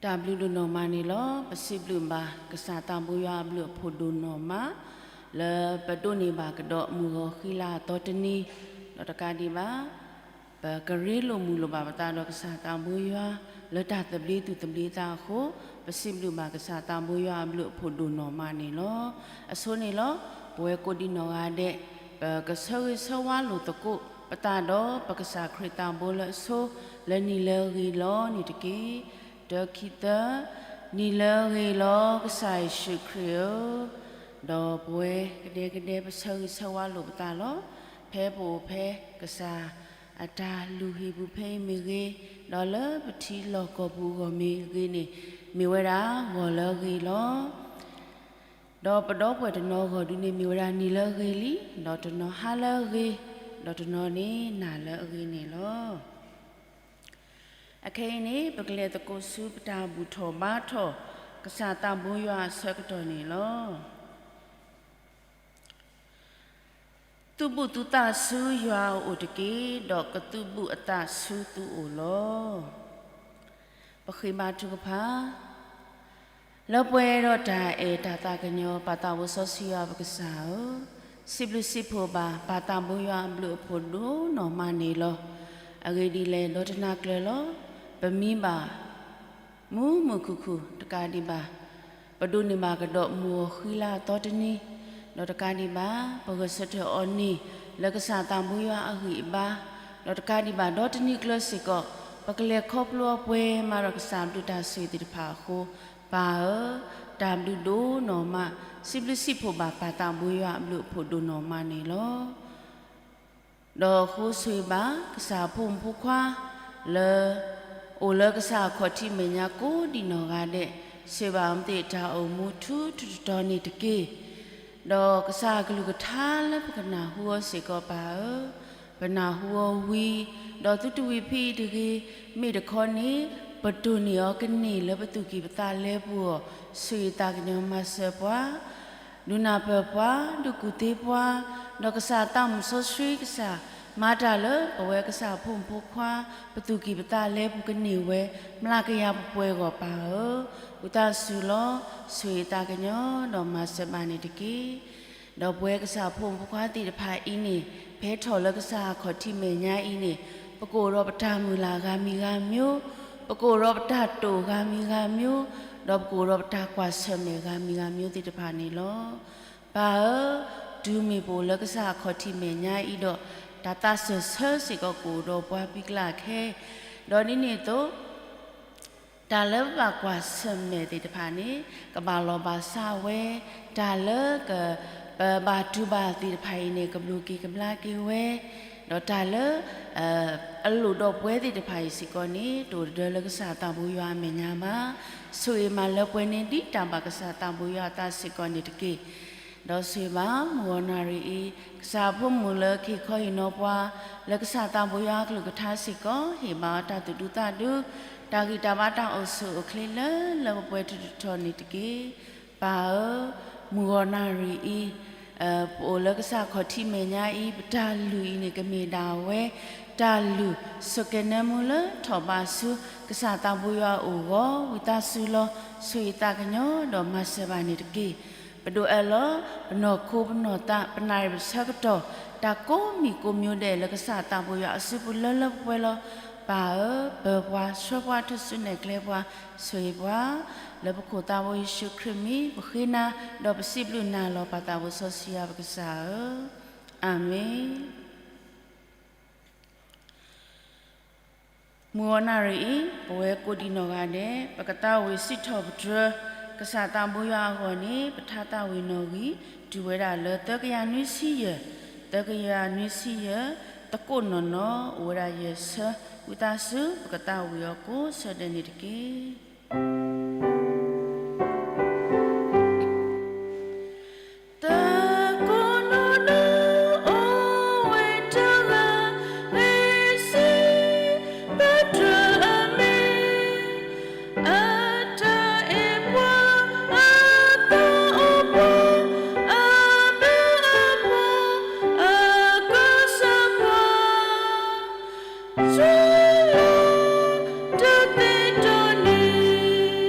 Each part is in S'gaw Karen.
တၢ်ဘျုးဒိၣ်နီၢ်မးန့ၣ်လီၤ. ပစံးဘျုးဘၣ်ကစၢ်သးဘိယွၤအဘျုးအဖှိၣ်ဒိၣ်နီၢ်မး လၢပဒိးန့ၢ်ဘၣ်ကဒီးမုၢ်ဂီၤဃံလၤအသီတနံၤ, ဒီးတကးဒံးဘၣ် ပကရ့လိာ်မုာ်လိာ်ဘၣ်ပသးဒီးကစၢ်သးဘိယွၤ လၢတၢ်သဘျ့သူၣ်သဘျ့သးအဃိ, ပစံးဘျုးဘၣ်ကစၢ်သးဘိယွၤအဘျုးအဖှိၣ်ဒိၣ်နီၢ်မးန့ၣ်လီၤ. အဆိန့ၣ်လီၤ, ပဝဲကိးဒံနီၢ်ဂၤဒဲး ပကဆၢဂ့ၤဆၢဝါလိာ်သကိးပသးဒီးပကစၢ်ခရံာ်သးဘိလၢအဆိ လၢနံၤလၢအဂ့ၤလီၤန့ၣ်တက့ၢ်. တၢ ခံ သၢ, နံၤလၢအဂ့ၤလီၤ ကစၢ်ယ့ၣ်ၡူးခရံာ်ဧၢ, ဒီးပဝဲကဒဲကဒဲပဆၢဂ့ၤဆၢဝါလိာ်ပသးလီၤ. ဖဲပအိၣ်ဖဲကစၢ်အတၢ်လုၢ်ဟံၣ်ပူၤဖဲအံၤမ့ၢ်ဂ့ၤ, ဒီးလၢပထံလီၢ်ကီၢ်ပူၤအဂီၢ်မ့ၢ်ဂ့ၤန့ၣ်, မ့ၢ်ဝဲဒၣ်ဂီၤလၢအဂ့ၤလီၤ. ဒီးပဒီပုၢ်ဝဲၢ်တနီၤအဂီၢ်ဒုန့ၣ် မ့ၢ်ဝဲဒၣ်နံၤလၢအဂ့ၤလံ, ဒီးတနီၤဟါလၢအဂ့ၤ, ဒီးတနီၤန့ၣ်နၤလၢအဂ့ၤန့ၣ်လီၤ. အခဲအံၤန့ၣ် ပကလဲၤသကိးဆူပတၢ်ဘူၣ်ထီၣ်ဘါထီၣ် ကစၢ်သးဘိယွၤအဆၢကတီၢ်န့ၣ်လီၤ. သုးဘူးသုသးဆူယွၤအအိၣ်တက့ၢ်, ဒီးကသုးဘူးအသးဆူသုအိၣ်လီၤ. ပဃ့ဘါထုကဖၣ်, လၢပှဲၤဒီးတၢ်အဲၣ်တၢ်သးကညီၤ ပၢ်သးဝံၣ်စီဆှံယွၤပကစၢ်ဧၢ, စံးဘျုးစံးဖှိၣ်ဘၣ်ပၢ်သးဘိယွၤအဘျုးအဖှိၣ်ဒိၣ်နီၢ်မးန့ၣ်လီၤ. အဂ့ၢ်ဒ်လဲၣ်ဒီးတနၤကျၢၤလီၤ, ပမံဘၣ် မုာ်မုာ်ခုၣ်ခုၣ်တကးဒံးဘၣ်, ပဒိးန့ၢ်ဘၣ်ကဒီးမုၢ်ဂီၤဃံလၤအသီတနံၤ, ဒီးတကးဒံးဘၣ် ပဂဲၤဆၢထၢၣ်အီၤန့ၣ် လၢကစၢ်သးဘိယွၤအဂံၢ်အဘါ, ဒီးတကးဒံးဘၣ်ဒီးတနံၤကျၢၤစ့ၢ်ကီး ပကလဲၤခီဖျိအီၤပှဲၤမးဒီးကစၢ်အဘျုးတၢ်ဆိၣ်ဂ့ၤသ့ၣ်တဖၣ်အဃိ, ပၢ်ဧၢ, တၢ်ဘျုးဒိၣ်နီၢ်မး, စံးဘျုးစံးဖှိၣ်ဘၣ်ပၢ်သးဘိယွၤအဘျုးအဖှိၣ်ဒိၣ်နီၢ်မးန့ၣ်လီၤ. ဒီးအဃိဆိၣ်ဂ့ၤဘၣ် ကစၢ်အဖိမုၣ်ဖိခွါ လၢ အိၣ်လၢကစၢ်အခီၣ်ထံးမဲာ်ညါကိးဒံးနီၢ်ဂၤဒဲး, ဆိၣ်ဂ့ၤဘၣ်အမ့ၢ်သ့ၣ်တၢ်အိၣ်မူထူထူတီတီန့ၣ်တက့ၢ်. ဒီးကစၢ်အကလုၢ်ကထါလၢပကနၢ်ဟူအီၤစ့ၢ်ကီးပၢ်ဧၢ, ပနၢ်ဟူအီၤဝံၤ, ဒီးသုတဝံၤဖဲအံၤတဂ့ၤ, မ့ၢ်တခီန့ၣ် ပတိၢ်န့ၢ်အီၤကန့ၢ်လၢပသူၣ်ကံၢ်ပသးလဲပူၤအဂီၢ်, ဆိၣ်ဂ့ၤသးကညီၤမၤစၢၤပှၤ ဒုးနၢ်ပၢၢ်ပှၤ, ဒုးကူၣ်သ့ပှၤ, ဒီးကစၢ်သးမုၣ်စီဆှံကစၢ် မၤတၢ်လၢပဝဲကစၢ်အဖိမုၣ်ဖိခွါ ပသူၣ်ကံၢ်ပသးလဲပူၤကန့ၢ်ဝဲ မျးကယၤပှဲၤပှဲၤအဂီၢ်ပၢ်ဧၢ, ဝံသးစူၤလီၤ, ဆိၣ်ဂ့ၤသးကညီၤ ဒီးမၤစၢၤဘၣ်န့ၣ်တက့ၢ်. ဒီးပဝဲကစၢ်အဖိမုၣ်ဖိခွါသ့ၣ်တဖၣ်အံၤန့ၣ် ဖဲထီၣ်လၢကစၢ်အခီၣ်ထံးမဲာ်ညါအံၤန့ၣ် ပကအိၣ်ဒီးပတၢ်မုၢ်လၢ်ဂၤမံၤဂၤမျိုး, ပကအိၣ်ဒီးပတၢ်တိာ်ဂၤမံၤဂၤမျိုး, ဒီးပကအိၣ်ဒီးပတၢ်ကွၢ်ဆၢၣ်မဲာ်ဂၤမံၤဂၤမျိုးသ့ၣ်တဖၣ်န့ၣ်လီၤ. ပၢ်ဧၢ, တုၤမ့ၢ်ပအိၣ်လၢကစၢ်အခီၣ်ထံးမဲာ်ညါအံၤဒီး တၢ်သးစၢၢ်ဆၢစ့ၢ်ကီးကအိၣ်ဒီးပှၤပံၤကျါခဲ, ဒီးဒ်န့ၣ်အသိး တၢ်လၢပဘၣ်ကွၢ်ဆၢၣ်မဲာ်သ့ၣ်တဖၣ်န့ၣ် ကဘၣ်လီၢ်ဘၣ်စးဝဲ, တၢ်လၢက ပဘၣ်တူၢ်ဘၣ်သ့ၣ်တဖၣ်အံၤန့ၣ် ကဘျုးက့ၤကဘျါက့ၤဝဲ, ဒီးတၢ်လၢ အလိၣ်ဒီးပဝဲသ့ၣ်တဖၣ်အံၤစ့ၢ်ကီးန့ၣ် တအိၣ်တဒၢလၢကစၢ်သးဘိယွၤအမဲာ်ညါဘၣ်. ဆိၣ်ဂ့ၤမၤလၢပှဲၤန့ၢ်ဒံးတၢ်ဘၣ်ကစၢ်သးဘိယွၤအသးစ့ၢ်ကီးန့ၣ်တက့ၢ်. ဒီးဆိၣ်ဂ့ၤဘၣ်မုၢ်ဂီၤနၣ်ရံၣ်အံၤ ကစၢ်အဖိမုၣ်လၢကဟ့ၣ်ခီဟ့ၣ်နီၤပှၤ လၢကစၢ်သးဘိယွၤအကလုၢ်ကထါစ့ၢ်ကီး ဟ့ၣ်ဘၣ်အီၤတၢ်သူၣ်ဒူသးဒူ, တၢ်ဂံၢ်တၢ်ဘါတၢ်အိၣ်ဆူၣ်အိၣ်ချ့လၢလၢပှဲၤပှဲၤထီထီၣ်န့ၣ်တက့ၢ်. ပၢ်ဧၢ, မုၢ်ဂီၤနၣ်ရံၣ်အံၤ ပအိၣ်လၢကစၢ်ခီၣ်ထံးမဲာ်ညါအံၤ ပတၢ်လုၢ်အံၤန့ၣ် ကမ့ၢ်ဒၣ်ဝဲ တၢ်လုၢ်ဆိၣ်ကဲၤနၢမူလၢထီၣ်ဘးဆူ ကစၢ်သးဘိယွၤအအိၣ်အဂီၢ် ဝံသးစူၤလီၤ ဆိၣ်ဂ့ၤသးကညီၤဒီးမၤစၢၤဘၣ်န့ၣ်တက့ၢ်. ပဒိးအၢၣ်လီၤ ပနီၢ်ခိပနီၢ်သး ပနၣ်ရံၣ်ပဆၢကတီၢ် တၢ်ကိးမံၤကိးမျိုးဒဲးလၢကစၢ်သးဘိယွၤအစုပူၤလၢလၢပှဲၤပှဲၤလီၤ. ပၢ်ဧၢ, ပၢၤပှၤဆှၢပှၤထူၣ်စုနဲၣ်ကျဲပှၤ ဆိၣ်ဂ့ၤပှၤ လၢပခိၣ်သးဘိယ့ၣ်ၡူးခရံာ်မံၤ ပဃ့နၤ ဒီးပစံးဘျုးနၤလီၤ ပၢ်သးဘိစီဆှံယွၤပကစၢ်ဧၢ, အၤမ့ၣ်. မုၢ်ဂီၤနၣ်ရံၣ်အံၤ ပဝဲကိးဒံးနီၢ်ဂၤဒဲး ပကသးဝံၣ်စံးထီၣ်ပတြၢၤ ကစၢ်သးဘိယွၤအဂီၢ်န့ၣ် ပထါသးဝံၣ်နီၣ်ဂံၢ် တုၤဝဲဒၣ်လၢသၢကယၤနွံဆံယဲၢ်, သၢကယၤနွံဆံယဲၢ်, သကိးနီၢ်နီၢ် အိၣ်ဝဲဒၣ်ယဲၢ်ဆၢ ဝံသးစူၤ ပကသးဝံၣ်အီၤကိးဆၢဒဲးန့ၣ်တက့ၢ်. သကိးနီၢ်နီၢ် အိၣ်ဝဲတဂၤ မ့ၢ်စံးပတြၢၤအမ့ၢ် အတၢ်အဲၣ်ပှၤ အသးအိၣ်ပှၤ အမၢအပှၤ အကစၢ်ပှၤ ဆိၣ်လီၤတၢ်သ့တီနံၤ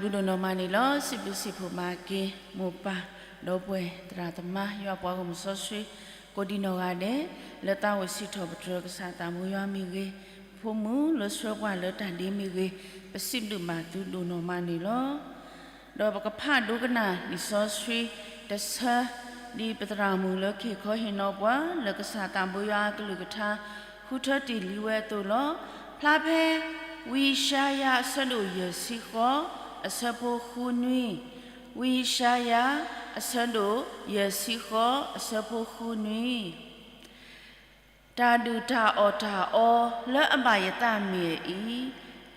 ဘျုးဒိၣ်နီၢ်မးန့ၣ်လီၤ. စံးဘျုးစံးဖှိၣ်မၤက့ၤ မိၢ်ပၢ် ဒီပုၢ်ဝဲၢ် သရၣ်သမါ ယွၤပှၤဂီၢ်မုၢ်စီဆှံ ကိးဒံးနီၢ်ဂၤဒဲး လၢသးအိၣ်စံးထီၣ်ပတြၢၤကစၢ်သးဘိယွၤမ့ၢ်ဂ့ၤ, ဖိမုၣ်လၢဆှၢပှၤလၢတၢ်ဒ့မ့ၢ်ဂ့ၤ, ပစံးဘျုးဘၣ်သုဒိၣ်နီၢ်မးန့ၣ်လီၤ. ဒီးပကဖးဒိကနၣ်လံာ်စီဆှံတဆၢ ဒ်ပသရၣ်မုၣ်လၢကဟ့ၣ်ခီဟ့ၣ်နီၤပှၤ လၢကစၢ်သးဘိယွၤအကလုၢ်ကထါ ဃုထၢတ့ၢ်လံဝဲအသိးလီၤ. ဖျါဖဲ ဝံယၡါယၤ အဆၢဒိၣ်ယဲၢ်ဆံဃိး အဆၢဖိဃုနွံ, ဝံယၡါယၤ အဆၢဒိၣ်ယဲၢ်ဆံဃိး အဆၢဖိဃုနွံ. တၢ်ဒုၣ်တၢ်အီၣ်တၢ်အီလၢအဘၣ်ယသးမ့ၢ်အအံၤ,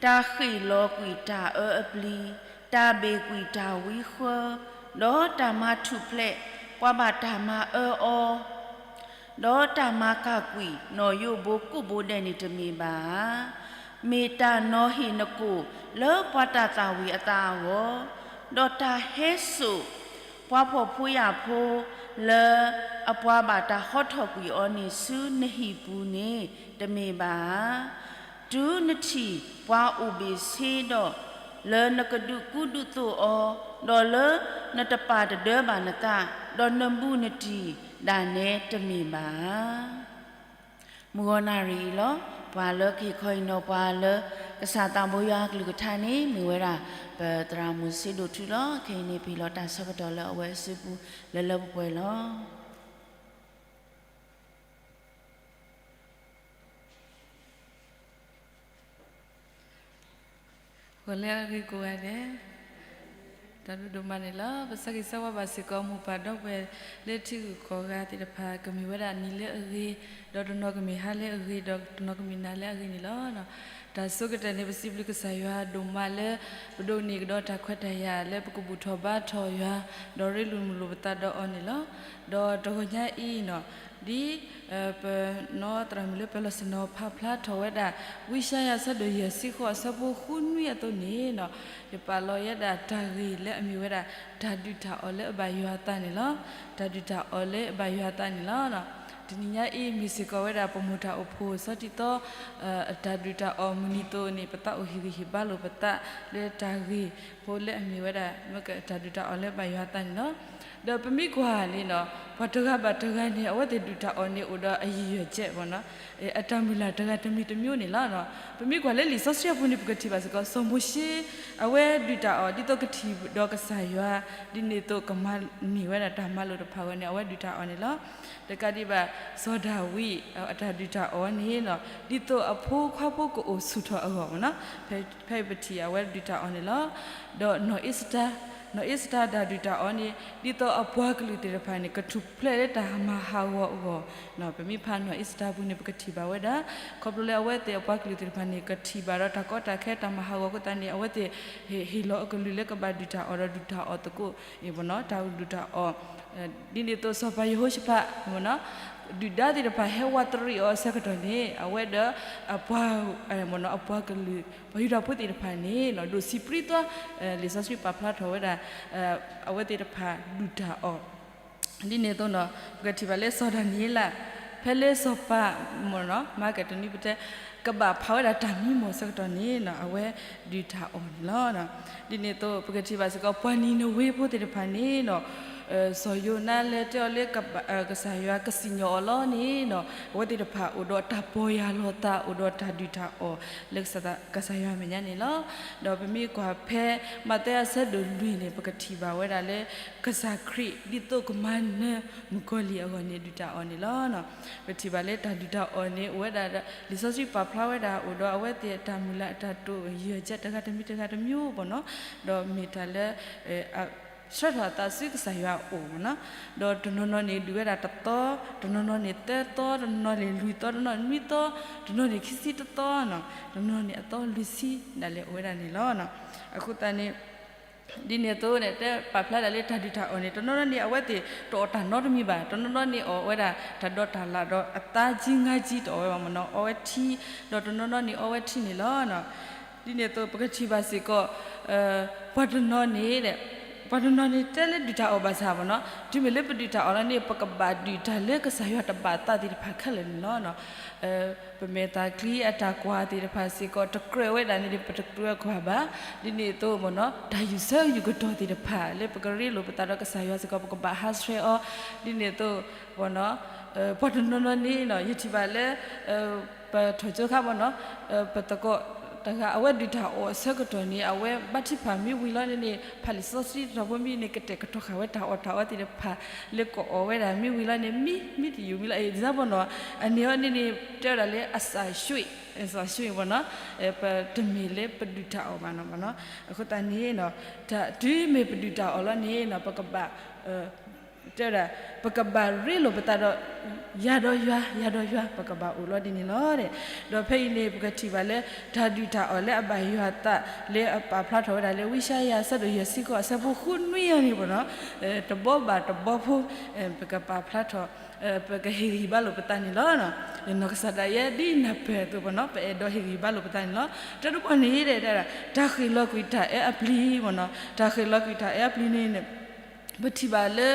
တၢ်ဃ့ၢ်လီၤကွံာ်တၢ်အၢအပျံၤ, တၢ်ဘ့ၣ်ကွံာ်တၢ်ဝံဃၢ, ဒီးတၢ်မၤထူၣ်ဖျဲးပှၤဘၣ်တၢ်မၤအၢအီၤ ဒီးတၢ်မၤကၢ်ကွံာ်နီၢ်ယိးဘိကိးဘိဒဲးန့ၣ်တမ့ၢ်ဘၣ်ဧါ. မ့ၢ်တၢ်နီၤဟ့ၣ်နကိာ်လၢပှၤတၢ်သၣ်ဝံၤအသးအဂီၢ်, ဒီးတၢ်ဟဲစိာ်ပှၤဖှီၣ်ဖိယာ်ဖိ လၢအပှၤဘၣ်တၢ်ဟီထီၣ်ကွံာ်အီၤန့ၣ်ဆူနဟံၣ်ပူၤန့ၣ် တမ့ၢ်ဘၣ်ဧါ. တုၤနထံၣ်ပှၤအိၣ်ဘ့ၣ်ဆ့ဒီး လၢနကဒုးကူဒုးသိးအီၤ, ဒီးလၢနတပာ်တဒၢဘၣ်နသး, ဒီးနဘူးနတံၢ်ဒၣ်နဲတမ့ၢ်ဘၣ်ဧါ. မုၢ်ဂီၤနၣ်ရံၣ်အံၤလီၤ. ပှၤလၢကဟ့ၣ်ခီဟ့ၣ်နီၤပှၤလၢ ကစၢ်သးဘိယွၤအကလုၢ်ကထါန့ၣ် မ့ၢ်ဝဲဒၣ် ပသရၣ်မုၣ်စ့ဒိၣ်ထူလီၤ. ခဲအံၤန့ၣ် ပဟ့ၣ်လီၤတၢ်ဆၢကတီၢ်လၢအဝဲအစုပူၤ လၢလၢပှဲၤပှဲၤလီၤ. ဂီၤလၢအဂ့ၤကိးဂၤဒဲး, တၢ်ဘျုးဒိၣ်မးန့ၣ်လီၤ. ပဆၢဂ့ၤဆၢဝါဘၣ်စ့ၢ်ကီး မိၢ်ပၢ်ဒီပုၢ်ဝဲၢ်လၢထံဂုၤကီၢ်ဂၤသ့ၣ်တဖၣ် ကမ့ၢ်ဝဲဒၣ်နံၤလၢအဂ့ၤ, ဒီးတနီၤကမ့ၢ်ဟါလၢအဂ့ၤ, ဒီးတနီၤကမ့ၢ်နၤလၢအဂ့ၤန့ၣ်လီၤ. တၢ်ဆိကတၢၢ်န့ၣ် ပစံးဘျုးကစၢ်ယွၤဒိၣ်မးလၢ ပဒိးန့ၢ်ကဒီးတၢ်ခွဲးတၢ်ယာ်လၢပကဘူၣ်ထီၣ်ဘါထီၣ်ယွၤ, ဒီးရ့လိာ်မုာ်လိာ်ပသးဒီးအီၤန့ၣ်လီၤ. ဒီးတဂီၤညါအံၤန့ၣ် ဒ် ပနီၢ်သရၣ်မုၣ်လၢပၢၤလီၢ်စနီၤ ဖးဖျါထီၣ်ဝဲဒၣ် ဝံယၡါယၤ အဆၢဒိၣ်ယဲၢ်ဆံဃိး အဆၢဖိဃုနွံအသိးန့ၣ်လီၤ. ယပာ်လီၤဝဲဒၣ်တၢ်ဂ့ၢ်လၢအမ့ၢ်ဝဲဒၣ် တၢ်ဒုၣ်တၢ်အီၣ်လၢအဘၣ်ယွၤအသးန့ၣ်လီၤ. တၢ်ဒုၣ်တၢ်အီၣ်လၢအဘၣ်ယွၤအသးန့ၣ်လီၤ. တနံၤညါအံၤ မ့ၢ်စ့ၢ်ကီးဝဲဒၣ် ပမိၢ်တၢ်အိၣ်ဖှိၣ်ဆီတံၢ်သီ အတၢ်ဒုၣ်တၢ်အီၣ်မုၢ်နံၤအသိးန့ၣ် ပသးအိၣ်ဟ့ၣ်ဂံၢ်ဟ့ၣ်ဘါလိာ်ပသးလၢတၢ်ဂ့ၢ်ဖိလၢအမ့ၢ်ဝဲဒၣ် တၢ်ဒုၣ်တၢ်အီၣ်လၢအဘၣ်ယွၤအသးန့ၣ်လီၤ. ဒီးပမ့ၢ်ကွၢ်န့ၣ်လီၤ, ပှၤတဂၤဘၣ်တဂၤန့ၣ် အဝဲသ့ၣ်ဒုၣ်တၢ်အီၣ်န့ၣ်အိၣ်ဒီးအရည်ရွယ်ချက် ပေါ့နော်, အတၢ်မုၢ်လၢ်တဂၤတမံၤတမံၤန့ၣ်လီၤ. ပမ့ၢ်ကွၢ်လၢလံာ်စီဆှံအပူၤန့ၣ် ပကထံၣ်ဘၣ်စ့ၢ်ကီး စီၤမိၤၡ့ အဝဲဒုၣ်တၢ်အီၣ် ဒ်သိးကထံၣ်ဒီးကစၢ်ယွၤ, ဒ်န့ၣ်အသိးကမၤန့ၢ်ဝဲဒၣ်တၢ်မၤလိာ်တဖၣ်အဂီၢ်န့ၣ် အဝဲဒုၣ်တၢ်အီၣ်န့ၣ်လီၤ. တကးဒံးဘၣ် စီၤဒၤဝံး အတၢ်ဒုၣ်တၢ်အီၣ်န့ၣ်လီၤ, ဒ်သိးအဖိခွါဖိကအိၣ်ဆူၣ်ထီၣ်အဂီၢ် ပေါ့နော်, ဖဲ ဖဲပထံၣ်အဝဲဒုၣ်တၢ်အီၣ်န့ၣ်လီၤ. ဒီးနီၢ်အ့စတၢ်, နီၢ်အ့စတၢ်တၢ်ဒုၣ်တၢ်အီၣ်န့ၣ် ဒ်သိးအပှၤကလုာ်သ့ၣ်တဖၣ်န့ၣ် ကထူၣ်ဖျဲးလၢတၢ်မၤဟးဂီၤအဂီၢ်, ပမ့ၢ်ဖးနီၢ်အ့စတၢ်အပူၤန့ၣ် ပကထံၣ်ဘၣ်ဝဲဒၣ် ခီဖျိလၢအဝဲသ့ၣ်အပှၤကလုာ်သ့ၣ်တဖၣ်န့ၣ် ကထံၣ်ဘၣ်ဒီးတၢ်ကီတၢ်ခဲတၢ်မၤဟးဂီၤအဃိသတးန့ၣ် အဝဲသ့ၣ် ဟ့ၣ်လီၤအကလုၢ်လၢကဘၣ်ဒုၣ်တၢ်အီၣ်ဒီးဒုၣ်တၢ်အီၣ်သကိးအံၤ ပေါ့နော်, တၢ်ဒုၣ်တၢ်အီၣ် ဒ်န့ၣ်အသိးစီၤပၤယဟိၤၡဖး ဒုၣ်ဒါသ့ၣ်တဖၣ်ဟဲဝးတရံးအီၤအဆၢကတီၢ်န့ၣ် အဝဲဒီးအပှၤ အပှၤကလုာ် ပှၤယူဒၤဖိသ့ၣ်တဖၣ်န့ၣ် ဒိၣ်ဆံးပြံသွါ, လံာ်စီဆှံပာ်ဖျါထီၣ်ဝဲဒၣ် အဝဲသ့ၣ်တဖၣ်ဒုၣ်တၢ်အီၣ် ဒ်န့ၣ်အသိးန့ၣ် ပကထံၣ်ဘၣ်လၢစီၤဒၤနံးယ့လး ဖဲလၢစီၤပၤ မ့ၢ်နီၤ မၤကတနံၤပတဲ ကဘၣ်ဖးဝဲဒၣ်တၢ်မံမီၢ်ဆၢကတီၢ်န့ၣ် အဝဲဒုၣ်တၢ်အီၣ်န့ၣ်လီၤ. ဒ်န့ၣ်အသိး ပကထံၣ်ဘၣ်စ့ၢ်ကီး ပှၤနံၤနဝ့ဖိသ့ၣ်တဖၣ်န့ၣ် စီၤယိၤနါလဲၤတဲအီၤလၢ ကစၢ်ယွၤကစံၣ်ညီၣ်အီၤလီၤန့ၣ် အဝဲသ့ၣ်တဖၣ်အိၣ်ဒီးတၢ်ပီၢ်ယၢ်လီၤသး အိၣ်ဒီးတၢ်ဒုၣ်တၢ်အီၣ်လၢကစၢ်ယွၤအမဲာ်ညါန့ၣ်လီၤ. ဒီးပမ့ၢ်ကွၢ်ဖဲ မးသဲအဆၢဒိၣ်လွံၢ်န့ၣ် ပကထံၣ်ဘၣ်ဝဲဒၣ်လၢ ကစၢ်ခရံာ်ဒ်သိးကမၤနၢၤမုၣ်ကီၤလံၢ်အဂီၢ်န့ၣ် ဒုၣ်တၢ်အီၣ်န့ၣ်လီၤ. ပထံၣ်ဘၣ်လၢတၢ်ဒုၣ်တၢ်အီၣ်န့ၣ် အိၣ်ဝဲဒၣ်ဒီး လံာ်စီဆှံပာ်ဖျါဝဲဒၣ် အိၣ်ဒီးအဝဲသ့ၣ်အတၢ်မုၢ်လၢ်အတၢ်တိာ် ရည်ရွယ်ချက် တဂၤတမံၤတဂၤတမံၤ ပေါ့နော်, ဒီးမ့ၢ်တၢ်လၢ ဆှၢထီၣ်အသးဆူကစၢ်ယွၤအအိၣ် ပေါ့နော်, ဒီးတနီၤနီၤန့ၣ် ဒုးဝဲဒၣ်တသီ, တနီၤနီၤန့ၣ်သၢသီ, တနီၤန့ၣ်လွံၢ်သီ, တနီၤနွံသီ, တနီၤန့ၣ်ခံဆံတသီ, တနီၤန့ၣ်အသီလွံၢ်ဆံ ဒၣ်လဲာ်အိၣ်ဝဲဒၣ်န့ၣ်လီၤ. အဃိသတးန့ၣ် ဒ်န့ၣ်အသိးန့ၣ် တဲပာ်ဖျါဒၣ်လၢတၢ်ဒုၣ်တၢ်အီၣ်န့ၣ် တနီၤနီၤန့ၣ် အဝဲသ့ၣ်တအီၣ်တၢ်နီတမံၤဘၣ်, တနီၤနီၤန့ၣ်အီၣ်ဝဲဒၣ်တၢ်ဒီးတၢ်လၣ်ဒီးအသါကံငါကံတအီၣ်ဝဲဘၣ် ပေါ့နော်, အီဝဲထံ, ဒီးတနီၤနီၤန့ၣ်အီဝဲထံန့ၣ်လီၤ. ဒ်န့ၣ်အသိး ပကထံၣ်ဘၣ်စ့ၢ်ကီး ပှၤတနီၤန့ၣ် ပှၤတနီၤန့ၣ်တဲလၢဒုၣ်တၢ်အီၣ်ဘၣ်ဆၣ်ဘၣ်နီၤ, တုၤမ့ၢ်လၢပဒုၣ်တၢ်အီၣ်လီၤန့ၣ် ပကဘၣ်ဒုၣ်တၢ်လၢကစၢ်ယွၤတဘၣ်သးသ့ၣ်တဖၣ်ခဲလၢာ်န့ၣ်လီၤ. ပမဲာ်သၣ်ချံအတၢ်ကွၢ်သ့ၣ်တဖၣ်စ့ၢ်ကီး တကြၢးဝဲဒၣ်န့ၣ် ပတကြၢးကွၢ်ဘၣ်. ဒ်န့ၣ်အသိးဘၣ်နီၤ တၢ်ယူၢ်ဆၢယူၢ်ကတီၢ်သ့ၣ်တဖၣ် လၢပကရ့လိာ်ပသးဒီးကစၢ်ယွၤစ့ၢ်ကီး ပကဘၣ်ဟးဆှဲးအီၤ. ဒ်န့ၣ်အသိးဘၣ်နီၤ ပှၤတနီၤနီၤန့ၣ် ယထံၣ်ဘၣ်လၢ ပထီၣ်ကၠိခါဘၣ်နီၤ ပသကိးတဂၤ အဝဲဒုၣ်တၢ်အီၣ်အဆၢကတီၢ်န့ၣ် အဝဲဘါထုကဖၣ်မ့ၢ်ဝံၤလီၤန့ၣ် ဖးလံာ်စီဆှံတတီၤဖိမ့ၢ်န့ၣ် ကတဲာ်ကတီၤဃာ်ဝဲတၢ်အီၣ်တၢ်အီသ့ၣ်တဖၣ် လၢကအီၣ်ဝဲဒၣ်မ့ၢ်ဝံၤလီၤန့ၣ် မံ မံတယုၢ်မံလီၤ ဒ်သိးဘၣ်နီၤ အန့ၣ်အီၤန့ၣ်န့ၣ် တဲဝဲဒၣ်လၢအစးရွှ့ၣ် အစးရွှ့ၣ်ဘၣ်နီၤ ပတမ့ၢ်လၢပဒုၣ်တၢ်အီၣ်ဘၣ်နီၤဘၣ်နီၤ အဃိသတးန့ၣ် တုၤမ့ၢ်ပဒုၣ်တၢ်အီၣ်လီၤန့ၣ် ပကဘၣ် တဲဝဲဒၣ် ပကဘၣ်ရ့လိာ်ပသးဒီး ယၤဒီးယွၤ ယၤဒီးယွၤ ပကဘၣ်အိၣ်လီၤဒ်န့ၣ်လီၤ. ဒီးဖဲအံၤန့ၣ် ပကထံၣ်ဘၣ်လၢ တၢ်ဒုၣ်တၢ်အီၣ်လၢအဘၣ်ယွၤအသး လၢအပာ်ဖျါထီၣ်ဝဲဒၣ်လၢ ဝံယၡါယၤ အဆၢဒိၣ်ယဲၢ်ဆံဃိး အဆၢဖိဃုနွံအံၤန့ၣ်ဘၣ်နီၤ တဘီဘၣ်တဘီဖိ ပကပာ်ဖျါထီၣ် ပကဟ့ၣ်ဂံၢ်ဘါလိာ်ပသးန့ၣ်လီၤ. ယနီၢ်ကစၢ်ဒၣ်ယဲ ဒ်နၢ်ပၢၢ်အသိးဘၣ်နီၤ ပအဲၣ်ဒိးဟ့ၣ်ဂံၢ်ဘါလိာ်ပသးန့ၣ်လီၤ. တၢ်တဘီန့ၣ် တၢ်ဃ့ၣ်လီၤကွံာ်တၢ်အၢအပျံၤဘၣ်နီၤ တၢ်ဃ့ၣ်လီၤကွံာ်တၢ်အၢအပျံၤန့ၣ် ပထံၣ်ဘၣ်လၢ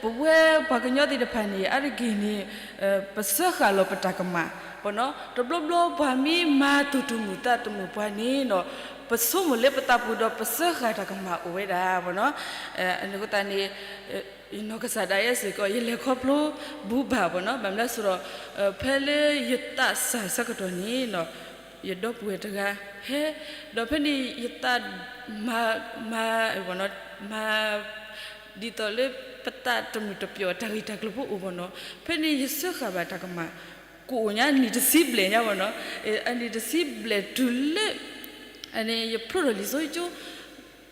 ပဝဲပှၤကညီသ့ၣ်တဖၣ်န့ၣ် အါတက့ၢ်န့ၣ် ပစၢဃာ်လီၤပတၢ်ကမၣ်ဘၣ်နီၤ တဘျီဘျီပှၤမ့ၢ်မၤတိၢ်တမုာ်သးတမုာ်ပှၤန့ၣ်ဒီး ပဆိကမိၣ်လၢပသးပူၤဒီး ပစၢဃာ်တၢ်ကမၣ်အိၣ်ဝဲဒၣ်ဘၣ်နီၤ အဃိသတးန့ၣ် ယနီၢ်ကစၢ်ဒၣ်ယဲစ့ၢ်ကီး ယလဲၤခီဖျိဘူးဘၣ်ဘၣ်နီၤ ဘၣ်မနုၤလဲၣ်ဆိုတော့ ဖဲလၢယသးစၢ်ဆၢကတီၢ်န့ၣ် ယဒီပုၢ်ဝဲၢ်တဂၤဟဲ ဒီးဖဲန့ၣ်ယသး မၤ မၤ မၤ ဒ်သိးလၢပသးတမုာ်တပျီၢ် တၢ်ဂ့ၢ်တၢ်ကျိၤဖိအိၣ်ဘၣ်နီၤ ဖဲန့ၣ်ယစၢဃာ်ဘၣ်တၢ်ကမၣ် ကအိၣ်ညါနံၣ်တဆံဘျဲၣ်ညါဘၣ်နီၤ အနံၣ်တဆံဘျဲၣ်တုၤလၢ အန့ၣ် ယဖျိထီၣ်လံာ်စီဆှံကၠိ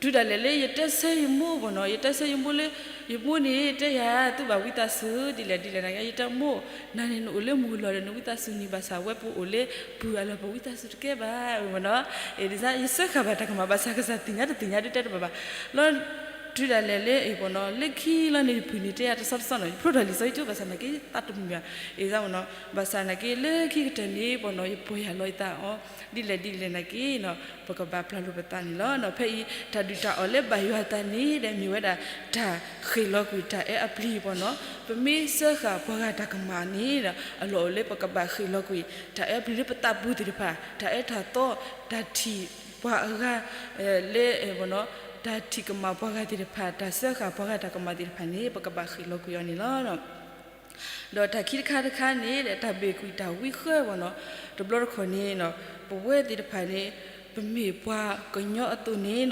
တုၤဒၣ်လဲာ်လၢယတဲဆၢယမိၢ်ဘၣ်နီၤ ယတဲဆၢယမိၢ်လၢ ယမိၢ်န့ၣ်တဲယၤ သုဘၣ်ဝံသးစူၤ ဒ်လဲၣ်ဒ်လဲၣ်န့ၣ် ယတဲမိၢ် နၤန့ၣ်နအိၣ်လၢမုၢ်လီၢ်ဒီး နဝံသးစူၤန့ၣ် ဘၣ်ဆၣ်ဝဲပအိၣ်လၢပှၢ်အလီၢ် ပဝံသးစူၤတကဲဘၣ်ဘၣ်နီၤ ဒ်သိးယစၢဃာ်ဘၣ်တၢ်ကမၣ် ဘၣ်ဆၣ်ကစၢ်သ့ၣ်ညါတသ့ၣ်ညါဒုးတဲတဘၣ်ဘၣ် လီၤ တုၤဒၣ်လဲာ်လၢအံၤဘၣ်နီၤ လၢခံလီၤန့ၣ် ယပုၢ်န့ၣ်တဲယၤတဆီတဆီနီၤ ယဖျိထီၣ်လံာ်စီဆှံကၠိ ဘၣ်ဆၣ်နာ်က့ သးတမုာ်ဘၣ် ဒ်သိးဘၣ်နီၤ ဘၣ်ဆၣ်နာ်က့ လၢခံကတၢၢ်န့ၣ်ဘၣ်နီၤ ယပီၢ်ယၢ်လီၤယသးအီၤ ဒ်လဲၣ်ဒ်လဲၣ်နာ်က့နီၤ ပကဘၣ်ပျၢ်လိာ်ပသးန့ၣ်လီၤ. ဖဲအံၤ တၢ်ဒုၣ်တၢ်အီၣ်လၢဘၣ်ယွၤအသးန့ၣ်ဒီး မ့ၢ်ဝဲဒၣ် တၢ်ဃ့ၢ်လီၤကွံာ်တၢ်အၢအပျံၤဘၣ်နီၤ ပမ့ၢ်စၢဃာ်ပှၤဂၤတၢ်ကမၣ်န့ၣ်ဒီး အလီၢ်အိၣ်လၢပကဘၣ်ဃ့ၢ်လီၤကွံာ် တၢ်အၢအပျံၤလၢပသးပူၤသ့ၣ်တဖၣ် တၢ်အၢတၢ်သီ တၢ်ထံၣ်ပှၤအဂၤ လၢ တၢ်ထံၣ်ကမၣ်ပှၤဂၤသ့ၣ်တဖၣ် တၢ်စၢဃာ်ပှၤဂၤတၢ်ကမၣ်သ့ၣ်တဖၣ်န့ၣ် ပကဘၣ်ဃ့ၢ်လီၤကွံာ်အီၤန့ၣ်လီၤ. ဒီးတၢ်ခံတခါတခါန့ၣ် တၢ်ဘ့ၣ်ကွံာ်တၢ်ဝံဃၢဘၣ်နီၤ, တဘျီတခီၣ်န့ၣ် ပဝဲသ့ၣ်တဖၣ်န့ၣ် ပမ့ၢ်ပှၤကညီအသိးန့ၣ်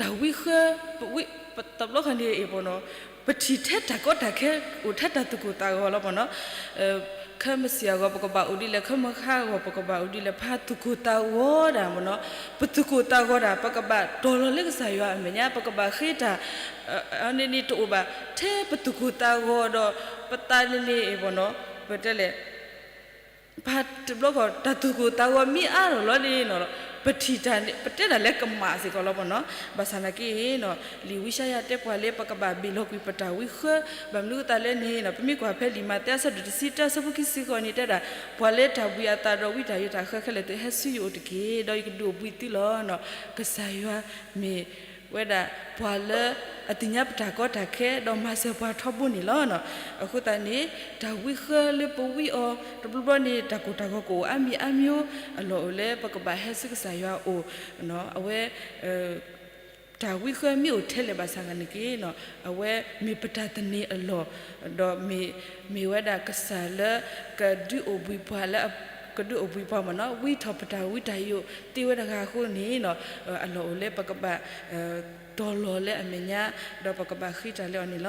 တၢ်ဝံဃၢ တဘျီတခီၣ်န့ၣ် ပထံၣ်ထဲတၢ်ကီတၢ်ခဲ အိၣ်ထဲတၢ်သူၣ်ကိၢ်သးဂီၤလီၤဘၣ်နီၤ. ခဲမုၢ်ဆ့ၣ်အဂီၢ် ပကဘၣ်အိၣ်ဒ်လဲၣ်, ခဲမုၢ်ဟါအဂီၢ် ပကဘၣ်အိၣ်ဒ်လဲၣ်, ပသူၣ်ကိၢ်သးဂီၤဒၣ်မ့ၢ်နီၤ, ပသူၣ်ကိၢ်သးဂီၤဒၣ် ပကဘၣ်တီၢ်လီၤလၢကစၢ်ယွၤအမဲာ်ညါ, ပကဘၣ်ဃ့တၢ် အန့ၣ်န့ၣ်တအိၣ်ဘၣ်, ထဲပသူၣ်ကိၢ်သးဂီၤဒီး ပသးန့ၣ်န့ၣ်မ့ၢ်နီၤ, ပတဲလဲၣ် ပတဘျီဃီ တၢ်သူၣ်ကိၢ်သးဂီၤမ့ၢ်အါထီၣ်လီၤန့ၣ်နီၤ, ပထံၣ်တၢ်န့ၣ် ပတဲဒၣ်လၢကမၣ်စ့ၢ်ကီးလီၤမ့ၢ်နီၤ. ဘၣ်ဆၣ်နာ်က့နီၤ လံာ်ဝံယၡါယၤတဲပှၤလၢပကဘၣ်ဘ့ၣ်လီၤကွံာ်ပတၢ်ဝံဃၢ, ဘၣ်မနုၤအဃိသတးလဲၣ်န့ၣ်နီၤ, ပမ့ၢ်ကွၢ်ဖဲလံာ်မးသဲအဆၢဒိၣ်တဆံတၢ အဆၢဖိခံဆံဃိးန့ၣ်တဲဒၣ်, ပှၤလၢတၢ်ဘှံးအသးဒီးဝံတၢ်ယိးတၢ်ဃၢခဲလၢာ်သ့ၣ် ဟဲဆူယအိၣ်တက့ၢ်, ဒီးယကဒုးအိၣ်ဘှံးသုလီၤနီၤ. ကစၢ်ယွၤမ့ၢ် ဝဲဒၣ်ပှၤလၢအသ့ၣ်ညါပတၢ်ကီတၢ်ခဲ ဒီးမၤစၢၤပှၤထီဘိန့ၣ်လီၤ. အဃိသတးန့ၣ် တၢ်ဝံဃၢလၢပဝံအီၤ တဘျီဘျီန့ၣ် တၢ်ကိၢ်တၢ်ဂီၤကအိၣ်အါမံၤအါမံၤ, အလီၢ်အိၣ်လၢပကဘၣ်ဟဲဆူကစၢ်ယွၤအအိၣ်, အဝဲ တၢ်ဝံဃၢမ့ၢ်အိၣ်ထဲလဲၣ်ဘၣ်ဆၣ်သနာ်က့နီၤ, အဝဲမ့ၢ်ပတၢ်သန့ၤအလီၢ်, ဒီးမ့ၢ် မ့ၢ်ဝဲဒၣ်ကစၢ်လၢ ကဒုးအိၣ်ဘှံးပှၤလၢ ကဒုးအိၣ်ဘှံးပှၤမ့ၢ်နီၤ, ဝံထီၣ်ပတၢ်ဝံတၢ်ယိးသ့ဝဲတဂၤအဃိန့ၣ်နီၤ, အလီၢ်အိၣ်လၢပကဘၣ် တီၢ်လီၤလၢအမဲာ်ညါ, ဒီးပကဘၣ်ဃ့တၢ်လၢအီၤန့ၣ်လီ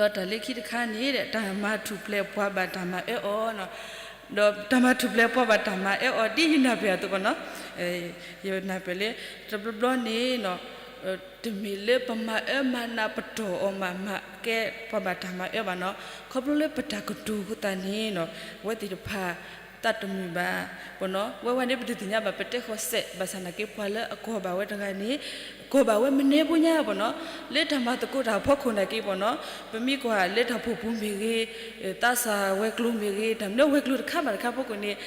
ၤ. ဒီးတၢ်လၢခံတခါန့ၣ် တၢ်မၤထူၣ်ဖျဲးပှၤဘၣ်တၢ်မၤအၢအီၤ, ဒီးတၢ်မၤထူၣ်ဖျဲးပှၤဘၣ်တၢ်မၤအၢအီၤ ဒ်ယနၢ်ပၢၢ်အသိးဘၣ်နီၤ, ယနၢ်ပၢၢ်လၢ တဘျီဘျီန့ၣ် တမ့ၢ်လၢပမၤအၢမၤနးပတီၢ်အီၤမး မၤကဲပှၤဘၣ်တၢ်မၤအၢဘၣ်နီၤ, ခီဖျိလၢပတၢ်ကတိၤအဃိသတးန့ၣ်နီၤ, အဝဲသ့ၣ်တဖၣ် သးတမုာ်ဘၣ်, ဘၣ်နီၤ, ဝဲဝဲန့ၣ် ပတသ့ၣ်ညါဘၣ် ပတဲဃီၤစဲး, ဘၣ်ဆၣ်နာ်က့ ပှၤလၢအကီၢ်ဘၣ်ဝဲတဂၤန့ၣ် ကီၢ်ဘၣ်ဝဲမနုၤဖိညါဘၣ်နီၤ, လၢတၢ်မၤသကိးတၢ်အဖီခိၣ်နာ်က့ဘၣ်နီၤ, ပမ့ၢ်ကွၢ်လၢတၢ်ဖှီၣ်ပူၤမ့ၢ်ဂ့ၤ, သးစၢ်ဝဲၤကျိၤမ့ၢ်ဂ့ၤ, တၢ်မနုၤဝဲၤကျိၤတခါဘၣ်တခါဖီခိၣ်န့ၣ်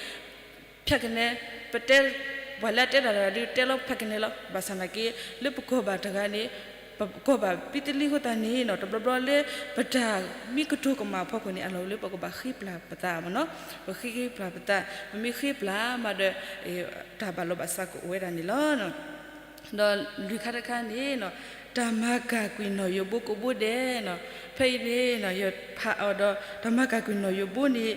ဖဲကနဲ ပတဲ ပှၤလၢအတဲတၢ်တဂၤဒုးတဲလီၤဖဲကနဲလီၤ, ဘၣ်ဆၣ်နာ်က့ လၢပကီၢ်ဘၣ်တဂၤန့ၣ် ပကီၢ်ဘၣ်ပံတလံအဃိသတးန့ၣ်နီၤ, တဘျီဘျီလၢပတၢ်မ့ၢ်ကတိၤကမၣ်အဖီခိၣ်န့ၣ် အလီၢ်အိၣ်လၢပကဘၣ်ဃ့ပျၢ်ပသးမ့ၢ်နီၤ, ပဃ့ဃ့ပျၢ်ပသး, ပမ့ၢ်ဃ့ပျၢ်မးဒီး တၢ်ဘၣ်လီၤဘၣ်စးကအိၣ်ဝဲဒၣ်န့ၣ်လီၤ. ဒီးလွံၢ်ခါတခါန့ၣ်နီၤ, တၢ်မၤကၢ်ကွံာ်နီၢ်ယိၤဘိကဘိဒဲးနီၤ, ဖဲအံၤန့ၣ်နီၤ ယဖးအီၤဒီး တၢ်မၤကၢ်ကွံာ်နီၢ်ယိၤဘိန့ၣ်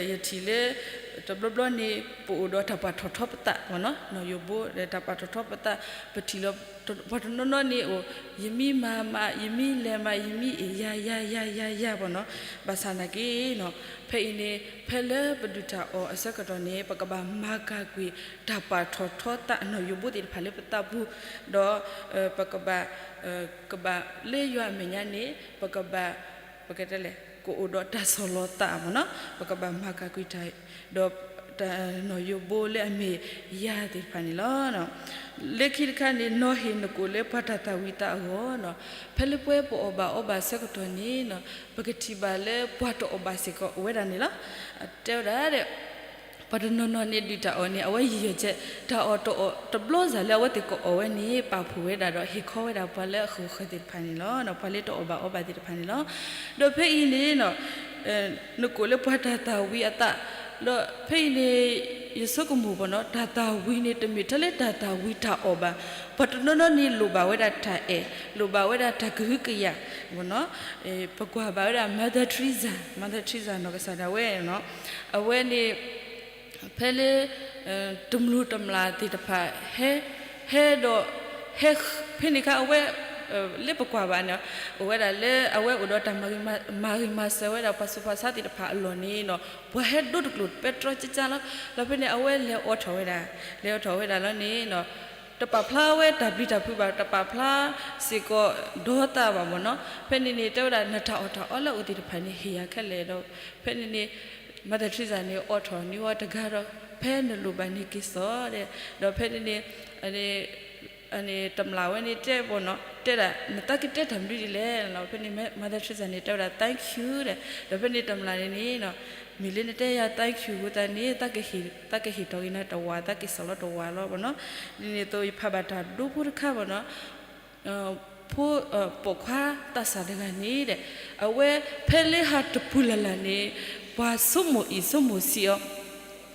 ယထံၣ်လၢ တဘျီဘျီန့ၣ် ပအိၣ်ဒီးတၢ်ပှၤထီၣ်ထီပသးမ့ၢ်နီၤ, နီၢ်ယိၤဘိဒီးတၢ်ပှၤထီၣ်ထီပသး, ပထံၣ်လီၤ ပှၤတနီၤနီၤန့ၣ်အိၣ် ယမံမၤမး ယမံလဲၤမး ယမံအ့ၣ်ယၤယၤယၤယၤယၤမ့ၢ်နီၤ, ဘၣ်ဆၣ်နာ်က့နီၤ ဖဲအံၤန့ၣ် ဖဲလၢပဒုးတၢ်အီၣ်အဆၢကတီၢ်န့ၣ် ပကဘၣ်မၤကၢ်ကွံာ် တၢ်ပှၤထီၣ်ထီသးနီၢ်ယိၤဘိသ့ၣ်တဖၣ်လၢပသးပူၤ, ဒီး ပကဘၣ် ကဘၣ်လၢယွၤအမဲာ်ညါန့ၣ် ပကဘၣ် ပကတဲလဲၣ် ကအိၣ်ဒီးတၢ်ဆီၣ်လီၤသးမ့ၢ်နီၤ, ပကဘၣ်မၤကၢ်ကွံာ်တၢ် ဒီး နီၢ်ယိၤဘိလၢအမ့ၢ်ယၤသ့ၣ်တဖၣ်န့ၣ်လီၤ. လၢခံတခါန့ၣ် နီၢ်ဟ့ၣ်နကိာ်လၢပှၤတၢ်သၣ်ဝံၤသးအဂီၢ်နီၤ, ဖဲလၢပဝဲပအီၣ်ဘၣ်အီဘၣ်ဆၢကတီၢ်န့ၣ်နီၤ ပကထံၣ်ဘၣ်လၢပှၤတအီၣ်ဘၣ်စ့ၢ်ကီးအိၣ်ဝဲဒၣ်န့ၣ်လီၤ. တဲဝဲဒၣ်ဒီး ပှၤတနီၤနီၤန့ၣ်ဒုးတၢ်အီၣ်န့ၣ် အဝဲယံာ်ယံာ်ကဲ တၢ်အီၣ်တအီၣ်တဘျီစ့ၢ်လၢအဝဲသ့ၣ်ကအီၣ်ဝဲန့ၣ် ပာ်ဖှိၣ်ဝဲဒၣ်ဒီးဟ့ၣ်ခီဝဲဒၣ်ပှၤလၢအဃၢၤဃၢၤသ့ၣ်တဖၣ်န့ၣ်လီၤ, ပှၤလၢတအီၣ်ဘၣ်အီဘၣ်သ့ၣ်တဖၣ်န့ၣ်လီၤ. ဒီးဖဲအံၤန့ၣ်နီၤ နကိာ်လၢပှၤတၢ်သၣ်ဝံၤအသး, ဒီးဖဲအံၤန့ၣ် ယဆိကမိၣ်မ့ၢ်နီၤ တၢ်သၣ်ဝံၤန့ၣ် တမ့ၢ်ထဲလၢတၢ်သၣ်ဝံၤတၢ်အီၣ်ဘၣ်, ပှၤတနီၤနီၤန့ၣ်လိၣ်ဘၣ်ဝဲဒၣ်တၢ်အဲၣ် လိၣ်ဘၣ်ဝဲဒၣ်တၢ်ကဟုကယာ်မ့ၢ်နီၤ, ပကွၢ်ဘၣ်ဝဲဒၣ် Mother Teresa, Mother Teresa နီၢ်ကစၢ်ဒၣ်ဝဲနီၤ, အဝဲန့ၣ် ဖဲလၢ တမျိၢ်တမျာ်သ့ၣ်တဖၣ် ဟဲ ဟဲဒီး ဟဲ ဖဲန့ၣ်အခါအဝဲ လၢပကွၢ်ဘၣ်န့ၣ် အိၣ်ဝဲဒၣ်လၢအဝဲအိၣ်ဒီးတၢ်မၤဂ့ၤမၤ မၤဂ့ၤမၤစၢၤဝဲဒၣ်ပှၤဆူးပှၤဆါသ့ၣ်တဖၣ်အလီၢ်န့ၣ်နီၤ ပှၤဟဲဒိတကျိာ်ပဲတြီကၠၢကၠၢလီၤ. ဒီးဖဲန့ၣ်အဝဲလဲၤအိးထီၣ်ဝဲဒၣ် လဲၤအိးထီၣ်ဝဲဒၣ်လီၤန့ၣ်နီၤ တပာ်ဖျါဝဲတၢ်ပျံၤတၢ်ဖုးဘၣ် တပာ်ဖျါစ့ၢ်ကီးဒီးသးဘၣ်မ့ၢ်နီၤ. ဖဲန့ၣ်န့ၣ် တဲဝဲဒၣ် နတၢ်အီၣ်တၢ်အီလၢအအိၣ်သ့ၣ်တဖၣ်န့ၣ် ဟ့ၣ်ယၤခဲလၢာ်ဒီး ဖဲန့ၣ်န့ၣ် Mother Teresa န့ၣ် အိးထီၣ်န့ၢ်ဝဲတဂၤဒီး ဖဲနလိၣ်ဘၣ်န့ၣ်က့ၤစိာ်ဒီး ဒီးဖဲန့ၣ်န့ၣ် တမျာ်ဝဲန့ၣ်တဲဘၣ်နီၤ တဲဒၣ် နသးက့ၤတဲတၢ်မနုၤဒ်လဲၣ်နီၤ. ဖဲန့ၣ် Mother Teresa န့ၣ် တဲဝဲဒၣ် thank you ဒီး ဒီးဖဲန့ၣ်တမျာ်န့ၣ်န့ၣ်နီၤ မ့ၢ်လၢနတဲယၤ thank you အဃိသတးန့ၣ် သးကဟ့ၣ်ထီၣ်က့ၤနၤတဝာ် သးက့ၤစိာ်လီၤတဝာ်လီၤဘၣ်နီၤ. ဒ်န့ၣ်အသိး ယဖးဘၣ်တၢ်ဒိဖိတခါဘၣ်နီၤ ဖိ ပိာ်ခွါသးစၢ်တဂၤန့ၣ်ဒီး အဝဲဖဲလၢဟးတပူၤလၢ်လၢ်န့ၣ် ပှၤဆိကမိၣ်အံၤဆိကမိၣ်ဆံးအီၤ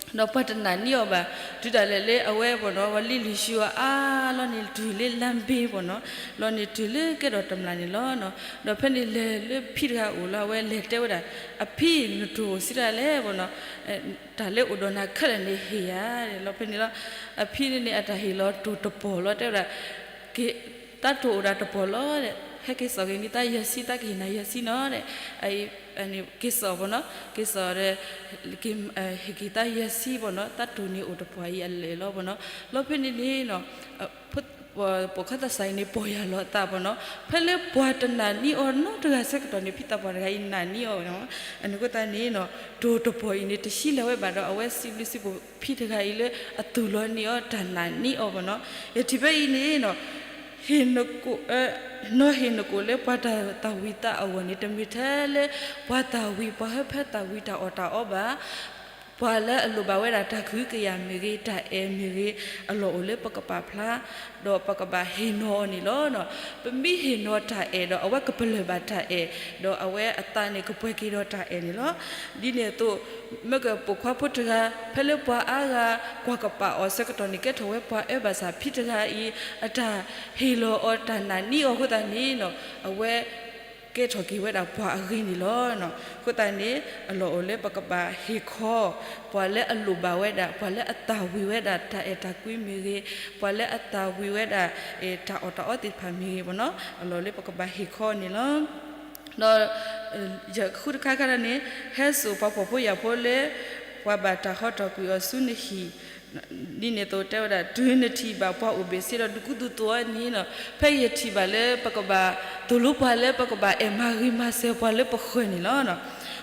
ဒီးပှၤတနာ်န့ၢ်အီၤဘၣ် တုၤဒၣ်လဲာ်လၢအဝဲဘၣ်နီၤ ဝဲလံလံၤဆံးအီၤအါလီၤန့ၣ် တုၤလၢလါဘ့ဘၣ်နီၤ လီၤန့ၣ်တုၤလၢကဲထီၣ်တမျာ်န့ၣ်လီၤ. ဒီးဖဲန့ၣ်လဲၤလၢဖံတဂၤအအိၣ်လီၤ အဝဲလဲၤတဲဝဲဒၣ် အဖံ နတိၢ်အိၣ်စံးတၢ်လဲၣ်ဘၣ်နီၤ တၢ်လၢအိၣ်ဒီးနၤခဲလၢာ်န့ၣ်ဟ့ၣ်ယၤလီၤ. ဖဲန့ၣ်လီၤ အဖံန့ၣ်န့ၣ် အတၢ်ဟ့ၣ်လီၤတိၢ်တပီၢ်လီၤ တဲဝဲဒၣ် သးတိၢ်အိၣ်ဒၣ်တပီၢ်လီၤဒီး ဟဲက့ၤစိာ်က့ၤန့ၢ်သးယဲၢ်ဆံ သးကဟ့ၣ်နၤယဲၢ်ဆံနီၤဒီး က့ၤစိာ်ဘၣ်နီၤ က့ၤစိာ်ဒီး ဟ့ၣ်က့ၤသးယဲၢ်ဆံဘၣ်နီၤ သးတိၢ်န့ၢ်အိၣ်တပီၢ်အံၤအလၢာ်လီၤဘၣ်နီၤ. လီၤဖဲန့ၣ်န့ၣ်နီၤ ပိာ်ခွါသးစၢ်အံၤန့ၣ် ပီၢ်ယၢ်လီၤအသးဘၣ်နီၤ ဖဲလၢပှၤတနာ်န့ၢ်အီၤနီတဂၤဆၢကတီၢ်န့ၣ် ဖံသးပှၢ်တဂၤအံၤနာ်န့ၢ်အီၤဘၣ်နီၤ အန့ၣ်အဃိသတးန့ၣ်နီၤ တိၢ်တပီၢ်အံၤန့ၣ် တဆံလၢၤဝဲဘၣ်ဒီး အဝဲစံးဘျုးစံးဖှိၣ်ဖံတဂၤအံၤလၢအသူၣ်လီၤန့ၢ်အီၤတၢ်နာ်န့ၢ်အီၤဘၣ်နီၤ. ယထံၣ်ဖဲအံၤန့ၣ်နီၤ ဟ့ၣ်နကိာ် နီၢ်ဟ့ၣ်နကိာ်လၢပှၤတၢ်သၣ်ဝံၤသးအဂီၢ်န့ၣ် တမ့ၢ်ထဲလၢ ပှၤသၣ်ဝံၤ ပှၤဟၢဖၢသၣ်ဝံၤတၢ်အီၣ်တၢ်အီဘၣ် ပှၤလၢအလိၣ်ဘၣ်ဝဲဒၣ်တၢ်ကဟုကယာ်မ့ၢ်ဂ့ၤ တၢ်အဲၣ်မ့ၢ်ဂ့ၤ အလီၢ်အိၣ်လၢပကပာ်ဖျါ ဒီးပကဘၣ်ဟ့ၣ်နီၤအီၤန့ၣ်လီၤ. ပမ့ၢ်ဟ့ၣ်နီၤတၢ်အဲၣ်ဒီး အဝဲကပလၢၢ်ဘၣ်တၢ်အဲၣ် ဒီးအဝဲအသးန့ၣ်ကပှဲၤက့ၤဒီးတၢ်အဲၣ်န့ၣ်လီၤ. ဒ်န့ၣ်အသိး မ့ၢ်ကပိာ်ခွါဖိတဂၤ ဖဲလၢပှၤအါဂၤ ကွၢ်ကပာ်အီၤဆၢကတီၢ်န့ၣ် ကဲထီၣ်ဝဲပှၤအၢဘၣ်ဆၣ် ဖံတဂၤအံၤ အတၢ်ဟ့ၣ်လီၤအီၤတၢ်နာ်န့ၢ်အီၤအဃိသတးန့ၣ်နီၤ အဝဲ ကဲထီၣ်က့ၤဝဲဒၣ်ပှၤအဂ့ၢ်န့ၣ်လီၤ. အဃိသတးန့ၣ် အလီၢ်အိၣ်လၢပကဘၣ်ဟ့ၣ်ခီ ပှၤလၢအလိၣ်ဘၣ်ဝဲဒၣ် ပှၤလၢအသၣ်ဝံၤဝဲဒၣ်တၢ်အဲၣ်တၢ်ကွံမ့ၢ်ဂ့ၤ, ပှၤလၢအသၣ်ဝံၤဝဲဒၣ် တၢ်အီၣ်တၢ်အီသ့ၣ်တဖၣ်မ့ၢ်ဂ့ၤဘၣ်နီၤ, အလီၢ်လၢပကဘၣ်ဟ့ၣ်ခီန့ၣ်လီၤ. ဒီး ယဃုတခါခါန့ၣ် ဟဲစိာ်ပှၤဖှီၣ်ဖိယာ်ဖိလၢ ပှၤဘၣ်တၢ်ဟီထီၣ်ကွံာ်အီၤဆူနဟံၣ် ဒ်န့ၣ်အသိးတဲဝဲဒၣ် တုၤနထံၣ်ဘၣ်ပှၤအိၣ်ဘ့ၣ်ဆ့ဒီးဒူကူသူသိးအန့ၣ်နီၤ, ဖဲယထံၣ်ဘၣ်လၢပကဘၣ် သိၣ်လိပှၤလၢပကဘၣ်အဲၣ်မၤဂ့ၤမၤစၢၤပှၤလၢပဃၢၤန့ၣ်လီၤ.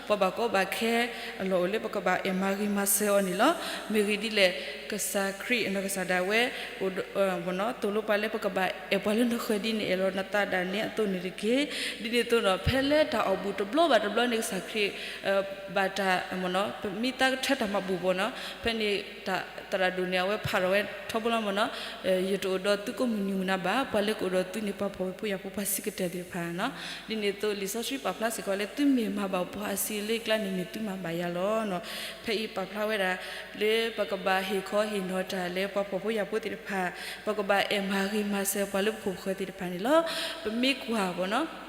ပှၤဘၣ်ကီဘၣ်ခဲ အလီၢ်အိၣ်လၢပကဘၣ်အဲၣ်မၤဂ့ၤမၤစၢၤအီၤန့ၣ်လီၤ. မ့ၢ်ဂ့ၢ်ဒ်လဲၣ်, ကစၢ်ခရံာ်နီၢ်ကစၢ်ဒၣ်ဝဲ သိၣ်လိပှၤလၢပကဘၣ်အဲၣ်ပှၤလၢနဃၢၤဒ်နအဲၣ်လီၤနသးဒၣ်နဲအသိးန့ၣ်တက့ၢ်. ဒ်န့ၣ်အသိးဒီး ဖဲလၢတၢ်အီၣ်ဘူၣ်တဘျီဘၣ်တဘျီန့ၣ် ကစၢ်ခရံာ် ဘၣ်တၢ် ပမ့ၢ်သးကထၢတၢ်မၤဘူၣ်ဘၣ်နီၤ, ဖဲန့ၣ် သရၣ်ဒိၣ်န့ၣ် အဝဲဖးထီၣ်ဝဲထီဘိလီၤမ့ၢ်နီၤ, ယတအိၣ်ဒီးသုကိးမုၢ်နံၤမုၢ်နၤဘၣ်, ပှၤလၢကအိၣ်ဒီးသုန့ၣ် ပှၤဖှီၣ်ဖိယာ်ဖိ ပှၤစံးကတၢၢ်သ့ၣ်တဖၣ်နီၤ. ဒ်န့ၣ်အသိး လံာ်စီဆှံပာ်ဖျါစ့ၢ်ကီးလၢ သုမ့ၢ်မၤဘၣ်ပှၤအစံးအလၢအကျါန့ၣ် မ့ၢ်သုမၤဘၣ်ယၤလီၤနီၤ. ဖဲအံၤပာ်ဖျါဝဲဒၣ် လၢပကဘၣ်ဟ့ၣ်ခီဟ့ၣ်နီၤတၢ်လၢပှၤဖှီၣ်ဖိယာ်ဖိသ့ၣ်တဖၣ်, ပကဘၣ်အဲၣ်မၤဂ့ၤမၤစၢၤပှၤလၢပခိၣ်ပဃၢၤသ့ၣ်တဖၣ်န့ၣ်လီၤ. ပမ့ၢ်ကွၢ်ဘၣ်နီၤ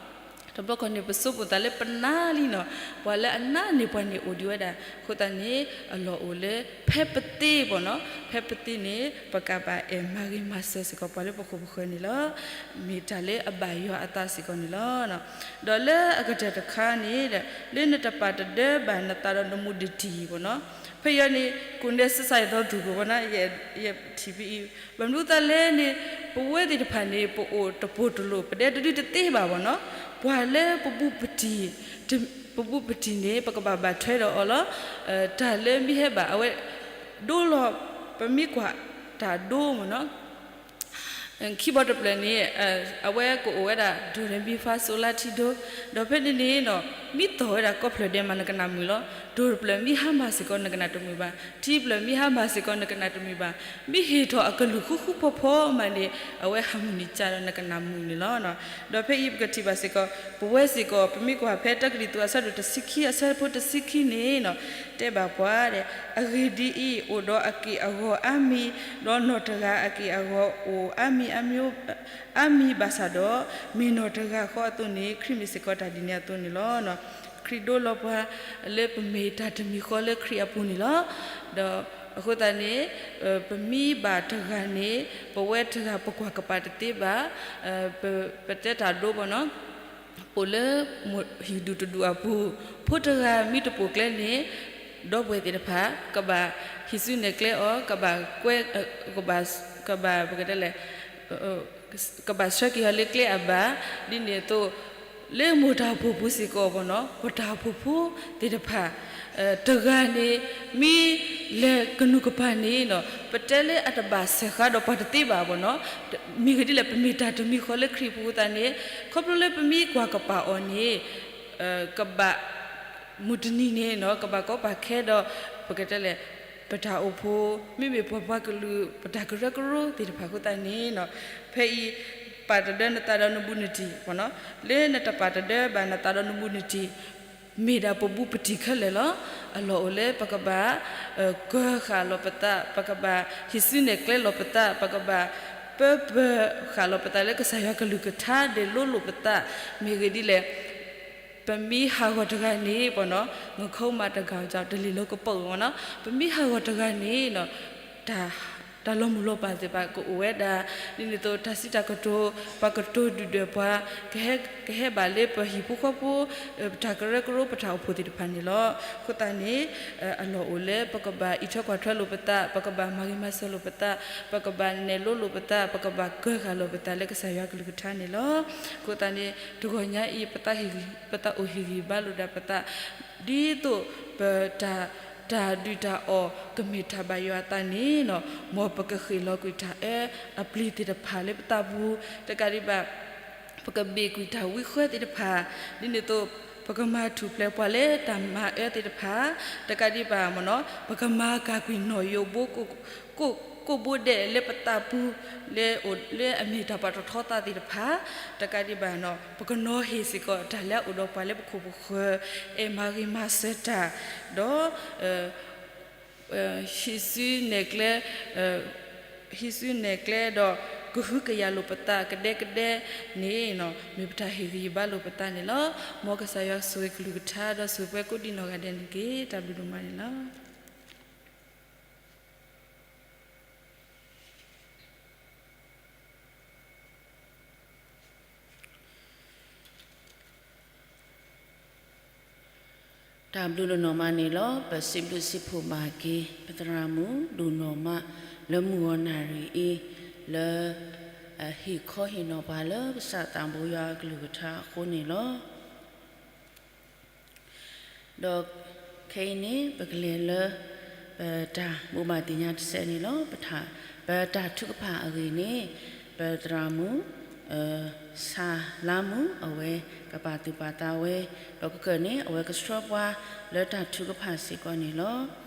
တဘျီခီန့ၣ် ပဆိကမိၣ်သးလၢပနါလံနီၤ, ပှၤလၢအနါန့ၢ်ပှၤန့ၣ်အိၣ်ဒံးဝဲဒၣ်. အဃိသတးန့ၣ် အလီၢ်အိၣ်လၢ ဖဲပသ့ဘၣ်နီၤ, ဖဲပသ့န့ၣ် ပကဘၣ်အဲၣ်မၤဂ့ၤမၤစၢၤစ့ၢ်ကီးပှၤလၢပခိၣ်ပဃၢၤန့ၣ်လီၤ. မ့ၢ်တၢ်လၢအဘၣ်ယွၤအသးစ့ၢ်ကီးန့ၣ်လီၤ. ဒီးလၢအကတၢၢ်တခါန့ၣ် လၢနတပာ်တဒၢဘၣ်နသးဒီးနမူဒတံၢ်ဘၣ်နီၤ, ဖဲယၤန့ၣ် ကိးနဲစ့စ့ယသီသူၣ်ဘၣ်နီၤ, ယထံၣ်ဖဲအံၤ ဘၣ်မနုၤအဃိသတးလဲၣ်န့ၣ် ပဝဲသ့ၣ်တဖၣ်န့ၣ် ပအိၣ်တပိၢ်တလိၣ် ပဒဲတဒုတသ့ဘၣ်ဘၣ်နီၤ, ပှၤလၢပဘူးပတံၢ် ပဘူးပတံၢ်န့ၣ် ပကဘၣ်ဘၣ်ထွဲဒီးအီၤလီၤ. တၢ်လၢမ့ၢ်ဟဲဘၣ်အဝဲ ဒိလီၤ ပမ့ၢ်ကွၢ်တၢ်ဒိမ့ၢ်နီၤ ခံဘီတဖျၢၣ်န့ၣ် အဝဲကအိၣ်ဝဲဒၣ် ဒိၣ်ရ့မံဖးစိလါထံဒိ, ဒီးဖဲန့ၣ်န့ၣ်နီၤ မ့ၢ်သီၣ်ဝဲဒၣ်ကိးဖျၢၣ်ဒဲးမး နကနၣ်မုာ်လီၤ. ဒိၣ်တဖျၢၣ်မ့ၢ်ဟါမၢ်စ့ၢ်ကီး နကနၣ်တမုာ်ဘၣ်, ထံဖျၢၣ်မ့ၢ်ဟါမၢ်စ့ၢ်ကီး နကနၣ်တမုာ်ဘၣ်, မ့ၢ်ဟ့ၣ်ထီၣ်အကလုၢ်ဃူဃူဖိးဖိးမးန့ၣ် အဝဲဟးမုၢ်နံၤကၢ်ဒီး နကနၣ်မုာ်န့ၣ်လီၤ. ဒီးဖဲအံၤပကထံၣ်ဘၣ်စ့ၢ်ကီး ပဝဲစ့ၢ်ကီး ပမ့ၢ်ကွၢ်ဖဲတၢကရံၣ်သူးအဆၢဒိၣ်တဆံခံ အဆၢဖိတဆံခံန့ၣ်နီၤ တဲဘၣ်ပှၤဒဲး, အဂ့ၢ်ဒ်အံၤ, အိၣ်ဒီးအက့ၢ်အဂီၤအါမံၤ, ဒီးနီၢ်တဂၤအက့ၢ်အဂီၤအိၣ်အါမံၤ အါမံၤဘၣ်ဆၣ်ဒီး မ့ၢ်နီၢ်တဂၤဃီအသိးန့ၣ် ခရံာ်မ့ၢ်စ့ၢ်ကီးတၢ်ဒ်န့ၣ်အသိးန့ၣ်လီၤ. ခရံာ်ဒိလီၤပှၤလၢပမ့ၢ်တၢ်တမံၤဃီလၢခရံာ်အပူၤန့ၣ်လီၤ. ဒီးအဃိသတးန့ၣ် ပမ့ၢ်ဘၣ်တဂၤန့ၣ် ပဝဲတဂၤပကွၢ်ကပာ်တသ့ဘၣ်, ပတဲတၢ်ဒိဘၣ်နီၤ ပအိၣ်လၢဟံၣ်ဒူၣ်တဒူၣ်အပူၤ, ဖိတဂၤမ့ၢ်တပိာ်ကျဲန့ၣ် ဒီပုၢ်ဝဲၢ်သ့ၣ်တဖၣ် ကဘၣ်ဟံးစုနဲၣ်ကျဲအီၤ, ကဘၣ်ကွဲ, ကဘၣ်, ကဘၣ်ပကတဲလဲၣ် ကဘၣ်ဆှၢက့ၤအီၤလၢကျဲအဘၣ်. ဒ်န့ၣ်အသိး လၢမိၢ်တၢ်အိၣ်ဖှိၣ်ပူၤစ့ၢ်ကီးဘၣ်နီၤ ပတၢ်အိၣ်ဖှိၣ်ဖိသ့ၣ်တဖၣ် တဂၤန့ၣ် မ့ၢ်လဲၤကနူၤကပၤန့ၣ်နီၤ ပတဲလၢအတဘၣ်စၢဃာ်ဒီးပှၤတသ့ဘၣ်ဘၣ်နီၤ. မ့ၢ်ဂ့ၢ်ဒ်လဲၣ် ပမ့ၢ်တၢ်တမံၤဃီလၢခရံာ်အပူၤအဃိသတးန့ၣ် ခီဖျိလၢပမ့ၢ်ကွၢ်ကပာ်အီၤန့ၣ် ကဘၣ် မုၢ်တနံၤန့ၣ်နီၤ ကဘၣ်ကီဘၣ်ခဲဒီး ပကတဲလဲၣ် ပတၢ်အိၣ်ဖှိၣ် မ့မ့ၢ်ပပှၤကလုာ် ပတၢ်ကရၢကရိသ့ၣ်တဖၣ်အဃိသတးန့ၣ်နီၤ ဖဲအံၤ ပာ်တဒၢနသးဒီးနဘူးနတံၢ်နီၤ လၢနတပာ်တဒၢဘၣ်နသးဒီးနဘူးနတံၢ် မ့ၢ်ဒၣ်ပဘူးပတံၢ်ခဲလၢာ်လီၤ. အလီၢ်အိၣ်လၢပကဘၣ် ကၢဃာ်လီၤပသး ပကဘၣ်ဟံးစုနဲၣ်ကျဲလီၤပသး ပကဘၣ်ပၢပၢဃာ်လီၤပသးလၢကစၢ်ယွၤကလုၢ်ကထါ ဒဲးလိလိာ်ပသး မ့ၢ်ဂ့ၢ်ဒ်လဲၣ် ပမ့ၢ်ဟးဂီၤတဂၤန့ၣ်ဘၣ်နီၤ ငခီမးတဂၤအီၤ တလ့ၤလီၤကပီၤဘၣ်နီၤ ပမ့ၢ်ဟးဂီၤတဂၤန့ၣ်နီၤ တၢ်လီၤမုၢ်လီၤပၢ်သ့ၣ်တဖၣ်ကအိၣ်ဝဲဒၣ် ဒ်န့ၣ်အသိးတၢ်စံးတၢ်ကတိၤ ပှၤကတိၤဒုၣ်ဒွဲၣ်ပှၤ ကဟဲဘၣ်လၢပဟံၣ်ဖိဃီဖိ ပတၢ်ကရၢကရိ ပတၢ်အိၣ်ဖှိၣ်သ့ၣ်တဖၣ်န့ၣ်လီၤ. အဃိသတးန့ၣ် အလီၢ်အိၣ်လၢပကဘၣ်အံးထွဲကွၢ်ထွဲလိာ်ပသး ပကဘၣ်မၤဂ့ၤမၤစၢၤလိာ်ပသး ပကဘၣ်နဲၣ်လိလိာ်ပသး ပကဘၣ်ကၢဃာ်လိာ်ပသးလၢကစၢ်ယွၤကလုၢ်ကထါန့ၣ်လီၤ. အဃိသတးန့ၣ် တဂီၤညါအံၤ ပသးအိၣ်ဟ့ၣ်ဂံၢ်ဘါလိာ်ဒၣ်ပသး ဒ်သိးပတၢ် တၢ်ဒုၣ်တၢ်အီၣ်ကမ့ၢ်တၢ်ဘၣ်ယွၤအသးန့ၣ်နီၤ မ်ပကဃ့ၢ်လီၤကွံာ်တၢ်အၢအပျံၤသ့ၣ်တဖၣ်လၢပသးပူၤ တကးဒံးဘၣ် ပကဘ့ၣ်ကွံာ်တၢ်ဝံဃၢသ့ၣ်တဖၣ် ဒ်န့ၣ်အသိး ပကမၤထူၣ်ဖျဲးပှၤလၢတၢ်မၤအၢသ့ၣ်တဖၣ် တကးဒံးဘၣ်မ့ၢ်နီၤ ပကမၤကၤကွံာ်နီၣ်ယိးဘိ ကိးဘိဒဲးလၢပသးပူၤ လၢအမ့ၢ်တၢ်ပာ်ထီၣ်ထီသးသ့ၣ်တဖၣ် တကးဒံးဘၣ်နီၤ ပကနီၤဟ့ၣ်စ့ၢ်ကီးတၢ်လၢအအိၣ်ဒီးပှၤလၢပခိၣ်ပဃၢၤ အဲၣ်မၤဂ့ၤမၤစၢၤတၢ် ဒီး ဟံးစုနဲၣ်ကျဲ ဟံးစုနဲၣ်ကျဲဒီး ကဟုကယာ်လိာ်ပသးကဒဲကဒဲန့ၣ် မ့ၢ်ပတၢ်ဟ့ၣ်ဂံၢ်ဟ့ၣ်ဘါလိာ်ပသးန့ၣ်လီၤ. မ်ကစၢ်ယွၤဆိၣ်ဂ့ၤကလုၢ်ကထါ ဒီးဆိၣ်ဂ့ၤပှၤကိးဒံးနီၢ်ဂၤဒဲးန့ၣ်တက့ၢ်. တၢ်ဘျုးဒိၣ်မးန့ၣ်လီၤ. တၢ်ဘျုးဒိၣ်နီၢ်မးန့ၣ်လီၤ. ပစံးဘျုးစံးဖှိၣ်ဘၣ်က့ၤ ပသရၣ်မုၣ်ဒိၣ်နီၢ်မး လၢမုၢ်ဂီၤနၣ်ရံၣ်အံၤ လၢ ဟ့ၣ်ခီဟ့ၣ်နီၤပှၤလၢကစၢ်သးဘိယွၤအကလုၢ်ကထါအဃိန့ၣ်လီၤ. ဒီးခဲအံၤန့ၣ် ပကလဲၤလၢ ပတၢ်ဘိးဘၣ်သ့ၣ်ညါတစဲးန့ၣ်လီၤ. ပတၢ်ထုကဖၣ်အဂ့ၢ်န့ၣ် ပသရၣ်မုၣ် ဆၣ်လါမူ အဝဲကပာ်သူၣ်ပာ်သးဝဲ, ဒီးကကၢၢ်န့ၣ် အဝဲကဆှၢပှၤလၢတၢ်ထုကဖၣ်စ့ၢ်ကီးန့ၣ်လီၤ.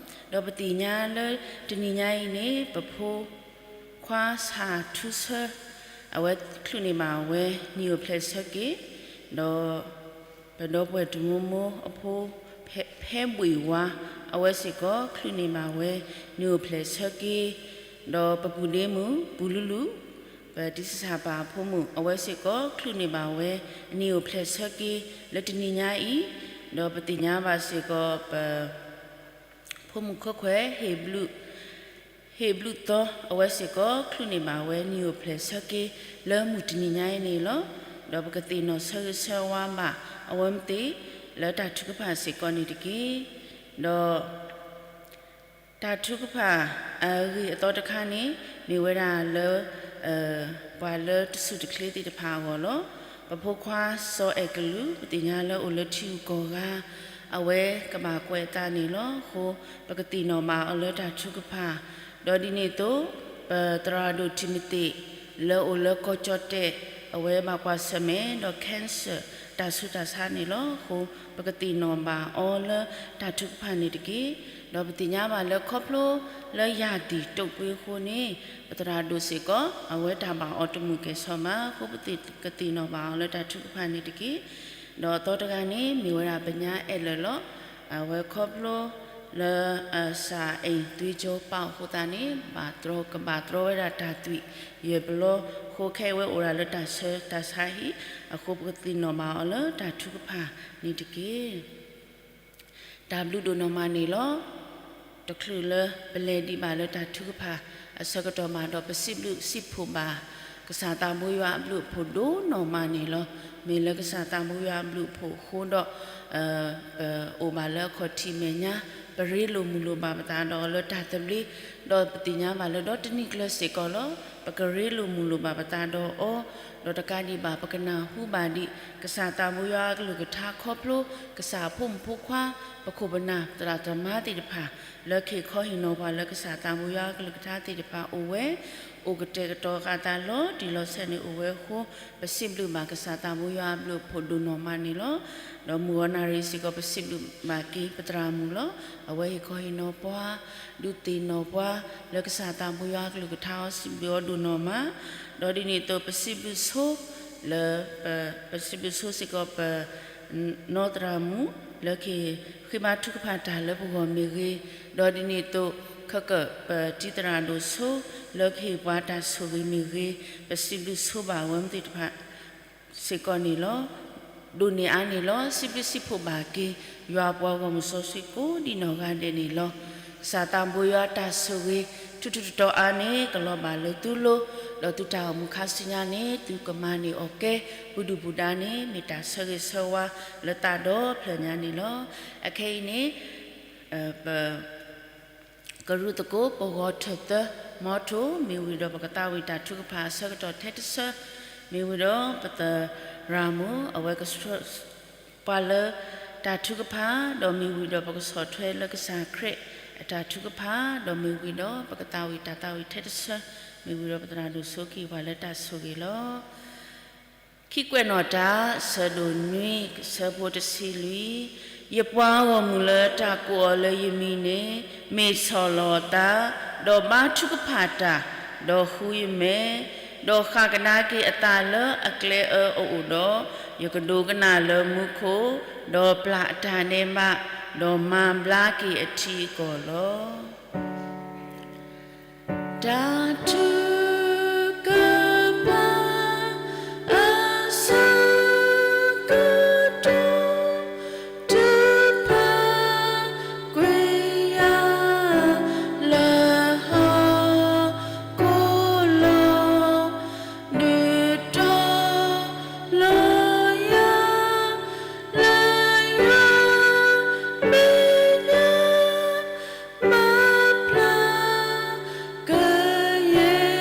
ဒီးပသ့ၣ်ညါလၢတနံၤညါအံၤန့ၣ် ပဖိခွါဆၣ်ထူဆၢ အဝဲချုးန့ၢ်ဘၣ်ဝဲ နံၣ်အိၣ်ဖျဲၣ်ဆၢက့ၤ, ဒီး ပဒီပုၢ်ဝဲၢ်တံၤမိၢ်မိၢ်အဖိ ဖဲဘှံးဝါ အဝဲစ့ၢ်ကီး ချုးန့ၢ်ဘၣ်ဝဲ နံၣ်အိၣ်ဖျဲၣ်ဆၢက့ၤ, ဒီးပပုၢ်ဒ့မုၣ် ပူၤလူလူ ပတံၢ်စၢ်ပၢ်အဖိမုၣ် အဝဲစ့ၢ်ကီး ချုးန့ၢ်ဘၣ်ဝဲ နံၣ်အိၣ်ဖျဲၣ်ဆၢက့ၤ လၢတနံၤညါအံၤ, ဒီးပသ့ၣ်ညါဘၣ်စ့ၢ်ကီး ပ ဖိမုၣ်ခိၣ်ခွဲး ဟ့ၣ်ဘျုးသီ အဝဲစ့ၢ်ကီး ချုးန့ၢ်ဘၣ်ဝဲ နံၣ်အိၣ်ဖျဲၣ်ဆၢက့ၤ လၢမုၢ်တနံၤညါအံၤန့ၣ်လီၤ. ဒီးပကသ့ၣ်နီၣ်ဆၢဂ့ၤဆၢဝါဘၣ် အဝဲသ့ၣ် လၢတၢ်ထုကဖၣ်စ့ၢ်ကီးန့ၣ်တက့ၢ်. ဒီး တၢ်ထုကဖၣ်အဂ့ၢ်အသီတခါန့ၣ် မ့ၢ်ဝဲဒၣ်လၢ ပှၤလၢတစူၢ်တချ့သ့ၣ်တဖၣ်အဂီၢ်လီၤ. ပဖိခွါစီၤအဲၣ်ကလုာ် ပသ့ၣ်ညါလၢအိၣ်လၢထံဂုၤကီၢ်ဂၤ အဝဲကဘၣ်ကွဲးအသးန့ၣ်လီၤ. အဃိ ပကသ့ၣ်နီၣ်ဘၣ်အီၤလၢတၢ်ထုကဖၣ်, ဒီးဒ်န့ၣ်အသိး ပသရၣ်ဒိၣ်ထံမသ့း လၢအိၣ်လၢကီၢ်ကၠီၣ်တဲၣ် အဝဲဘၣ်ကွၢ်ဆၢၣ်မဲာ်ဒီး cancer တၢ်ဆူးတၢ်ဆါန့ၣ်လီၤ. အဃိ ပကသ့ၣ်နီၣ်ဘၣ်အီၤလၢတၢ်ထုကဖၣ်န့ၣ်တက့ၢ်. ဒီးပသ့ၣ်ညါဘၣ်လၢခီဖျိလၢယၢ်သံၣ်တိာ်ကွ့အဃိန့ၣ် ပသရၣ်ဒိၣ်စ့ၢ်ကီး အဝဲတၢ်ဘၣ်အီၤတမုာ်ကဲၣ်ဆိးဘၣ်. အဃိပကသ့ၣ်နီၣ်ဘၣ်အီၤလၢတၢ်ထုကဖၣ်န့ၣ်တက့ၢ်. ဒီးအသီတဂၤန့ၣ် မ့ၢ်ဝဲဒၣ်ပညါအဲၣ်လၢာ်လီၤ. အဝဲခီဖျိလၢ စၢ်အ့ၣ်သွ့ကၠိပာ်အဃိသတးန့ၣ် ဘၣ်တြီ ကဘၣ်တြီဝဲဒၣ်တၢ်သွံၣ်ယဲၢ်ပလီ အဃိခဲအံၤဝဲအိၣ်ဒၣ်လၢတၢ်ဆူးတၢ်ဆါဟံၣ်, အဃိပကသ့ၣ်နီၣ်ဘၣ်အီၤလၢတၢ်ထုကဖၣ်န့ၣ်တက့ၢ်. တၢ်ဘျုးဒိၣ်နီၢ်မးန့ၣ်လီၤ. တချုးလၢပလဲၤဒံးဘၣ်လၢတၢ်ထုကဖၣ်အဆၢကတီၢ်ဘၣ်ဒီး ပစံးဘျုးစံးဖှိၣ်ဘၣ် ကစၢ်သးဘိယွၤအဘျုးအဖှိၣ်ဒိၣ်နီၢ်မးန့ၣ်လီၤ. မ့ၢ်လၢကစၢ်သးဘိယွၤအဘျုးအဖှိၣ်အဃိဒီး ပအိၣ်ဘၣ်လၢအခီၣ်ထံးမဲာ်ညါ, ပရ့လိာ်မုာ်လိာ်ဘၣ်ပသးဒီးလၢတၢ်သဘျ့, ဒီးပသ့ၣ်ညါဘၣ်လၢဒီတနံၣ်ကျၢၤစ့ၢ်ကီးလီၤ. ပကရ့လိာ်မုာ်လိာ်ဘၣ်ပသးဒီးအီၤ, ဒီးတကးဒံးဘၣ် ပကနၢ်ဟူဘၣ်ဒံး ကစၢ်သးဘိယွၤအကလုၢ်ကထါခီဖျိ ကစၢ်အဖိမုၣ်ဖိခွါ, ပခိၣ်ပနၢ် ပသရၣ်သမါသ့ၣ်တဖၣ် လၢကဟ့ၣ်ခီဟ့ၣ်နီၤပှၤလၢကစၢ်သးဘိယွၤအကလုၢ်ကထါသ့ၣ်တဖၣ်အိၣ်ဝဲ, အိၣ်ကတဲာ်ကတီၤအသးလီၤတံၢ်လီၤဆဲးန့ၣ်အိၣ်ဝဲအဃိ, ပစံးဘျုးဘၣ်ကစၢ်သးဘိယွၤအဘျုးအဖှိၣ်ဒိၣ်နီၢ်မးန့ၣ်လီၤ. ဒီးမုၢ်ဂီၤနၣ်ရံၣ်စ့ၢ်ကီး ပစံးဘျုးဘၣ်က့ၤပသရၣ်မုၣ်လီၤ. အဝဲဟ့ၣ်ခီဟ့ၣ်နီၤပှၤ, ဒုးသ့ၣ်နီၣ်ပှၤ လၢကစၢ်သးဘိယွၤအကလုၢ်ကထါအီၤ စံးဘျုးအီၤဒိၣ်နီၢ်မး, ဒီးဒ်န့ၣ်အသိး ပစံးဘျုးဆိ လၢ ပစံးဘျုးဆိစ့ၢ်ကီး ပ နီၢ်သရၣ်မုၣ် လၢကဟ့ၣ်ဃ့ဘါထုကဖၣ်တၢ်လၢပဂီၢ်မ့ၢ်ဂ့ၤ, ဒီးဒ်န့ၣ်အသိး ခဲကၢၣ် ပတံၤသရၣ်ဒိၣ်ဆိ လၢကဟ့ၣ်ပှၤတၢ်ဆိၣ်ဂ့ၤမ့ၢ်ဂ့ၤ, ပစံးဘျုးဆိဘၣ်အဝဲသ့ၣ်တဖၣ်စ့ၢ်ကီးန့ၣ်လီၤ. ဒိးန့ၢ်အါန့ၣ်လီၤ. စံးဘျုးစံးဖှိၣ်ဘၣ်က့ၤ ယွၤအပှၤဂီၢ်မုၢ်စီဆှံကိးဒံးနီၢ်ဂၤဒဲးန့ၣ်လီၤ. ကစၢ်သးဘိယွၤတၢ်ဆိၣ်ဂ့ၤ ထူးထူးတီၤတီၤအါန့ၣ် ကလီၤဘၣ်လၢသုလိၤ, ဒီးသုတၢ်အိၣ်မူခါဆူညါန့ၣ် သုကမၤန့ၢ်အီၤကဲ ပူၤဒုၣ်ပူၤဒါန့ၣ် မ့ၢ်တၢ်ဆၢဂ့ၤဆၢဝါလၢသးဒီဖျၢၣ်ညါန့ၣ်လီၤ. အခဲအံၤန့ၣ် ပ ကရူၢ်သကိး ပဂီၤထၢၣ်သၢ မီထိ မ့ၢ်ဝံၤဒီးပကသးဝံၣ်တၢ်ထုကဖၣ်အဆၢကတီၢ်ထဲတဆၢ, မ့ၢ်ဝံၤဒီးပသရၣ်မုၣ် အဝဲကဆှၢ ပှၤလၢတၢ်ထုကဖၣ်, ဒီးမ့ၢ်ဝံၤဒီးပကဆီၣ်ထွဲလၢကစၢ်ခရံာ်အတၢ်ထုကဖၣ်, ဒီးမ့ၢ်ဝံၤဒီးပကသးဝံၣ်တၢ်သးဝံၣ်ထဲတဆၢ, မ့ၢ်ဝံၤဒီးပသရၣ်ဒိၣ်ဆိကဟ့ၣ်ပှၤလၢတၢ်ဆိၣ်ဂ့ၤလီၤ. ခံကွဲးနီၣ်တၢ် ဆၢဒိၣ်နွံ ဆၢဖိတဆံလွံၢ်, ယပှၤဂီၢ်မုၢ်လၢတၢ်ကိးအီၤလၢယမံၤန့ၣ် မ့ၢ်ဆီၣ်လီၤအသး, ဒီးဘါထုကဖၣ်တၢ်, ဒီးဃုယမဲာ်, ဒီးဃၣ်ကဒါက့ၤအသးလၢအကျဲအၢအအိၣ်ဒီး, ယကဒိကနၣ်လၢမူခိၣ်, ဒီးပျၢ်အတၢ်ဒဲးဘး, ဒီးမၤဘျါက့ၤအထံအကီၢ်လီၤ. တၢ်ထုကဖၣ်အဆၢကတီၢ် ထုကဖၣ်ကွံာ်ယၤ လၢဟီၣ်ခိၣ်လီၤ, ဒုးတီၤလီၤယၤ လၢယွၤမဲာ်ညါ ဘၣ်ဖျါကယဲၢ်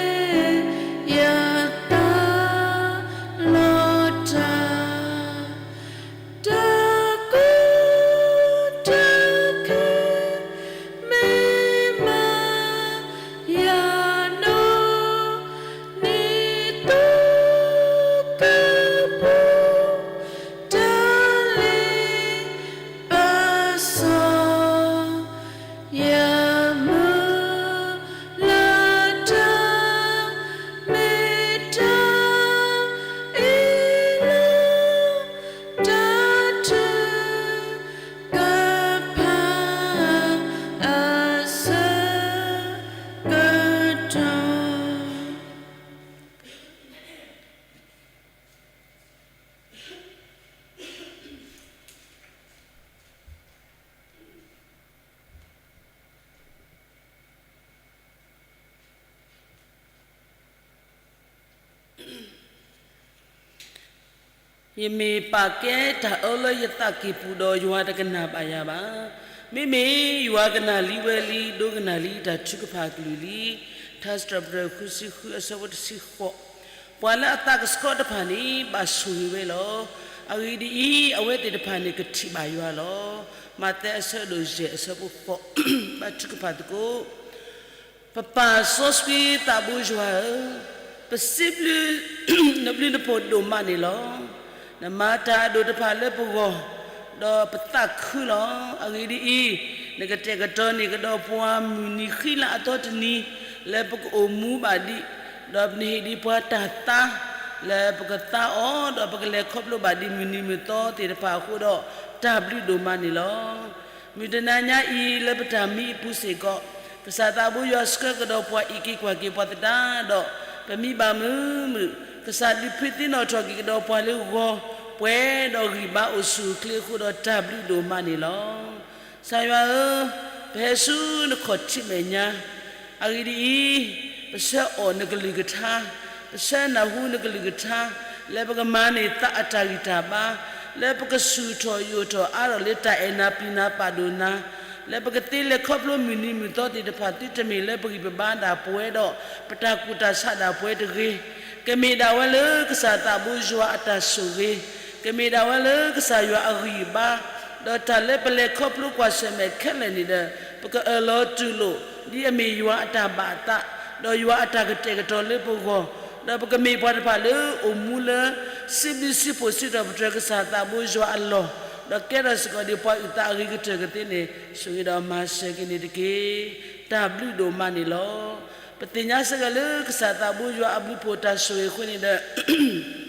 ယမ့ၢ်ပာ်ကဲတၢ်အၢလၢယသးကံၢ်ပူၤဒီး ယွၤတကနၣ်ဘၣ်ယၤဘၣ်. မ့မ့ၢ်ယွၤကနၣ်လံဝဲလံ ဒိကနၣ်လံတၢ်ထုကဖၣ်အကလုၢ်လံ. ထါစံးထီၣ်ပတြၢၤ ဃုဆံဃု အဆၢဖိတဆံဃိး, ပှၤလၢအသးကဆှီတဖၣ်န့ၣ် ဘၣ်ဆိၣ်ဂ့ၤဝဲလီၤ. အဂ့ၢ်ဒ်အံၤ, အဝဲသ့ၣ်တဖၣ်န့ၣ် ကထံၣ်ဘၣ်ယွၤလီၤ. မးသဲ အဆၢဒိၣ်ယဲၢ် အဆၢဖိဃိး, ဘါထုကဖၣ်သကိး. ပပၢ်စီဆှံသးဘိယွၤဧၢ, ပစံးဘျုးနဘျုးနဖှိၣ်ဒိၣ်မးန့ၣ်လီၤ. နမၤတၢ်အဒိၣ်တဖၣ်လၢပဂီၢ်, ဒီးပသးခုလီၤ. အဂ့ၢ်ဒ်အံၤ, နကတဲာ်ကတီၤန့ၢ်ကဒီးပှၤမုၢ်နံၤဃံလၤအသီတနံၤ, လၢပကအိၣ်မူဘၣ်ဒံး, ဒီးနဟ့ၣ်ဒံးပှၤတၢ်သါ လၢပကသါအီၤ, ဒီးပကလဲၤခီဖျိဘၣ်ဒံးမုၢ်နံၤမုၢ်သီသ့ၣ်တဖၣ်အဃိဒီး, တၢ်ဘျုးဒိၣ်မးန့ၣ်လီၤ. မုၢ်တနၤညါအံၤလၢပတၢ်မံအပူၤစ့ၢ်ကီး, ကစၢ်သးဘိယွၤဆှၢကဒီးပှၤအံးက့ၤကွၢ်က့ၤပှၤသတးဒီး, ပမံဘၣ်မုာ်မုာ်, ကစၢ်ဒုးဖှံသ့ၣ်နီၣ်ထီၣ်က့ၤကဒီးပှၤလၢဂီၤ, ပှဲၤဒီးဂံၢ်ဘါအိၣ်ဆူၣ်အိၣ်ချ့အဃိဒီးတၢ်ဘျုးဒိၣ်မးန့ၣ်လီၤ. ကစၢ်ယွၤဧၢ, ပဟဲဆူနခီၣ်ထံးမဲာ်ညါ, အဂ့ၢ်ဒ်အံၤ, ပဆၢအီၣ်နကလုၢ်ကထါ, ပဆၢနၢ်ဟူနကလုၢ်ကထါ, လၢပကမၤန့ၢ်သးအတၢ်ဂံၢ်တၢ်ဘါ, လၢပကဆူၣ်ထီၣ်ယိာ်ထီၣ်အါထီၣ်လၢတၢ်အဲၣ်နၤပျံၤနၤပာ်ဒိၣ်နၤ, လၢပကသ့လဲၤခီဖျိမုၢ်နံၤမုၢ်သီသ့ၣ်တဖၣ် သုတမ့ၢ်လၢပဂံၢ်ပဘါဒၣ်ပဝဲဒီး, ပတၢ်ကူၣ်တၢ်ဆးဒၣ်ပဝဲတဂ့ၤ, ကမ့ၢ်ဒၣ်ဝဲလၢကစၢ်သးဘိယွၤအတၢ်ဆိၣ်ဂ့ၤ, ကမ့ၢ်ဒၣ်ဝဲလၢကစၢ်ယွၤအဂံၢ်အဘါ, ဒီးတၢ်လၢပလဲၤခီဖျိကွၢ်ဆၢၣ်မဲာ်ခဲလၢာ်န့ၣ်ဒီး, ပကအၢၣ်လီၤတူၢ်လိာ်, ဒ်အမ့ၢ်ယွၤအတၢ်ဘၣ်အသး, ဒီးယွၤအတၢ်ကတဲာ်ကတီၤလၢပဂီၢ်, ဒီးပကမ့ၢ်ပှၤတဖၣ်လၢအိၣ်မူလၢ စံးဘျုးစံးဖှိၣ်စံးထီၣ်ပတြၢၤကစၢ်သးဘိယွၤအလီၢ်, ဒီးကဲထီၣ်စ့ၢ်ကီးဒံးပှၤအုၣ်သးအဂ့ၤကတၢၢ်ကသ့န့ၣ်, ဆိၣ်ဂ့ၤဒီးမၤစၢၤက့ၤန့ၣ်တက့ၢ်. တၢ်ဘျုးဒိၣ်မးန့ၣ်လီၤ. ပသ့ၣ်ညါစ့ၢ်ကီးလၢကစၢ်သးဘိယွၤအဘျုးဖှိၣ်တၢ်ဆိၣ်ဂ့ၤအဃိန့ၣ်ဒီး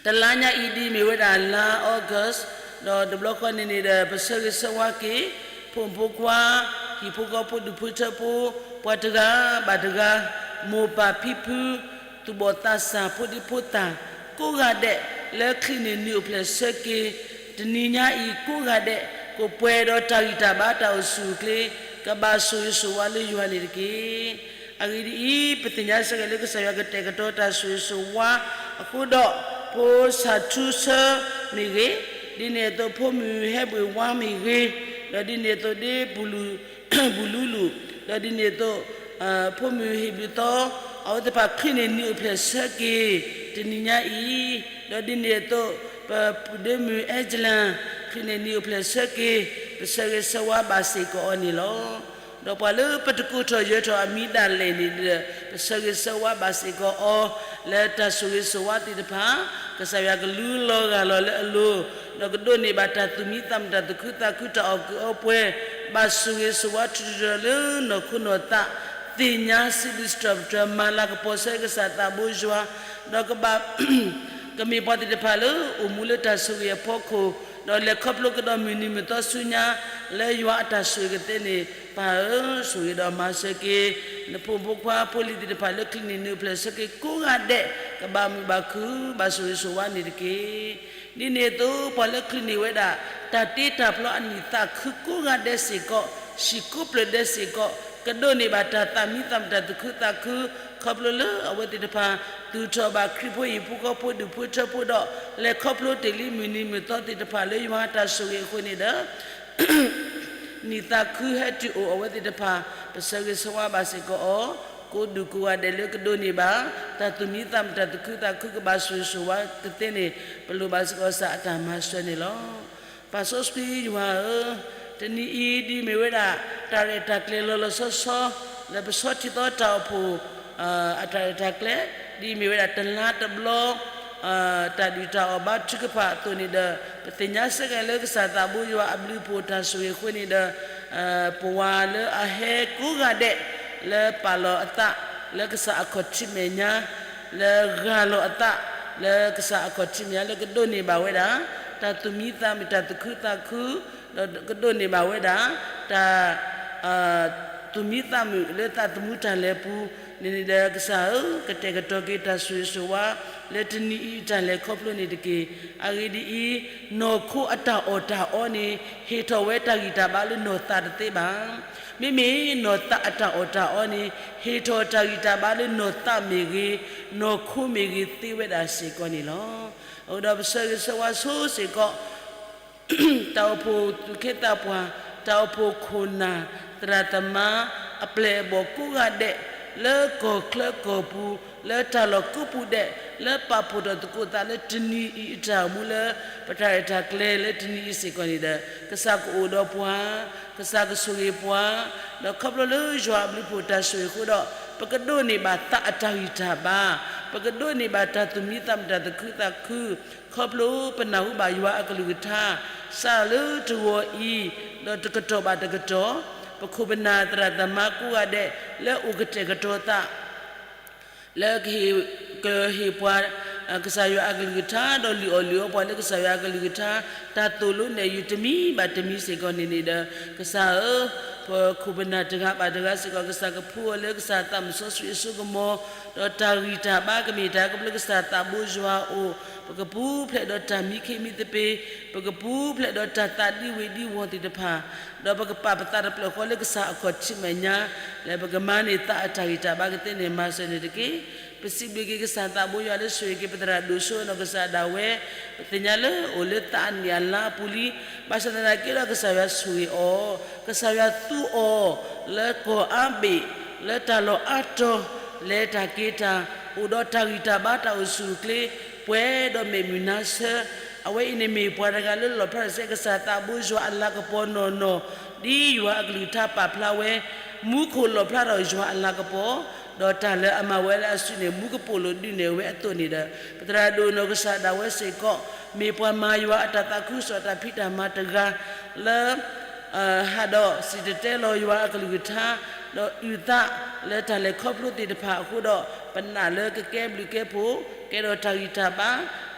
တလါညါအံၤဒ်မ့ၢ်ဝဲဒၣ်လါ August, ဒီးတဘျီဃီန့ၣ်န့ၣ်ဒီး ပဆၢဂ့ၤဆၢဝါက့ၤ ဖိမုၣ်ဖိခွါ, ဟံၣ်ဖိဃီဖိဒူၣ်ဖိထၢဖိ, ပှၤတဂၤဘၣ်တဂၤ, မိၢ်ပၢ်ဖံဖု, သူၣ်ဘီၣ်သးစၢ် ဖိဒံဖိသၣ်, ကိးဂၤဒဲးလၢချံးန့ၢ်နံၤအိၣ်ဖျဲၣ်ဆၢက့ၤ, တနံၤညါအံၤကိးဂၤဒဲး ကပှဲၤဒီးတၢ်ဂံၢ်တၢ်ဘါတၢ်အိၣ်ဆူၣ်အိၣ်ချ့, ကဘၣ်ဆိၣ်ဂ့ၤဆိၣ်ဝါလၢယွၤန့ၣ်တက့ၢ်. အဂ့ၢ်ဒ်အံၤ, ပသ့ၣ်ညါစ့ၢ်ကီးလၢကစၢ်ယွၤကတဲာ်ကတီၤတၢ်ဆိၣ်ဂ့ၤဆိၣ်ဝါအဃိဒီး, ဖိစၢ်ထူဆၢမ့ၢ်ဂ့ၤ, ဒ်န့ၣ်အသိးဖိမုၣ်ဟဲဘှ့ၣ်ဝါမ့ၢ်ဂ့ၤ, ဒီးဒ်န့ၣ်အသိးဒ့ ဘူလူလူ, ဒီးဒ်န့ၣ်အသိး ဖိမုၣ်ဟ့ၣ်ဘျုးသီ, အဝဲသ့ၣ်တဖၣ်ချံးန့ၢ်နံၤအိၣ်ဖျဲၣ်ဆၢက့ၤ တနံၤညါအံၤ, ဒီးဒ်န့ၣ်အသိး ပပုၢ်ဒ့မုၣ်အဲၣ်ကလၢၣ် ချံးန့ၢ်နံၤအိၣ်ဖျဲၣ်ဆၢက့ၤ, ပဆၢဂ့ၤဆၢဝါဘၣ်စ့ၢ်ကီးအီၤန့ၣ်လီၤ. ဒီးပှၤလၢပတကိးထီၣ်ယၢၤထီၣ်အမံၤဒၣ်လဲာ်န့ၣ်ဒီး ပဆၢဂ့ၤဆၢဝါဘၣ်စ့ၢ်ကီးအီၤ, လၢတၢ်ဆိၣ်ဂ့ၤဆိၣ်ဝါသ့ၣ်တဖၣ်, ကစၢ်ယွၤကလူလီၤဂၢ်လီၤလၢအလိၤ, ဒီးကဒိးန့ၢ်ဘၣ်တၢ်သူၣ်မံသးမုာ် တၢ်သူၣ်ခုသးခု တၢ်အီၣ်ကုးအီပှဲၤ, ဘၣ်ဆိၣ်ဂ့ၤဆိၣ်ဝါထူထီၣ်လၢနီၢ်ခိနီၢ်သး, သ့ၣ်ညါစံးဘျုးစံးထီၣ်ပတြၢၤ မၤလၤကပီၤဆၢကစၢ်သးဘိယွၤ, ဒီးကဘၣ် ကမ့ၢ်ပှၤသ့ၣ်တဖၣ်လၢအိၣ်မူလၢတၢ်ဆိၣ်ဂ့ၤအဖီခိၣ်, ဒီးလဲၤခီဖျိကဒီးမုၢ်နံၤမုၢ်သီဆူညါ, လၢယွၤအတၢ်ဆိၣ်ဂ့ၤကသ့န့ၣ်, ပၢ်ဧၢ, ဆိၣ်ဂ့ၤဒီးမၤစၢၤက့ၤ နဖိမုၣ်ဖိခွါဖိလံၤသ့ၣ်တဖၣ်လၢချံးန့ၢ်နံၤအိၣ်ဖျဲၣ်ဆၢက့ၤကိးဂၤဒဲး, ကဘၣ်မုာ်ဘၣ်ခုၣ် ဘၣ်ဆိၣ်ဂ့ၤဆိၣ်ဝါန့ၣ်တက့ၢ်. ဒ်န့ၣ်အသိး ပှၤလၢချံးန့ၢ်ဝဲဒၣ် တၢ်တ့တၢ်ဖျီအနံၣ်သးခုကိးဂၤဒဲးစ့ၢ်ကီး, ဟံၣ်ကိးဖျၢၣ်ဒဲးစ့ၢ်ကီး, ကဒိးန့ၢ်ဘၣ်တၢ်သးမံသးမုာ် တၢ်သူၣ်ခုသးခု, ခီဖျိလၢအဝဲသ့ၣ်တဖၣ် သူၣ်ထီၣ်ဘၣ်ခရံာ်ဖိဟံၣ်ဖိဃီဖိဒူၣ်ဖိထၢဖိဒီး လဲၤခီဖျိတ့ၢ်လံမုၢ်နံၤမုၢ်သီသ့ၣ်တဖၣ်လၢယွၤအတၢ်ဆိၣ်ဂ့ၤအဃိန့ၣ်ဒီး နံၣ်သးခုဟဲတုၤအိၣ်အဝဲသ့ၣ်တဖၣ်, ပဆၢဂ့ၤဆၢဝါဘၣ်စ့ၢ်ကီးအီၤ, ကိးဒူၣ်ကိးဂၤဒဲးလၢကဒိးန့ၢ်ဘၣ် တၢ်သူၣ်မံသးမုာ် တၢ်သူၣ်ခုသးခု ကဘၣ်ဆိၣ်ဂ့ၤဆိၣ်ဝါကသ့န့ၣ်, ပလိၣ်ဘၣ်စ့ၢ်ကီးကစၢ်အတၢ်မၤစၢၤန့ၣ်လီၤ. ပၢ်စီဆှံယွၤဧၢ, တနံၤအံၤဒ်မ့ၢ်ဝဲဒၣ် တၢ်ရဲၣ်တၢ်ကျဲၤလီၤလီၤဆီဆီ လၢပဆီထံသီတၢ်အိၣ်ဖှိၣ် အတၢ်ရဲၣ်တၢ်ကျဲၤ, ဒ်မ့ၢ်ဝဲဒၣ်တလါတဘျီ တၢ်ဒုၣ်တၢ်အီၣ်ဘါထုကဖၣ်အသိးန့ၣ်ဒီး ပသ့ၣ်ညါစ့ၢ်ကီးလၢကစၢ်သးဘိယွၤအဘျုးဖှိၣ်တၢ်ဆိၣ်ဂ့ၤအဃိန့ၣ်ဒီး ပဝဲလၢအဟဲကိးဂၤဒဲး လၢပာ်လီၤအသး လၢကစၢ်အခီၣ်ထံးမဲာ်ညါ, လၢဂၢ်လီၤအသး လၢကစၢ်အခီၣ်ထံးမဲာ်ညါလၢကဒိးန့ၢ်ဘၣ်ဝဲဒၣ် တၢ်သူၣ်မံသးမုာ် တၢ်သူၣ်ခုသးခု ဒီးကဒိးန့ၢ်ဘၣ်ဝဲဒၣ် တၢ် သူၣ်မံသးမုာ်လၢသးသမူတၢ်လဲၤပူၤန့ၣ်န့ၣ်ဒီး ကစၢ်ဧၢ, ကတဲာ်ကတီၤက့ၤတၢ်ဆိၣ်ဂ့ၤဆိၣ်ဝါ လၢတနံၤအံၤအတၢ်လဲၤခီဖျိန့ၣ်တက့ၢ်. အဂ့ၢ်ဒ်အံၤ, နီၢ်ခိအတၢ်အီၣ်တၢ်အီန့ၣ် ဟ့ၣ်ထီၣ်ဝဲတၢ်ဂံၢ်တၢ်ဘါလၢနီၢ်သးတသ့ဘၣ်. မ့မ့ၢ်နီၢ်သးအတၢ်အီၣ်တၢ်အီန့ၣ် ဟ့ၣ်ထီၣ်တၢ်ဂံၢ်တၢ်ဘါလၢနီၢ်သးမ့ၢ်ဂ့ၤ, နီၢ်ခိမ့ၢ်ဂ့ၤသ့ဝဲဒၣ်စ့ၢ်ကီးန့ၣ်လီၤ. အဃိဒီးပဆၢဂ့ၤဆၢဝါဆိစ့ၢ်ကီး တၢ်အိၣ်ဖှိၣ်သူၣ်က့သးပှၢ်, တၢ်အိၣ်ဖှိၣ်ခိၣ်နၢ်, သရၣ်သမါ, အပျဲၢ်အဘီၣ်ကိးဂၤဒဲး, လၢကီၢ်ချၢကီၢ်ပူၤ, လၢတၢ်လီၢ်ကိးပူၤဒဲး, လၢပာ်ဖှိၣ်ထီၣ်သကိးသးလၢတနံၤအံၤအတၢ်အိၣ်မူလၢ ပတၢ်ရဲၣ်တၢ်ကျဲၤလၢတနံၤအံၤစ့ၢ်ကီးန့ၣ်ဒီး ကစၢ်ကအိၣ်ဒီးပှၤ, ကစၢ်ကဆိၣ်ဂ့ၤပှၤ, ဒီးခီဖျိလၢယွၤအဘျုးအဖှိၣ်တၢ်ဆိၣ်ဂ့ၤအဃိဒီး ပကဒိးန့ၢ်ဘၣ်သးအတၢ်ဂံၢ်တၢ်ဘါ, ပကဒိးန့ၢ်ဘၣ်တၢ်သူၣ်မံသးမုာ်တၢ်သူၣ်ခုသးခု, ခီဖျိပနၢ်ဟူဘၣ်ယွၤအကလုၢ်ကထါ, စးလၢတဂီၤအံၤ, ဒီးတကတီၢ်ဘၣ်တကတီၢ်, ပခိၣ်ပနၢ်သရၣ်သမါကိးဂၤဒဲး လၢအိၣ်ကတဲာ်ကတီၤသး လၢကဟ့ၣ်, ကဟ့ၣ်ပှၤ ကစၢ်ယွၤအကလုၢ်ကထါ ဒီးလုၢ်အီၣ်လုၢ်အီပှၤလၢကစၢ်ယွၤအကလုၢ်ကထါ တၢ်သိၣ်လိနဲၣ်ယုာ်တမံၤဘၣ်တမံၤစ့ၢ်ကီးန့ၣ်န့ၣ်ဒီး ကစၢ်ဧၢ, ပခိၣ်ပနၢ်တဂၤဘၣ်တဂၤစ့ၢ်ကီး ကစၢ်ကဖှူအီၤလၢကစၢ်သးစီဆှံအစိကမီၤ, ဒီးတၢ်ဂံၢ်တၢ်ဘါကမ့ၢ်တၢ်ခီဖျိလၢကစၢ်သးဘိယွၤအအိၣ်, ပကပူၤဖျဲးဒီးတၢ်မံခ့မံသပ့ၤ, ပကပူၤဖျဲးဒီးတၢ်သးဒံဝ့ၤဒံဝီၤသ့ၣ်တဖၣ် ဒီးပကပာ်ပသးတဖျၢၣ်ဃီလၢကစၢ်အခီၣ်ထံးမဲာ်ညါ, လၢပကမၤန့ၢ်သးအတၢ်ဂံၢ်တၢ်ဘါကသ့န့ၣ် မၤစၢၤန့ၣ်တက့ၢ်. ပစံးဘျုးက့ၤကစၢ်သးဘိယွၤလၢဆိၣ်ဂ့ၤက့ၤပသရၣ်ဒိၣ်စိဒီးကစၢ်ဒၣ်ဝဲ, ပသ့ၣ်ညါလၢအိၣ်လၢသးအနံၣ်အလါအပူၤလံ, ဘၣ်ဆၣ်သနာ်က့ဒီးကစၢ်ယွၤဆိၣ်ဂ့ၤအီၤ, ကစၢ်ယွၤသူအီၤ, လၢကီၢ်အါဘ့ၣ်, လၢတၢ်လီၢ်အါတီၤ, လဲၤတၢ်က့ၤတၢ်, အိၣ်ဒီးတၢ်ဂံၢ်တၢ်ဘါတၢ်အိၣ်ဆူၣ်အိၣ်ချ့, ပှဲၤဒီးမဲာ်မုာ်နါဆၢ, အဝဲအံၤန့ၣ်မ့ၢ်ပှၤတဂၤလၢလီၣ်ဖျါထီၣ်စ့ၢ်ကီးကစၢ်သးဘိယွၤအလၤကပီၤနီၢ်နီၢ်, ဒ်ယွၤအကလုၢ်ကထါပာ်ဖျါဝဲ, မူခိၣ်လီၣ်ဖျါထီၣ်ယွၤအလၤကပီၤ, ဒီးတၢ်လၢအမၤဝဲလၢအစုန့ၣ် မူကပိာ်လိာ်ဒုးနဲၣ်ဝဲအသိးန့ၣ်ဒီး ပသရၣ်ဒိၣ်နီၢ်ကစၢ်ဒၣ်ဝဲစ့ၢ်ကီး, မ့ၢ်ပှၤမၤယွၤအတၢ်သးခုကစီၣ်တၢ်ဖံးတၢ်မၤတဂၤ, လၢ ဟးဒီးစံၣ်တဲၤတဲလီၤယွၤအကလုၢ်ကထါ, ဒီးအုၣ်သးလၢတၢ်လဲၤခီဖျိသ့ၣ်တဖၣ်အဃိဒီး ပနာ်လၢကကဲဘျုးကဲဖှိၣ်, ကဲထီၣ်တၢ်ဂံၢ်တၢ်ဘါ,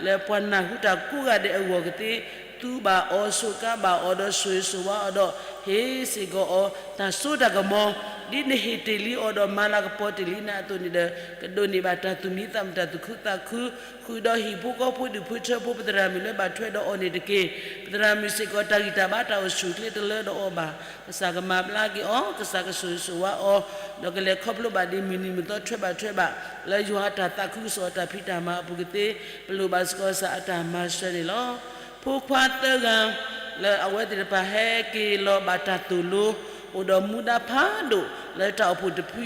လၢပှၤနၢ်ဟူတၢ်ကိးဂၤဒဲးအဂီၢ်ကသ့, သူဘၣ်အီၤ, စူးကါဘၣ်အီၤ, ဒီးဆိၣ်ဂ့ၤဆိၣ်ဝါအီၤဒီး ဟ့ၣ်စ့ၢ်ကီးအီၤ တၢ်စိတၢ်ကမီၤ, ဒ်နဟ့ၣ်တ့ၢ်လံအီၤဒီးမၤလၤကပီၤတ့ၢ်လံနၤအသိးန့ၣ်ဒီး ကဒိးန့ၢ်ဘၣ်တၢ်သူၣ်မံသးမုာ်တၢ်သူၣ်ခုသးခု, ဃုာ်ဒီးဟံၣ်ဖိဃီဖိဒူၣ်ဖိထၢဖိပသရၣ်မုၣ်လၢဘၣ်ထွဲဒီးအီၤန့ၣ်တက့ၢ်. ပသရၣ်မုၣ်စ့ၢ်ကီးတၢ်ဂံၢ်တၢ်ဘါတၢ်အိၣ်ဆူၣ်အိၣ်ချ့တလၢဒီးအီၤဘၣ်. ကစၢ်ကမၤဘျါက့ၤအီၤ, ကစၢ်ကဆိၣ်ဂ့ၤဆိၣ်ဝါအီၤ, ဒီးကလဲၤခီဖျိဘၣ်ဒ်မုၢ်နံၤမုၢ်သီထွဲဘၣ်ထွဲဘၣ်, လၢယွၤအတၢ်သးခုကစီၣ်အတၢ်ဖံးတၢ်မၤအပူၤကသ့, ပလိၣ်ဘၣ်စ့ၢ်ကီးကစၢ်အတၢ်မၤစၢၤန့ၣ်လီၤ. ဖိခွါသၢဂၤ လၢအဝဲသ့ၣ်တဖၣ်ဟဲက့ၤလီၤဘၣ်တၢ်သိၣ်လိ, အိၣ်ဒီးမူဒါဖးဒိၣ်လၢတၢ်အိၣ်ဖှိၣ်တဖု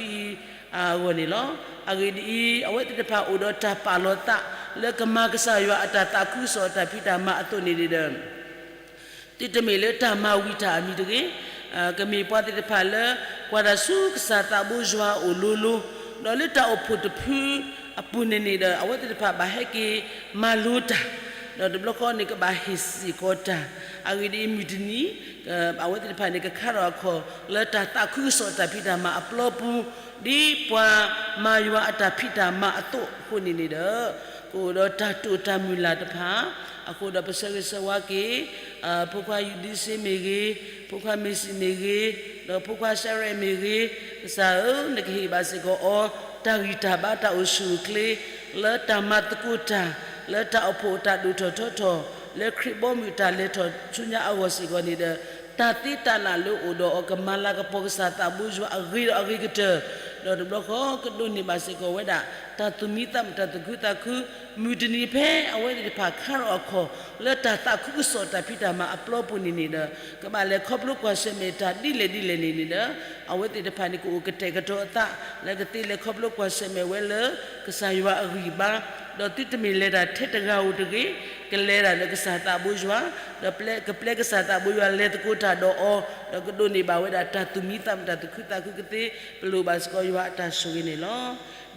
အံၤအဂီၢ်န့ၣ်လီၤ. အဂ့ၢ်ဒ်အံၤ, အဝဲသ့ၣ်တဖၣ်အိၣ်ဒီးတၢ်ပာ်လီၤသး လၢကမၤကစၢ်ယွၤအတၢ်သးခုကစီၣ်အတၢ်ဖံးတၢ်မၤအသိးန့ၣ်န့ၣ်ဒီး သုတမ့ၢ်လၢတၢ်မၤဝံၤတၢ်အမံၤတဂ့ၤ, ကမ့ၢ်ပှၤသ့ၣ်တဖၣ်လၢ ကွၢ်တၢ်ဆူကစၢ်သးဘိယွၤအအိၣ်လိၤလိၤ, ဒီးလၢတၢ်အိၣ်ဖှိၣ်တဖုအပူၤန့ၣ်န့ၣ်ဒီး အဝဲသ့ၣ်တဖၣ်ဘၣ်ဟဲက့ၤမၤလိတၢ်, ဒီးတဘျီဃီန့ၣ်ကဘၣ်ဟ့ၣ်စ့ၢ်ကီးတၢ်, အဂ့ၢ်ဒ်အံၤမုၢ်တနံၤ အဝဲသ့ၣ်တဖၣ်န့ၣ် ကခါထီၣ်အခီၣ်လၢတၢ်သးခုကစီၣ်တၢ်ဖံးတၢ်မၤအပျီပူၤ, ဒ်ပှၤမၤယွၤအတၢ်ဖံးတၢ်မၤအသိးအဃိန့ၣ်န့ၣ်ဒီး ကအိၣ်ဒီးတၢ်တိာ်တၢ်မုၢ်လၢ်တဖၣ်, အဃိဒီးပဆၢဂ့ၤဆၢဝါက့ၤ ဖိခွါယူဒံစ့မ့ၢ်ဂ့ၤ, ဖိခွါမ့ၢ်စံၣ်မ့ၢ်ဂ့ၤ, ဒီးဖိခွါစဲရဲၣ်မ့ၢ်ဂ့ၤ, ကစၢ်ဧၢ, နကဟ့ၣ်ဘၣ်စ့ၢ်ကီးအီၤ တၢ်ဂံၢ်တၢ်ဘါတၢ်အိၣ်ဆူၣ်အိၣ်ချ့, လၢတၢ်မၤသကိးတၢ်, လၢတၢ်အိၣ်ဖှိၣ်တၢ်ဒိၣ်ထီၣ်ထီထီၣ်, လၢခရံာ်ဘီမုၢ်တၢ်လဲၤထီၣ်ဆူညါအဂီၢ်စ့ၢ်ကီးန့ၣ်ဒီး တၢ်သ့တၢ်နာ်လၢအိၣ်ဒီးအီၤကမၤလၤကပီၤကစၢ်သးဘိယွၤအဂ့ၤဒီးအဂ့ၤကတၢၢ်, ဒီးတဘျီဃီကဒိးန့ၢ်ဘၣ်စ့ၢ်ကီးဝဲဒၣ် တၢ်သူၣ်မံသးမုာ်တၢ်သူၣ်ခုသးခု, မုၢ်တနံၤဖဲအဝဲသ့ၣ်တဖၣ်ခါထီၣ်အခီၣ်လၢတၢ်သးခုကစီၣ်တၢ်ဖံးတၢ်မၤအပျီပူၤန့ၣ်န့ၣ်ဒီး ကဘၣ်လဲၤခီဖျိကွၢ်ဆၢၣ်မဲာ်တၢ်ဒ်လဲၣ်ဒ်လဲၣ်န့ၣ်န့ၣ်ဒီး အဝဲသ့ၣ်တဖၣ်န့ၣ်ကအိၣ်ကတဲာ်ကတီၤအသး လၢကသ့လဲၤခီဖျိကွၢ်ဆၢၣ်မဲာ်ဝဲလၢ ကစၢ်ယွၤအဂံၢ်အဘါ, ဒီးသုတမ့ၢ်လဲၤတၢ်ထဲတဂၤဧိၤတဂ့ၤ, ကလဲၤတၢ်လၢကစၢ်သးဘိယွၤ, ဒီးကပျဲကစၢ်သးဘိယွၤလဲၤသကိးတၢ်ဒီးအီၤ, ဒီးကဒိးန့ၢ်ဘၣ်ဝဲဒၣ်တၢ်သူၣ်မံသးမုာ်တၢ်သူၣ်ခုသးခုကသ့, ပလိၣ်ဘၣ်စ့ၢ်ကီးယွၤအတၢ်ဆိၣ်ဂ့ၤန့ၣ်လ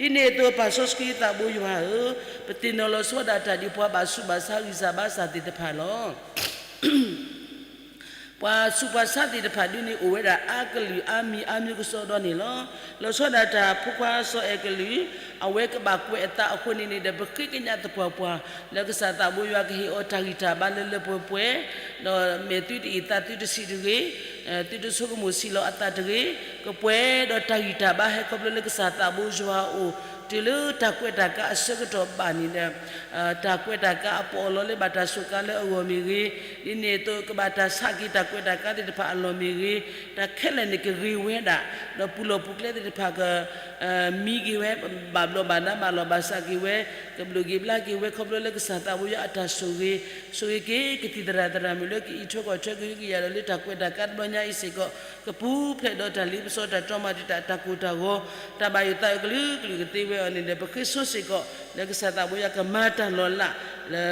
ီၤ. ဒ်န့ၣ်အသိးပၢ်စီဆှံသးဘိယွၤဧၢ, ပသ့ၣ်နီၣ်လီၤဆီဒၣ်တၢ်ဒ်ပှၤဘၣ်ဆူးဘၣ်ဆါဂံၢ်စၢ်ဘါစၢ်သ့ၣ်တဖၣ်လီၤ. ပှၤဆူးပှၤဆါသ့ၣ်တဖၣ်ဒ်န့ၣ် အိၣ်ဝဲဒၣ်အါကလုာ်အါမံၤအါမျိုးကစီဒီန့ၣ်လီၤ. လီၤဆီဒၣ်တၢ်ဖိခွါစီၤအဲၣ်ကလုာ်, အဝဲကဘၣ်ကွဲးအသးအဃိန့ၣ်န့ၣ်ဒီး ပဃ့ကညးသပှၢ်ပှၢ် လၢကစၢ်သးဘိယွၤကဟ့ၣ်အီၤတၢ်ဂံၢ်တၢ်ဘါလၢလၢပှဲၤပှဲၤ, ဒီးမ့ၢ်သုတအံၣ်သးသုတဆံးတဂ့ၤ, သုတဆိကမိၣ်ဆံးလီၤအသးတဂ့ၤ, ကပှဲၤဒီးတၢ်ဂံၢ်တၢ်ဘါဟဲခီဖျိလၢကစၢ်သးဘိယွၤအအိၣ် တုၤလၢတၢ်ကွဲးတၢ်ကါအဆၢကတီၢ်ဘၣ်န့ၣ်ဒီး တၢ်ကွဲးတၢ်ကါအပီးအလီလၢဘၣ်တၢ်စူးကါလၢအဂီၢ်မ့ၢ်ဂ့ၤ, ဒ်န့ၣ်အသိး ကဘၣ်တၢ်ဆးက့ၤတၢ်ကွဲးတၢ်ကါသ့ၣ်တဖၣ်အလီၢ်မ့ၢ်ဂ့ၤ, တၢ်ခဲလၢာ်န့ၣ်ကဂ့ၤဝဲဒၣ်, ဒီးပူၤလီၢ်ပူၤကျဲသ့ၣ်တဖၣ်က မံက့ၤဝဲ, ဘၣ်ဘျီးဘၣ်ဒါဘၣ်လီၤဘၣ်စးက့ၤဝဲ, ကဘျုးက့ၤဘျါက့ၤဝဲ ခီဖျိလၢကစၢ်သးဘိယွၤအတၢ်ဆိၣ်ဂ့ၤ, ဆိၣ်ဂ့ၤက့ၤကသံၣ်သရၣ်သရၣ်မုၣ်လၢကအံးထွဲကွၢ်ထွဲကဟုကယာ်ဒီးလၢတၢ်ကွဲးတၢ်ကါတဘျီညါအံၤစ့ၢ်ကီး, ကပူၤဖျဲးဒီးတၢ်လ့ပစီတၢ်တြီမၤတံာ်တာ်တၢ်ကိၢ်တၢ်ဂီၤ, တၢ်ဘၣ်ယိၣ်သးအုးကလုာ်ကလုာ်ကသ့ဝဲအီၤန့ၣ်ဒီး ပဃ့ဆိစ့ၢ်ကီး လၢကစၢ်သးဘိယွၤကမၤတၢ်လီၤလးလၢ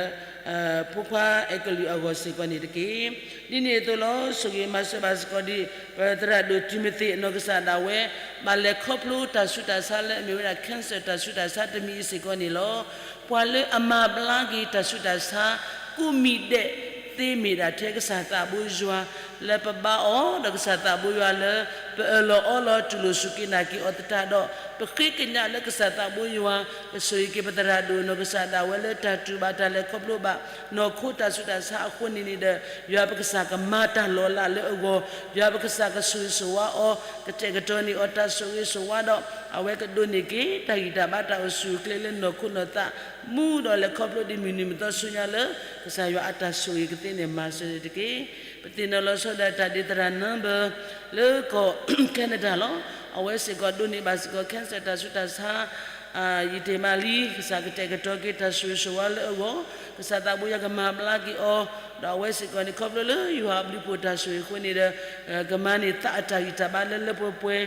ဖိခွါအဲကလုာ်အဂီၢ်စ့ၢ်ကီးန့ၣ်တက့ၢ်. ဒ်န့ၣ်အသိးလီၤ ဆိၣ်ဂ့ၤမၤစၢၤဘၣ်စ့ၢ်ကီးဒ် ပသရၣ်ဒိၣ်တံၤမသ့းအနီၢ်ကစၢ်ဒၣ်ဝဲ ဘၣ်လဲၤခီဖျိတၢ်ဆူးတၢ်ဆါလၢအမ့ၢ်ဝဲဒၣ် cancer တၢ်ဆူးတၢ်ဆါတမံၤအံၤစ့ၢ်ကီးန့ၣ်လီၤ. ပှၤလၢအမၤဘျါက့ၤတၢ်ဆူးတၢ်ဆါ ကိးမံၤဒဲးသ့မ့ၢ်ဒၣ်ထဲကစၢ်သးဘိယွၤ လၢပဘါအီၤဒီးကစၢ်သးဘိယွၤလၢ ပအၢၣ်လီၤအီလီၤတူၢ်လိာ်စူၢ်က့ၤနာ်က့ၤအီၤသတးဒီး ပဃ့ကညးလၢကစၢ်သးဘိယွၤ ကဆိၣ်ဂ့ၤက့ၤပသရၣ်ဒိၣ်နီၢ်ကစၢ်ဒၣ်ဝဲလၢတၢ်တူၢ်ဘၣ်တၢ်လဲၤခီဖျိဘၣ် နီၢ်ခိတၢ်ဆူးတၢ်ဆါအဃိန့ၣ်န့ၣ်ဒီး ယွၤပကစၢ်ကမၤတၢ်လီၤလးလၢအဂီၢ်, ယွၤပကစၢ်ကဆိၣ်ဂ့ၤဆိၣ်ဝါအီၤ, ကတဲာ်ကတီၤန့ၢ်အီၤတၢ်ဆိၣ်ဂ့ၤဆိၣ်ဝါဒီး အဝဲကဒိးန့ၢ်က့ၤ တၢ်ဂံၢ်တၢ်ဘါတၢ်အိၣ်ဆူၣ်အိၣ်ချ့လၢနီၢ်ခိနီၢ်သး မူဒီးလဲၤခီဖျိဒ်မုၢ်နံၤမုၢ်သီဆူညါလၢ ကစၢ်ယွၤအတၢ်ဆိၣ်ဂ့ၤကသ့န့ၣ်မၤစၢၤန့ၣ်တက့ၢ်. ပသ့ၣ်နီၣ်လီၤဆီဒၣ်တၢ်ဒ်သရၣ် number လၢကီၢ် Canada လီၤ. အဝဲစ့ၢ်ကီးဒိးန့ၢ်ဘၣ်စ့ၢ်ကီး cancer တၢ်ဆူးတၢ်ဆါ ယံာ်တ့ၢ်မးလံ, ကစၢ်ကတဲာ်ကတီၤက့ၤတၢ်ဆိၣ်ဂ့ၤဆိၣ်ဝါလၢအဂီၢ်, ကစၢ်သးဘိယွၤကမၤဘျါက့ၤအီၤ, ဒီးအဝဲစ့ၢ်ကီးန့ၣ် ခီဖျိလၢယွၤအဘျုးဖှိၣ်တၢ်ဆိၣ်ဂ့ၤအဃိန့ၣ်ဒီး ကမၤန့ၢ်သးအတၢ်ဂံၢ်တၢ်ဘါလၢလၢပှဲၤပှဲၤ,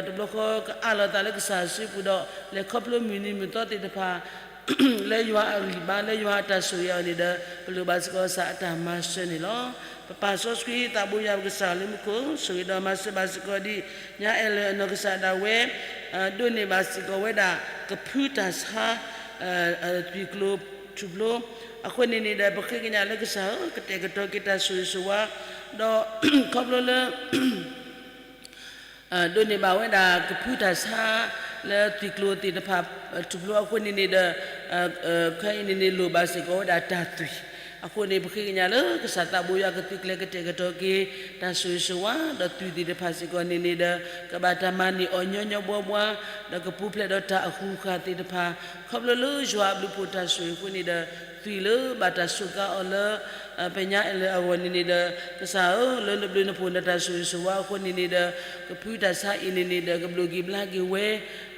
ဒီးတဘျီဃီကအးလီၤသးလၢကစၢ်စုပူၤဒီး လဲၤခီဖျိမုၢ်နံၤမုၢ်သီသ့ၣ်တဖၣ် လၢယွၤအဂံၢ်ဘါ လၢယွၤအတၢ်ဆိၣ်ဂ့ၤအီၤန့ၣ်ဒီး ပလိၣ်ဘၣ်စ့ၢ်ကီးကစၢ်အတၢ်မၤစၢၤန့ၣ်လီၤ. ပပၢ်စီဆှံသးဘိယွၤပကစၢ်လၢမူခိၣ် ဆိၣ်ဂ့ၤဒီးမၤစၢၤဘၣ်စ့ၢ်ကီးဒ် ညါအဲၣ်လၢအနီၢ်ကစၢ်ဒၣ်ဝဲ ဒိးန့ၢ်ဘၣ်စ့ၢ်ကီးဝဲဒၣ် ကဖုတၢ်ဆါ သွံၣ်ကျိၤထူၣ်ဖျိ အဃိန့ၣ်န့ၣ်ဒီး ပဃ့ကညးလၢကစၢ်ဧၢ ကတဲာ်ကတီၤက့ၤတၢ်ဆိၣ်ဂ့ၤဆိၣ်ဝါ ဒီးခီဖျိလၢ ဒိးန့ၢ်ဘၣ်ဝဲဒၣ်ကဖုတၢ်ဆါ လၢသွံၣ်ကျိၤသ့ၣ်တဖၣ် ထူၣ်ဖျိအဃိန့ၣ်န့ၣ်ဒီး ခဲအံၤန့ၣ်န့ၣ် လိၣ်ဘၣ်စ့ၢ်ကီးဝဲဒၣ်တၢ်သွံၣ် အဃိန့ၣ် ပဃ့ကညးလၢကစၢ်သးဘိယွၤကသုးကျဲၤကတဲာ်ကတီၤက့ၤ တၢ်ဆိၣ်ဂ့ၤဆိၣ်ဝါ ဒီးသွံၣ်သ့ၣ်တဖၣ်စ့ၢ်ကီးန့ၣ်န့ၣ်ဒီး ကဘၣ်တၢ်မၤန့ၢ်အီၤညီညီဘှီဘှီ ဒီးကပူၤဖျဲးဒီးတၢ်အဃုာ်ဃာ်သ့ၣ်တဖၣ် ခီဖျိလၢယွၤအဘျုးဖှိၣ်တၢ်ဆိၣ်ဂ့ၤအဃိန့ၣ်ဒီး သွံၣ်လၢဘၣ်တၢ်စူးကါအီၤလၢ ပညါအဲၣ်လၢအဂီၢ်န့ၣ်န့ၣ်ဒီး ကစၢ်ဧၢ လၢနဘျုးနဖှိၣ်နတၢ်ဆိၣ်ဂ့ၤဆိၣ်ဝါအဃိန့ၣ်န့ၣ်ဒီး ကဖုတၢ်ဆါအံၤန့ၣ်န့ၣ်ဒီး ကဘျုးက့ၤဘျါက့ၤဝဲ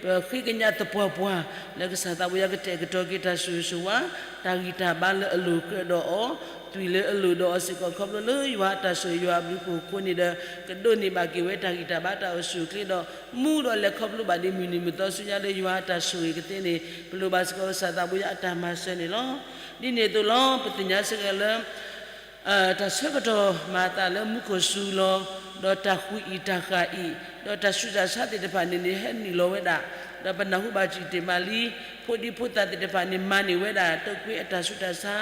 ပဃ့ကညးသပှၢ်ပှၢ် လၢကစၢ်သးဘိယွၤကတဲာ်ကတီၤက့ၤတၢ်ဆိၣ်ဂ့ၤဆိၣ်ဝါ တၢ်ဂံၢ်တၢ်ဘါလၢအလိၤကြၢးဒီးအီၤ သွံၣ်လၢအလိၤဒီးအီၤစ့ၢ်ကီး ခီဖျိလၢယွၤအတၢ်ဆိၣ်ဂ့ၤယွၤအဘျုးဖှိၣ်အဃိန့ၣ်ဒီး ကဒိးန့ၢ်ဘၣ်က့ၤဝဲတၢ်ဂံၢ်တၢ်ဘါတၢ်အိၣ်ဆူၣ်အိၣ်ချ့ဒီး မူဒီးလဲၤခီဖျိဘၣ်ဒ်မုၢ်နံၤမုၢ်သီဆူညါလၢယွၤအတၢ်ဆိၣ်ဂ့ၤကသ့န့ၣ် ပလိၣ်ဘၣ်စ့ၢ်ကီးကစၢ်သးဘိယွၤအတၢ်မၤစၢၤန့ၣ်လီၤ. ဒ်န့ၣ်အသိးလီၤ ပသ့ၣ်ညါစ့ၢ်ကီးလၢ တၢ်ဆၢကတီၢ်မၤအသးလၢမူခိၣ်စူၤလီၤ ဒီးတၢ်ဃုာ်အံၣ်တၢ်ဃၣ်အံၣ် ဒီးတၢ်ဆူးတၢ်ဆါသ့ၣ်တဖၣ်န့ၣ်န့ၣ် ဟဲနုာ်လီၤဝဲဒၣ် ဒီးပနၢ်ဟူဘၣ်တံၢ်တ့ၢ်မးလံ ဖိဒံဖိသၣ်သ့ၣ်တဖၣ်န့ၣ် မၤန့ၢ်ဝဲဒၣ် တုၤကွံာ်အတၢ်ဆူးတၢ်ဆါ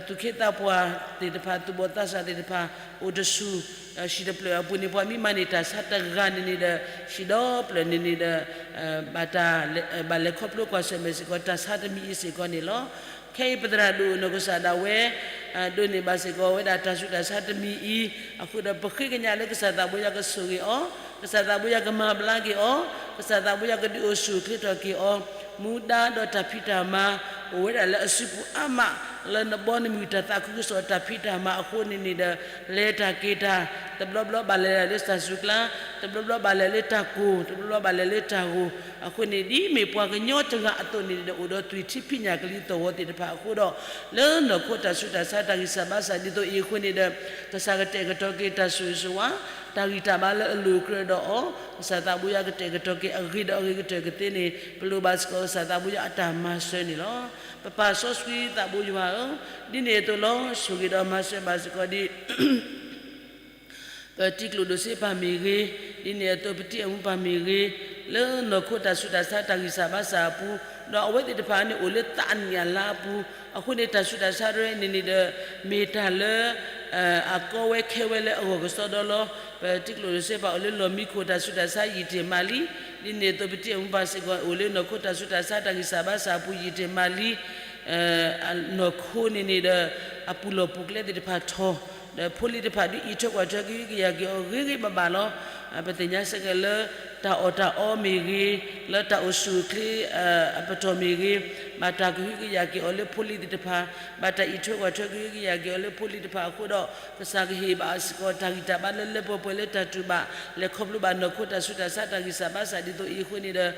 သူၣ်က့သးပှၢ်သ့ၣ်တဖၣ် သူၣ်ဘီၣ်သးစၢ်သ့ၣ်တဖၣ် အိၣ်တဆူၣ် ဟံၣ်တဖျၢၣ်အပူၤန့ၣ် ပှၤမ့ၢ်မၤန့ၢ်တၢ်ဆါတဂၤန့ၣ်န့ၣ်ဒီး ဟံၣ်ဒီဖျၢၣ်န့ၣ်န့ၣ်ဒီး ဘၣ်တၢ် ဘၣ်လဲၤခီဖျိကွၢ်ဆၢၣ်မဲာ်စ့ၢ်ကီး တၢ်ဆါတမံၤအံၤစ့ၢ်ကီးန့ၣ်လီၤ. ခဲအံၤပသရၣ်ဒိၣ်နီၢ်ကစၢ်ဒၣ်ဝဲ ဒိးန့ၢ်ဘၣ်စ့ၢ်ကီးဝဲဒၣ်တၢ်ဆူးတၢ်ဆါတမံၤအံၤ အဃိဒီးပဃ့ကညးလၢကစၢ်သးဘိယွၤကဆိၣ်ဂ့ၤအီၤ, ကစၢ်သးဘိယွၤကမၤဘျါက့ၤအီၤ, ကစၢ်သးဘိယွၤကဒုးအိၣ်ဆူၣ်အိၣ်ချ့ထီၣ်က့ၤအီၤ, မူဒါဒီးတၢ်ဖံးတၢ်မၤ အိၣ်ဝဲဒၣ်လၢအစုပူၤအါမး လၢနဘီနမုၢ်တၢ်သးခုကစီၣ်တၢ်ဖံးတၢ်မၤအဃိန့ၣ်န့ၣ်ဒီး လဲၤတၢ်က့ၤတၢ် တဘျီဘျီဘၣ်လဲၤလၢတၢ်စူၤကျါ, တဘျီဘျီဘၣ်လဲၤလၢတၢ်ကိၢ်, တဘျီဘျီဘၣ်လဲၤလၢတၢ်ဂိၢ်, အဃိန့ၣ် ဒ်မ့ၢ်ပှၤကညီတဂၤအသိးန့ၣ်ဒီး အိၣ်ဒီးသွံၣ်ထံဖံးညၣ်ကလံၤသဝီသ့ၣ်တဖၣ်အဃိဒီး လၢနီၢ်ခိတၢ်ဆူးတၢ်ဆါတၢ်ဂံၢ်စၢ်ဘါစၢ်ဒ်သိးအံၤအဃိန့ၣ်ဒီး ကစၢ်ကတဲာ်ကတီၤက့ၤတၢ်ဆိၣ်ဂ့ၤဆိၣ်ဝါ တၢ်ဂံၢ်တၢ်ဘါလၢအလိၤကြၢးဒီးအီၤ, ကစၢ်သးဘိယွၤကတဲာ်ကတီၤက့ၤအဂ့ၤဒီးအဂ့ၤကတၢၢ်ကသ့န့ၣ် ပလိၣ်ဘၣ်စ့ၢ်ကီးကစၢ်သးဘိယွၤအတၢ်မၤစၢၤန့ၣ်လီၤ. ပပၢ်စီဆှံသးဘိယွၤဧၢ, ဒ်န့ၣ်အသိးလီၤ ဆိၣ်ဂ့ၤဒီးမၤစၢၤဘၣ်စ့ၢ်ကီးဒ် ပတံၤကျိၣ်ဒိၣ်စ့ပၢ်မ့ၢ်ဂ့ၤ, ဒ်န့ၣ်အသိးပတံၤအမုၢ်ပၢ်မ့ၢ်ဂ့ၤ, လၢနီၢ်ခိတၢ်ဆူးတၢ်ဆါတၢ်ဂံၢ်စၢ်ဘါစၢ်အပူၤ, ဒီးအဝဲသ့ၣ်တဖၣ်န့ၣ်အိၣ်လၢသးအနံၣ်အလါအပူၤ, အဃိန့ၣ်တၢ်ဆူးတၢ်ဆါတဖၣ်န့ၣ်န့ၣ်ဒီး မ့ၢ်တၢ်လၢ အကီဝဲခဲဝဲလၢအဂီၢ်ကစီဒီလီၤ. ပတံၤကျိၣ်ဒိၣ်စ့ပၢ်အိၣ်လၢလီၢ်မံခိၣ်တၢ်ဆူးတၢ်ဆါယံာ်တ့ၢ်မးလံ, ဒ်န့ၣ်အသိးပတံၤအမုၢ်ပၢ်စ့ၢ်ကီးအိၣ်လၢနီၢ်ခိတၢ်ဆူးတၢ်ဆါတၢ်ဂံၢ်စၢ်ဘါစၢ်အပူၤယံာ်တ့ၢ်မးလံ နီၢ်ခိန့ၣ်န့ၣ်ဒီး အပူၤလီၢ်ပူၤကျဲသ့ၣ်တဖၣ်ထီၣ်, ဒီးဖိလံၤတဖၣ်ဒုးအံးထွဲကွၢ်ထွဲကဟုကယာ်က့ၤအီၤဂ့ၤဂ့ၤဘၣ်ဘၣ်လီၤ. ပသ့ၣ်ညါစ့ၢ်ကီးလၢ တၢ်အီၣ်တၢ်အီမ့ၢ်ဂ့ၤ, လၢတၢ်အိၣ်ဆူၣ်အိၣ်ချ့အပတီၢ်မ့ၢ်ဂ့ၤ, ဘၣ်တၢ်ကဟုကယာ်က့ၤအီၤလၢဖိလံၤသ့ၣ်တဖၣ်, ဘၣ်တၢ်အံးထွဲကွၢ်ထွဲကဟုကယာ်က့ၤအီၤလၢဖိလံၤတဖၣ်အဃိဒီး, ကစၢ်ကဟ့ၣ်ဘၣ်စ့ၢ်ကီးတၢ်ဂံၢ်တၢ်ဘါလၢလၢပှဲၤပှဲၤလၢတၢ်တူၢ်ဘၣ်, လဲၤခီဖျိဘၣ်နီၢ်ခိတၢ်ဆူးတၢ်ဆါတၢ်ဂံၢ်စၢ်ဘါစၢ်ဒ်သိးအံၤအဃိန့ၣ်ဒီး,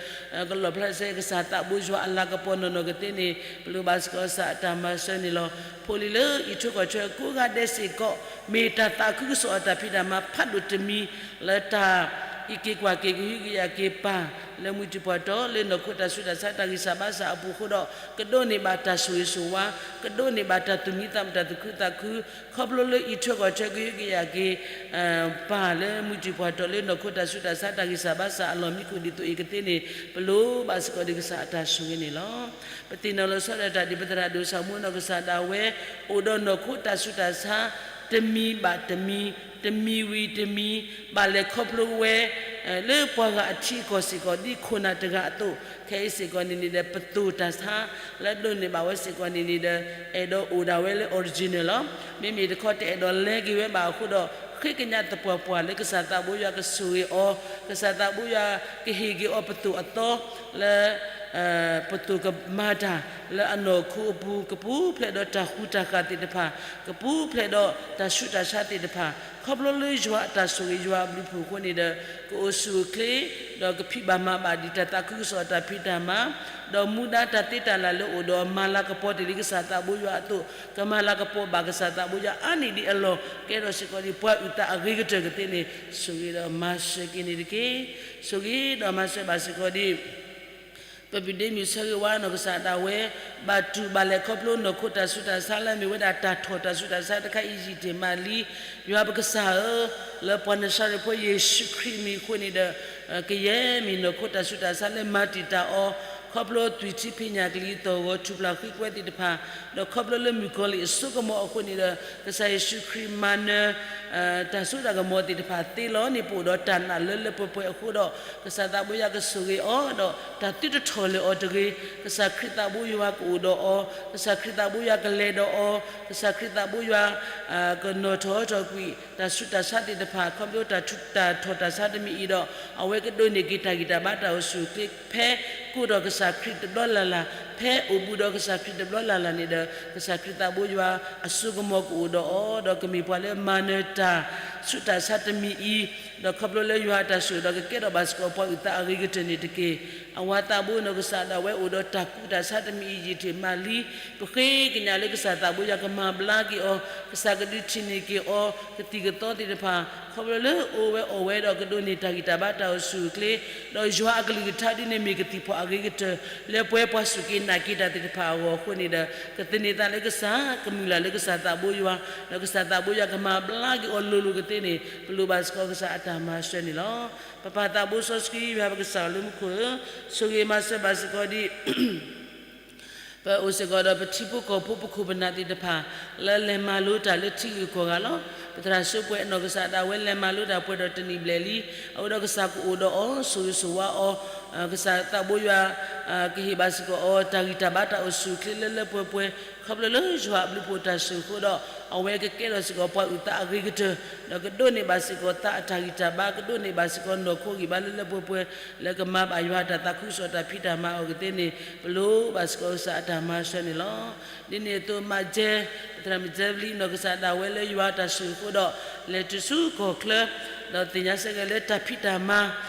ကလီၣ်ဖျါစ့ၢ်ကီးကစၢ်သးဘိယွၤအလၤကပီၤနီၢ်နီၢ်ကသ့န့ၣ်, ပလိၣ်ဘၣ်စ့ၢ်ကီးကစၢ်အတၢ်မၤစၢၤန့ၣ်လီၤ. ဖိလံၤလၢအံးထွဲကွၢ်ထွဲကိးဂၤဒဲးစ့ၢ်ကီး, မ့ၢ်တၢ်သးခုကစီၣ်အတၢ်ဖံးတၢ်မၤဖးဒိၣ်တမံၤ, လၢတၢ်အံးက့ၤကွၢ်က့ၤကဟုကယာ်က့ၤပၢ် လၢမုၢ်တံၢ်ပှၢ်တီလၢနီၢ်ခိတၢ်ဆူးတၢ်ဆါတၢ်ဂံၢ်စၢ်ဘါစၢ်အပူၤအဃိဒီး, ကဒိးန့ၢ်ဘၣ်တၢ်ဆိၣ်ဂ့ၤဆိၣ်ဝါ, ကဒိးန့ၢ်ဘၣ်တၢ်သူၣ်မံသးမုာ်တၢ်သူၣ်ခုသးခု, ခီဖျိလၢအံးထွဲကွၢ်ထွဲကဟုကယာ်က့ၤ ပၢ်လၢမုၢ်တံၢ်ပှၢ်တီလၢနီၢ်ခိတၢ်ဆူးတၢ်ဆါတၢ်ဂံၢ်စၢ်ဘါစၢ်အလီၢ်မံခိၣ်ဒ်သိးအံၤကသ့န့ၣ်, ပလိၣ်ဘၣ်စ့ၢ်ကီးဒ်ကစၢ်အတၢ်ဆိၣ်ဂ့ၤန့ၣ်လီၤ. ပသ့ၣ်နီၣ်လီၤဆီဒၣ်တၢ်ဒ်ပသရၣ်ဒိၣ်စၢ်မူနီၢ်ကစၢ်ဒၣ်ဝဲ, အိၣ်ဒီးနီၢ်ခိတၢ်ဆူးတၢ်ဆါ, တမံၤဘၣ်တမံၤ, တမံၤဝံၤတမံၤ, ဘၣ်လဲၤခီဖျိဝဲ လၢပှၤဂၤအထံအကီၢ်စ့ၢ်ကီး ဒ်ခိၣ်နၢ်တဂၤအသိး, ခဲအံၤစ့ၢ်ကီးန့ၣ်န့ၣ်ဒီး ပသိၣ်တၢ်ဆါ လၢဒိးန့ၢ်ဘၣ်ဝဲစ့ၢ်ကီးန့ၣ်န့ၣ်ဒီး, အဲၣ်ဒိးအိၣ်ဒၣ်ဝဲလၢ original လီၤ. မ့မ့ၢ်တခီတအဲၣ်ဒိးလဲက့ၤဝဲဘၣ်အဃိဒီး, ဃ့ကညးသပှၢ်ပှၢ်လၢကစၢ်သးဘိယွၤကဆိၣ်ဂ့ၤအီၤ, ကစၢ်သးဘိယွၤကဟ့ၣ်က့ၤအီၤပသိၣ်အသီလၢ ပသိၣ်ကမၤတၢ်လၢအနီၢ်ခိအပူၤ, ကပူၤဖျဲးဒီးတၢ်ဃူတၢ်ဃာ်သ့ၣ်တဖၣ်, ကပူၤဖျဲးဒီးတၢ်ဆူးတၢ်ဆါသ့ၣ်တဖၣ်, ခီဖျိလၢယွၤအတၢ်ဆိၣ်ဂ့ၤယွၤအဘျုးအဖှိၣ်အဃိန့ၣ်ဒီး, ကအိၣ်ဆူၣ်အိၣ်ချ့, ဒီးကဖံးဘၣ်မၤဘၣ်ဒံးတၢ်သးခုကစီၣ်အတၢ်ဖံးတၢ်မၤ, ဒီးမူဒါတၢ်သ့တၢ်လၢ်လၢအိၣ်ဒီးမၤလၤကပီၤတ့ၢ်လံကစၢ်သးဘိယွၤအသိး, ကမၤလၤကပီၤဘၣ်ကစၢ်သးဘိယွၤအါန့ၢ်ဒံးအလီၢ်, ကဲထီၣ်စ့ၢ်ကီးဒ်ပှၤအုၣ်သးအဂ့ၤကတၢၢ်ကသ့န့ၣ်, ဆိၣ်ဂ့ၤဒီးမၤစၢၤက့ၤန့ၣ်တက့ၢ်. ဆိၣ်ဂ့ၤဒီးမၤစၢၤဘၣ်စ့ၢ်ကီးဒ် ပပဒ့မုၣ်ဆၢဂ့ၤဝါနီၢ်ကစၢ်ဒၣ်ဝဲ, ဘၣ်တူၢ်ဘၣ်လဲၤခီဖျိနီၢ်ခိတၢ်ဆူးတၢ်ဆါလၢအမ့ၢ်ဝဲဒၣ်တၢ်ထီၣ်တၢ်ဆူးတၢ်ဆါတခါအံၤယံာ်တ့ၢ်မးလံ. ယွၤပကစၢ်ဧၢ, လၢပှၤနၤစၤရ့းဖိယ့ၣ်ၡူးခရံာ်မံၤအဃိန့ၣ်ဒီး, ကယဲၢ်မ့ၢ်နီၢ်ခိတၢ်ဆူးတၢ်ဆါလၢမၤတံာ်တာ်အီၤ, ခီဖျိသွံၣ်ထံဖံးညၣ်ကလံၤသီၣ်ဂီၤထူၣ်ဖျါဃံကွဲသ့ၣ်တဖၣ်, ဒီးခီဖျိလၢမုၣ်ကီၤလံၢ်အစိကမီၤအဃိန့ၣ်ဒီး, ကစၢ်ယ့ၣ်ၡူးခရံာ်မၤနၢၤ တၢ်စိတၢ်ကမီၤသ့ၣ်တဖၣ်သ့လီၤန့ၣ် ပအိၣ်ဒီးတၢ်နာ်လၢလၢပှဲၤပှဲၤအဃိဒီး, ကစၢ်သးဘိယွၤကဆိၣ်ဂ့ၤအီၤ, ဒီးတၢ်သုတထီၣ်လၢၤအီၤတဂ့ၤ, ကစၢ်ခရံာ်သးဘိယွၤကအိၣ်ဒီးအီၤ, ကစၢ်ခရံာ်သးဘိယွၤကလဲၤဒီးအီၤ, ကစၢ်ခရံာ်သးဘိယွၤ ကနီၣ်ထီၣ်ထီၣ်ကွံာ် တၢ်ဆူးတၢ်ဆါသ့ၣ်တဖၣ် ခီဖျိတၢ်ထူးတၢ်ထီၣ်တၢ်ဆါတမံၤအံၤဒီး, အဝဲကဒိးန့ၢ်က့ၤတၢ်ဂံၢ်တၢ်ဘါတၢ်အိၣ်ဆူၣ်အိၣ်ချ့ ဖဲကိးထီၣ်ကစၢ်ခရံာ်တဘျီလၢ်လၢ်, ဖဲအိၣ်ဘူးဒီးကစၢ်ခရံာ်တဘျီလၢ်လၢ်န့ၣ်ဒီး, ကစၢ်ခရံာ်သးဘိယွၤအစိကမီၤကအိၣ်ဒီးအီၤ, ဒီးကမ့ၢ်ပှၤလၢမၤနၢၤတၢ်ဆူးတၢ်ဆါတမံၤအံၤ, ဒီးခီဖျိလၢယွၤအတၢ်ဆိၣ်ဂ့ၤဒီးကကဲထီၣ်ဘၣ်စ့ၢ်ကီးပှၤအုၣ်သးအဂ့ၤကတၢၢ်န့ၣ်တက့ၢ်. အဝၤသးဘိနီၢ်ကစၢ်ဒၣ်ဝဲအိၣ်ဒီးတၢ်ကူးတၢ်ဆါတမံၤအံၤယံာ်တ့ၢ်မးလံ. ပဃ့ကညးလၢကစၢ်သးဘိယွၤကမၤဘျါက့ၤအီၤ, ကစၢ်ကဒုးထံၣ်န့ၢ်က့ၤအီၤ ကသံၣ်ကသီသ့ၣ်တဖၣ်, ခီဖျိလၢအအိၣ်ဝဲအီၣ်ဝဲဒီးကဒိးန့ၢ်တၢ်ဂံၢ်တၢ်ဘါ တၢ်အိၣ်ဆူၣ်အိၣ်ချ့, ဒီးယွၤအကလုၢ်ကထါဒ်န့ၣ်မ့ၢ်ကသံၣ်ဖီၣ်အဂ့ၤကတၢၢ် လၢပှဲၤပှၤစူၢ်က့ၤနာ်က့ၤတၢ်သ့ၣ်တဖၣ်အဂီၢ်အဃိန့ၣ်ဒီး, ကသန့ၤသးလၢကစၢ်, ကမုၢ်လၢ်လၢကစၢ်သးဘိယွၤ, ဒီးကစၢ်သးဘိယွၤကမၤဘျါက့ၤအီၤလိၤလိၤကသ့န့ၣ် ပလိၣ်ဘၣ်စ့ၢ်ကီးကစၢ်အတၢ်မၤစၢၤန့ၣ်လီၤ. ပပၢ်သးဘိစီဆှံ ယွၤပကစၢ်လၢမူခိၣ်ဧၢ, ဆိၣ်ဂ့ၤမၤစၢၤဘၣ်စ့ၢ်ကီးဒ် ပအိၣ်စ့ၢ်ကီးဒီးပထံဖိကီၢ်ဖိပခိၣ်ပနၢ်သ့ၣ်တဖၣ် လၢလဲၤမၤလိတၢ်လၢထံဂုၤကီၢ်ဂၤလီၤ. ပသရၣ်စိပှဲၤအနီၢ်ကစၢ်ဒၣ်ဝဲလဲၤမၤလိတၢ်ပှဲၤဒီးတနံၣ်ဘျဲၣ်လံ. အဝဲဒီးကစၢ်ကအိၣ်ဒီးအီၤ ဆိၣ်ဂ့ၤဆိၣ်ဝါအီၤ, ကစၢ်သးဘိယွၤ ကဟ့ၣ်ဘၣ်စ့ၢ်ကီးအီၤ တၢ်ဂံၢ်တၢ်ဘါတၢ်အိၣ်ဆူၣ်အိၣ်ချ့လၢလၢပှဲၤပှဲၤ, ခီဖျိလၢယွၤအဘျုးအဖှိၣ်တၢ်ဆိၣ်ဂ့ၤအဃိဒီး, အဝဲကကဲထီၣ်စ့ၢ်ကီးပှၤအုၣ်သးအဂ့ၤကတၢၢ်, ဒီးကဒိးန့ၢ်ဘၣ်စ့ၢ်ကီးသးအတၢ်ဂံၢ်တၢ်ဘါ, ကဒိးန့ၢ်ဘၣ်စ့ၢ်ကီးနီၢ်ခိဂံၢ်ဘါလၢလၢပှဲၤပှဲၤ, လၢကမၤဘၣ်ယွၤတၢ်သးခုကစီၣ်တၢ်ဖံးတၢ်မၤအီၤကသ့န့ၣ် ပလိၣ်ဘၣ်စ့ၢ်ကီးကစၢ်အတၢ်မၤစၢၤန့ၣ်လီၤ. ဒ်န့ၣ်အသိးမးကဲ ပသရၣ်မုၣ်ကဲဘျံနီၢ်ကစၢ်ဒၣ်ဝဲလၢယွၤတၢ်ဆိၣ်ဂ့ၤအဃိဒီး လဲၤတုၤဆူကီၢ်ချၢ, ဒီးသ့ၣ်ညါစ့ၢ်ကီးလၢတၢ်ဖံးတၢ်မၤ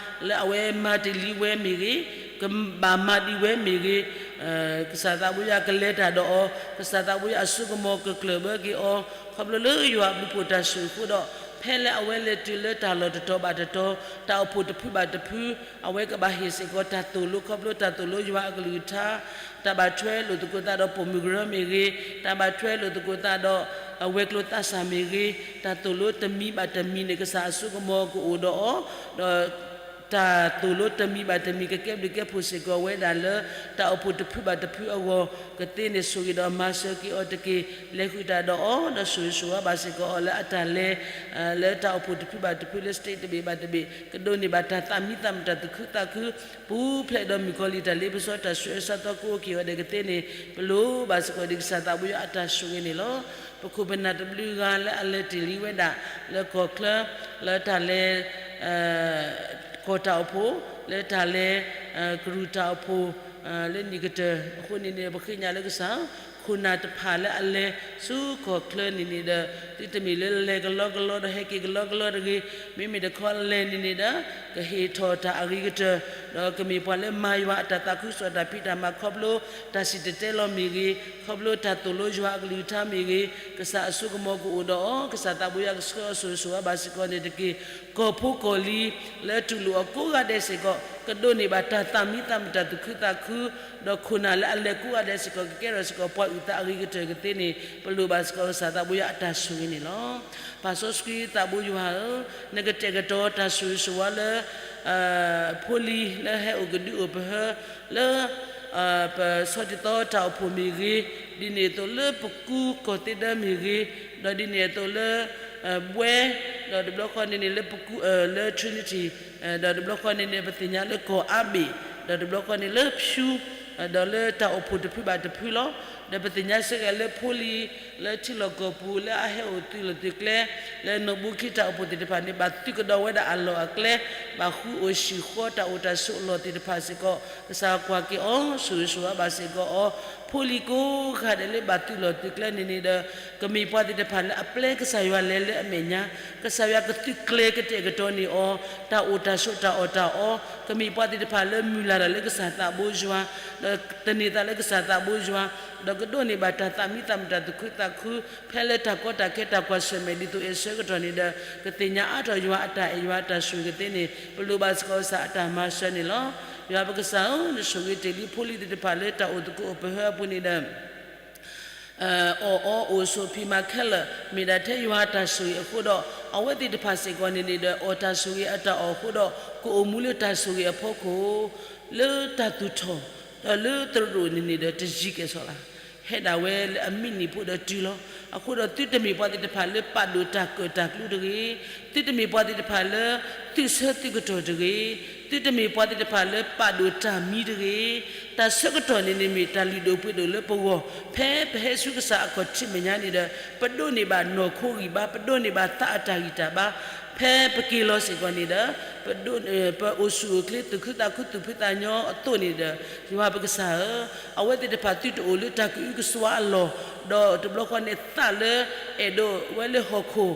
လၢအဝဲမၤတ့ၢ်လံဝဲမ့ၢ်ဂ့ၤ, ကဘၣ်မၤဒံးဝဲမ့ၢ်ဂ့ၤ, ကစၢ်သးဘိယွၤကလဲၤတၢ်ဒီးအီၤ, ကစၢ်သးဘိယွၤအစိကမီၤကကျၢၢ်ဘၢက့ၤအီၤ, ခီဖျိလၢယွၤအဘျုးအဖှိၣ်တၢ်ဆိၣ်ဂ့ၤအဃိဒီး, ဖဲလၢအဝဲလဲၤတုၤလၢတၢ်လီၢ်တတီၤဘၣ်တတီၤ, တၢ်အိၣ်ဖှိၣ်တဖုဘၣ်တဖု, အဝဲကဘၣ်ဟ့ၣ်စ့ၢ်ကီးတၢ်သိၣ်လိ ခီဖျိတၢ်သိၣ်လိယွၤအကလုၢ်ကထါ, တၢ်ဘၣ်ထွဲလိာ်သကိးသးဒီးပိာ်မုၣ်ကရၢမ့ၢ်ဂ့ၤ, တၢ်ဘၣ်ထွဲလိာ်သကိးသးဒီး အဝဲၤကျိၤသးစၢ်မ့ၢ်ဂ့ၤ, တၢ်သိၣ်လိတမံၤဘၣ်တမံၤန့ၣ် ကစၢ်အစိကမီၤကအိၣ်ဒီးအီၤ, ဒီး တၢ်သိၣ်လိတမံၤဘၣ်တမံၤ ကကဲဘျုးကဲဖှိၣ်စ့ၢ်ကီးဝဲဒၣ်လၢ တၢ်အိၣ်ဖှိၣ်တဖုဘၣ်တဖုအဂီၢ်, ကသ့န့ၣ်ဆိၣ်ဂ့ၤဒီးမၤစၢၤက့ၤအီၤတက့ၢ်, လဲၤဃုာ်တၢ်ဒီးအီၤ, ဒီးဆိၣ်ဂ့ၤဆိၣ်ဝါဘၣ်စ့ၢ်ကီးအီၤလၢအတၢ်လဲၤ လၢတၢ်အိၣ်ဖှိၣ်တဖုဘၣ်တဖုလၢ state တဘ့ၣ်ဘၣ်တဘ့ၣ်, ကဒိးန့ၢ်ဘၣ်တၢ်သးမံသးမုာ်တၢ်သူၣ်ခုသးခု, ပူၤဖျဲးဒီးမုၣ်ကီၤလံၢ်တၢ်လ့ပစီတၢ်ဆူးတၢ်ဆါသီကအိၣ်က့ၤအီၤဒဲးကသ့န့ၣ်, ပလိၣ်ဘၣ်စ့ၢ်ကီးဒ်ကစၢ်သးဘိယွၤအတၢ်ဆိၣ်ဂ့ၤန့ၣ်လီၤ. ပခိၣ်ပနၢ်တဘျုးဂၤလၢအလဲၤတ့ၢ်လံဝဲဒၣ် လၢကီၢ်ချၢ လၢတၢ်လဲၤ ကီၢ်တၢ်အိၣ်ဖှိၣ် လၢတၢ်လဲၤ ကရူၢ်တၢ်အိၣ်ဖှိၣ် လၢနံၣ်ကတၢၢ်အဃိန့ၣ်န့ၣ် ပဃ့ကညးလၢကစၢ် ခိၣ်နၢ်တဖၣ်လၢအလဲၤဆူကီၢ်ချၢန့ၣ်န့ၣ်ဒီး သုတမ့ၢ်လၢလဲၤကလီကလီဒီးဟဲက့ၤကလီကလီတဂ့ၤ, မ့မ့ၢ်တခီလဲၤန့ၣ်န့ၣ်ဒီး ကဟ့ၣ်ထီၣ်တၢ်အဂ့ၤကတၢၢ် ဒီးကမ့ၢ်ပှၤလၢမၤယွၤအတၢ်သးခုကစီၣ်တၢ်ဖံးတၢ်မၤ ခီဖျိတၢ်စံၣ်တဲၤတဲလီၤမ့ၢ်ဂ့ၤ, ခီဖျိတၢ်သိၣ်လိယွၤအကလုၢ်ကထါမ့ၢ်ဂ့ၤ, ကစၢ်အစိကမီၤကအိၣ်ဒီးအီၤ, ကစၢ်သးဘိယွၤကဆှၢအီၤဆိၣ်ဂ့ၤဆိၣ်ဝါဘၣ်စ့ၢ်ကီးန့ၣ်တက့ၢ်. ကီၢ်ဖိကီၢ်လံၤလၢတူၢ်လိာ်အီၤကိးဂၤဒဲးစ့ၢ်ကီး ကဒိးန့ၢ်ဘၣ်တၢ်သးမံသးမုာ်တၢ်သူၣ်ခုသးခု, ဒီးခိၣ်နၢ်လၢအလဲၤကိးဂၤဒဲးစ့ၢ်ကီး ကကဲထီၣ်စ့ၢ်ကီးပှၤအုၣ်သးအဂ့ၤကတၢၢ်ကသ့န့ၣ် ပလိၣ်ဘၣ်စ့ၢ်ကီးကစၢ်သးဘိယွၤအတၢ်ဆိၣ်ဂ့ၤန့ၣ်လီၤ. ပၢ်စီဆှံသးဘိယွၤဧၢ, နကတဲာ်ကတီၤတၢ်ဆိၣ်ဂ့ၤဆိၣ်ဝါလၢ ဖိလံၤလၢဟဲအိၣ်ကဒုအိၣ်ပဟၢလၢ ပဆီတသီတၢ်အိၣ်ဖှိၣ်မ့ၢ်ဂ့ၤ, ဒ်န့ၣ်အသိးလၢပကူကီၢ်သ့ဒၢမ့ၢ်ဂ့ၤ, ဒီးဒ်န့ၣ်အသိးလၢ ဘွဲ, ဒီးတဘျီဃီန့ၣ်န့ၣ် လၢပကူ လၢ Trinity, ဒီးတဘျီဃီန့ၣ်န့ၣ် ပသ့ၣ်ညါလၢကီၢ်အါဘ့ၣ်, ဒီးတဘျီဃီန့ၣ်လၢဖၠူ, ဒီးလၢတၢ်အိၣ်ဖှိၣ်တဖုဘၣ်တဖုလီၤ. ဒီးပသ့ၣ်ညါစ့ၢ်ကီးလၢဖိလံၤ လၢထံလီၢ်ကီၢ်ပူၤ လၢအဟဲအိၣ်သုးလီၢ်သုးကျဲ လၢနီၢ်ဘူခံတၢ်အိၣ်ဖှိၣ်သ့ၣ်တဖၣ်န့ၣ် ဘၣ်သုးကဒီးဝဲဒၣ်အလီၢ်အကျဲ, ဘၣ်ဃုအိၣ်ဆံၣ်ဃီတၢ်အိၣ်တၢ်ဆိးအလီၢ်သ့ၣ်တဖၣ်စ့ၢ်ကီး ကစၢ်ကွၢ်က့ၤအီၤ ဆိၣ်ဂ့ၤဆိၣ်ဝါဘၣ်စ့ၢ်ကီးအီၤ, ဖိလံၤကိးဂၤဒဲးလၢဘၣ်သုးလီၢ်သုးကျဲန့ၣ်န့ၣ်ဒီး ကမ့ၢ်ပှၤသ့ၣ်တဖၣ်လၢအပျဲကစၢ်ယွၤလဲၤလၢအမဲာ်ညါ, ကစၢ်ယွၤကသုးကျဲၤကတဲာ်ကတီၤန့ၢ်အီၤ တၢ်အိၣ်တၢ်ဆိးတၢ်အီၣ်တၢ်အီ, ကမ့ၢ်ပှၤသ့ၣ်တဖၣ်လၢမုၢ်လၢ်တၢ်လၢကစၢ်သးဘိယွၤ, ဒီးသန့ၤသးလၢကစၢ်သးဘိယွၤ, ဒီးကဒိးန့ၢ်ဘၣ်တၢ်သးမံသးမုာ်တၢ်သူၣ်ခုသးခု, ဖဲလၢတၢ်ကီတၢ်ခဲတၢ်ကွၢ်ဆၢၣ်မဲာ်ဒ်သိးအဲၣ်ဆၢကတီၢ်န့ၣ်ဒီး ကသ့ၣ်ညါအါထီၣ်ယွၤအတၢ်အဲၣ်ယွၤအတၢ်ဆိၣ်ဂ့ၤကသ့န့ၣ် ပလိၣ်ဘၣ်စ့ၢ်ကီးကစၢ်အတၢ်မၤစၢၤန့ၣ်လီၤ. ယွၤပကစၢ်ဧၢ, နဆိၣ်ဂ့ၤတ့ၢ်လံဖိလံၤသ့ၣ်တဖၣ်လၢတၢ်အိၣ်သကိးအိၣ်ပဟၢအပူၤန့ၣ်ဒီး အီၣ်အီအိၣ်ဆိးဖံးမၤခဲလၢာ် မ့ၢ်ဒၣ်ထဲယွၤအတၢ်ဆိၣ်ဂ့ၤအဃိဒီး အဝဲသ့ၣ်တဖၣ်စ့ၢ်ကီးန့ၣ်န့ၣ်ဒီး အီၣ်တၢ်ဆိၣ်ဂ့ၤအတၢ်အီၣ်အဃိဒီး ကအိၣ်မူလၢတၢ်ဆိၣ်ဂ့ၤအဖီခိၣ် လၢတၢ်သူၣ်ထီၣ် ဒီးလၢသရိာ်န့ၣ်န့ၣ်ဒီးတယံၤကဲၣ်ဆိးလၢ် ဟဲဒၣ်ဝဲလၢအမံးနံးဖိဒီးတုၤလီၤ. အဃိဒီးသုတမ့ၢ်ပှၤသ့ၣ်တဖၣ်လၢပာ်ဒိၣ်တၢ်ကၢၣ်တၢ်ကျူတဂ့ၤ, သုတမ့ၢ်ပှၤသ့ၣ်တဖၣ်လၢ သုးဆၢသုးကတီၢ်တဂ့ၤ, သုတမ့ၢ်ပှၤသ့ၣ်တဖၣ်လၢပာ်ဒိၣ်တၢ်မံတဂ့ၤ, တၢ်ဆၢကတီၢ်န့ၣ်န့ၣ်မ့ၢ်တၢ်လုၢ်ဒိၣ်ပှ့ၤဒိၣ်လၢပဂီၢ်, ဖဲပဟဲဆူကစၢ်အခီၣ်ထံးမဲာ်ညါန့ၣ်ဒီး ပဒိးန့ၢ်ဘၣ်နီၢ်ခိဂံၢ်ဘါ, ပဒိးန့ၢ်ဘၣ်သးအတၢ်ဂံၢ်တၢ်ဘါ, ဖဲပက့ၤလီၤစ့ၢ်ကီးန့ၣ်ဒီး ပဒိး ပအိၣ်ဆူၣ်အိၣ်ချ့သူၣ်ခုသးခုသူၣ်ဖှံသးညီအသိးန့ၣ်ဒီး ယွၤပကစၢ်ဧၢ, အဝဲသ့ၣ်တဖၣ်သုတအိၣ်လၢတၢ်ကအုကစွါအလီၢ်, ဒီးတဘျီဃီန့ၣ်သးလၢ အဲၣ်ဒိးဝဲလၢဟီၣ်ခိၣ်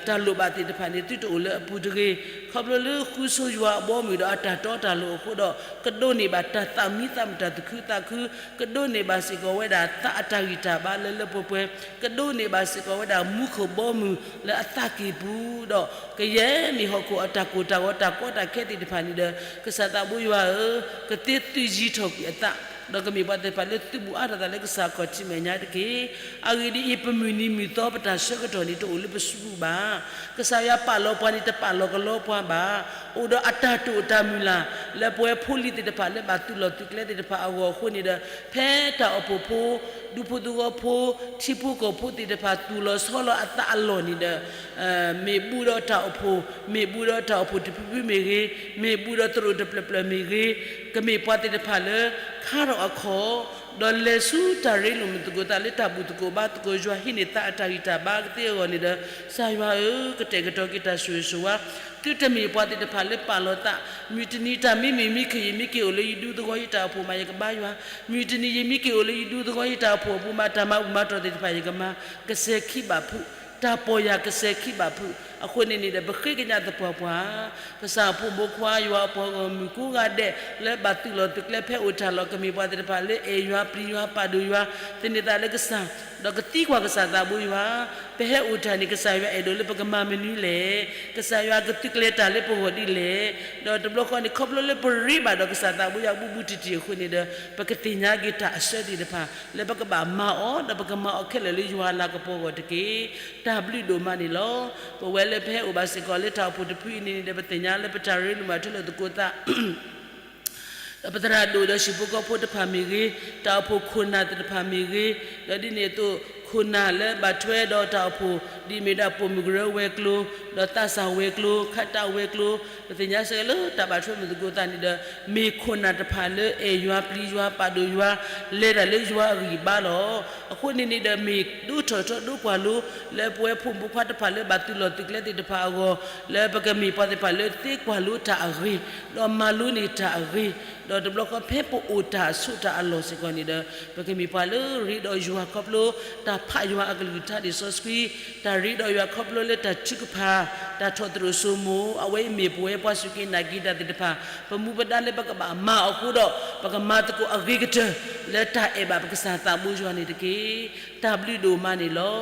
တၢ်လိၣ်ဘၣ်သ့ၣ်တဖၣ်န့ၣ် သုတအိၣ်လၢအပူၤတဂ့ၤ, ခီဖျိလၢဃုဆိယွၤအဘီအမုၢ်ဒီးအတၢ်တီတၢ်လိၤအဃိဒီး ကဒိးန့ၢ်ဘၣ်တၢ်သးမံသးမုာ်တၢ်သူၣ်ခုသးခု, ကဒိးန့ၢ်ဘၣ်စ့ၢ်ကီးဝဲဒၣ်သးအတၢ်ဂံၢ်တၢ်ဘါလၢလၢပှဲၤပှဲၤ, ကဒိးန့ၢ်ဘၣ်စ့ၢ်ကီးဝဲဒၣ်မူခိၣ်ဘီမုၢ်လၢအသးကံၢ်ပူၤဒီး ကယဲၢ်မ့ၢ်ဟီၣ်ခိၣ်အတၢ်ကိၢ်တၢ်ဂီၤတၢ်ကီတၢ်ခဲသ့ၣ်တဖၣ်န့ၣ်ဒီး ကစၢ်သးဘိယွၤဧၢ, ကသ့သုးယံၤထီၣ်ကွံာ်အသး, ဒီးကမ့ၢ်ပှၤသ့ၣ်တဖၣ်လၢသုးဘူးအါထီၣ်သးလၢကစၢ်အခီၣ်ထံးမဲာ်ညါတက့ၢ်. အဂ့ၢ်ဒ်အံၤ, ပမုၢ်နံၤမုၢ်သီပတၢ်ဆၢကတီၢ်န့ၣ် တအိၣ်လၢပစုပူၤဘၣ်. ကစၢ်ယွၤပာ်လီၤပှၤန့ၣ် တပာ်လီၤကလီပှၤဘၣ်. အိၣ်ဒီးအတၢ်တိာ်တၢ်မုၢ်လၢ် လၢပဝဲဖိလံၤသ့ၣ်တဖၣ်လၢဘၣ်သုးလီၢ်သုးကျဲသ့ၣ်တဖၣ်အဂီၢ်အဃိန့ၣ်ဒီး ဖဲတၢ်အိၣ်ဖှိၣ်ဖိ ဒူဖိသဝီဖိ ထံဖိကီၢ်ဖိသ့ၣ်တဖၣ် သူၣ်လီၤဆီလီၤအသးအလီၢ်န့ၣ်ဒီး မ့ၢ်ဘူးဒီးတၢ်အိၣ်ဖှိၣ်, မ့ၢ်ဘူးဒီးတၢ်အိၣ်ဖှိၣ်တဖုဖုမ့ၢ်ဂ့ၤ, မ့ၢ်ဘူးဒီးသရိာ်တဖျၢၣ်ဖျၢၣ်မ့ၢ်ဂ့ၤ, ကမ့ၢ်ပှၤသ့ၣ်တဖၣ်လၢ ခါထီၣ်အခီၣ်, ဒီးလဲၤဆူတၢ်ရ့လိာ်မုာ်သကိးသးလၢတၢ်ဘူၣ်သကိးဘါသကိး ယွၤဟံးန့ၢ်သးအတၢ်ဂံၢ်တၢ်ဘါကသ့အဂီၢ်န့ၣ်ဒီး ကစၢ်ယွၤဧၢ, ကတဲာ်ကတီၤက့ၤတၢ်ဆိၣ်ဂ့ၤဆိၣ်ဝါ, သုတမ့ၢ်ပှၤသ့ၣ်တဖၣ်လၢပာ်လီၤသး, မုၢ်တနံၤတၢ်မံမုာ်မံခ့ယံာ်မံက့ၤအိၣ်လၢယဒူသဝီယတၢ်အိၣ်ဖှိၣ်မး ယကဘါယွၤ, မုၢ်တနံၤယံာ်မံက့ၤအိၣ်လၢယဒူသဝီယတၢ်အိၣ်ဖှိၣ်အပူၤမး တၢ်မၤဘူၣ်မၤတီၢ်သ့ၣ်တဖၣ်ယကမၤ, ကစဲၤခံဘၣ်ဖုး, တၢ်ပီၢ်ယၢ်ကစဲၤခံဘၣ်ဖုး, အဃိန့ၣ်န့ၣ်ဒီး ပဃ့ကညးသပှၢ်ပှၢ် ကစၢ်အဖိမုၣ်ဖိခွါ ယွၤအပှၤဂီၢ်မုၢ်ကိးဂၤဒဲး လၢဘၣ်သုးလီၢ်သုးကျဲဖဲအိၣ်တၢ်လီၢ် ကမ့ၢ်ပှၤသ့ၣ်တဖၣ်လၢအဲၣ်ယွၤပျံၤယွၤပာ်ဒိၣ်ယွၤ သန့ၤသးလၢကစၢ် ဒီးကသံကွၢ်ကစၢ်သးဘိယွၤ, ပဟဲအိၣ်တၢ်န့ၣ် ကစၢ်ယွၤအဲၣ်ဒိးလၢပကမၤမနုၤလဲၣ်, ကစၢ်ယွၤကသုးကျဲၤတၢ်လၢပဂီၢ်ဒ်လဲၣ်, ဒီးတဘျီဃီန့ၣ် ခီဖျိလၢပရ့ဘၣ်ဒီးကစၢ်သးဘိယွၤဘူးဘူးတံၢ်တံၢ်အဃိန့ၣ်ဒီး ပကသ့ၣ်ညါက့ၤတၢ်အဆၢသ့ၣ်တဖၣ် လၢပကဘၣ်မၤအီၤ ဒီးပကမၤအီၤခဲလၢာ်လၢယွၤအလၤကပီၤအဂီၢ်တက့ၢ်. တၢ်ဘျုးဒိၣ်မးန့ၣ်လီၤ. ပဝဲလၢပဟဲအိၣ်ဘၣ်စ့ၢ်ကီးလၢတၢ်အိၣ်ဖှိၣ်တဖုအံၤန့ၣ်န့ၣ်ဒီး ပသ့ၣ်ညါလၢပတၢ်ရ့လိာ်မုာ်ထူလၢသကိးသး ဒီးပသရၣ်ဒိၣ်ဒီးဟံၣ်ဖိဃီဖိတဖၣ်မ့ၢ်ဂ့ၤ, တၢ်အိၣ်ဖှိၣ်ခိၣ်နၢ်သ့ၣ်တဖၣ်မ့ၢ်ဂ့ၤ, ဒီးဒ်န့ၣ်အသိး ခိၣ်နၢ်လၢဘၣ်ထွဲဒီးတၢ်အိၣ်ဖှိၣ် ဒ်အမ့ၢ်ဒၣ်ပိာ်မုၣ်ကရၢဝဲၤကျိၤ ဒီးသးစၢ်ဝဲၤကျိၤ ခးတၢ်ဝဲၤကျိၤ ပသ့ၣ်ညါစ့ၢ်ကီးလၢတၢ်ဘၣ်ထွဲမုၢ်သကိးသတးန့ၣ်ဒီး မ့ၢ်ခိၣ်နၢ်တဖၣ်လၢအဲၣ်ယွၤပျံၤယွၤပာ်ဒိၣ်ယွၤ လဲၤတၢ်လၢယွၤအဂံၢ်ဘါလီၤ. အဃိန့ၣ်န့ၣ်ဒီး မ့ၢ်ဒိၣ်ထီၣ်ထီၣ်ဒိၣ်ကွၢ်လိ လၢပဝဲဖိမုၣ်ဖိခွါတဖၣ်လၢဘၣ်သုးလီၢ်သုးကျဲသ့ၣ်တဖၣ်အဂီၢ် လၢပကမ့ၢ်ပှၤသ့ၣ်တဖၣ်လၢသ့ကွၢ်လိတၢ်အဂ့ၤ ဒီးမၤလိန့ၢ်တၢ်အဂ့ၤ ဒီးတဘျီဃီဖဲပအိၣ်တၢ်ဆိးတၢ်အလီၢ်စ့ၢ်ကီးန့ၣ်ဒီး ပကမ့ၢ်ပှၤလၢရ့ဒီးယွၤခီဖျိ တၢ်ဖးယွၤအကလုၢ်ကထါလံာ်စီဆှံ, တၢ်ရ့ဒီးယွၤခီဖျိလၢတၢ်ထုကဖၣ်, တၢ်ထီၣ်သရူးစိမိၤ, အဝဲအံၤမ့ၢ်ပဝဲပှၤစူၢ်က့ၤနာ်က့ၤတၢ်သ့ၣ်တဖၣ် ပမူပဒါလၢပကဘၣ်မၤအဃိဒီး ပကမၤသကိးအဂ့ၤကတၢၢ် လၢတၢ်အဲၣ်ဘၣ်ပကစၢ်သးဘိယွၤန့ၣ်တက့ၢ်. တၢ်ဘျုးဒိၣ်မးန့ၣ်လီၤ.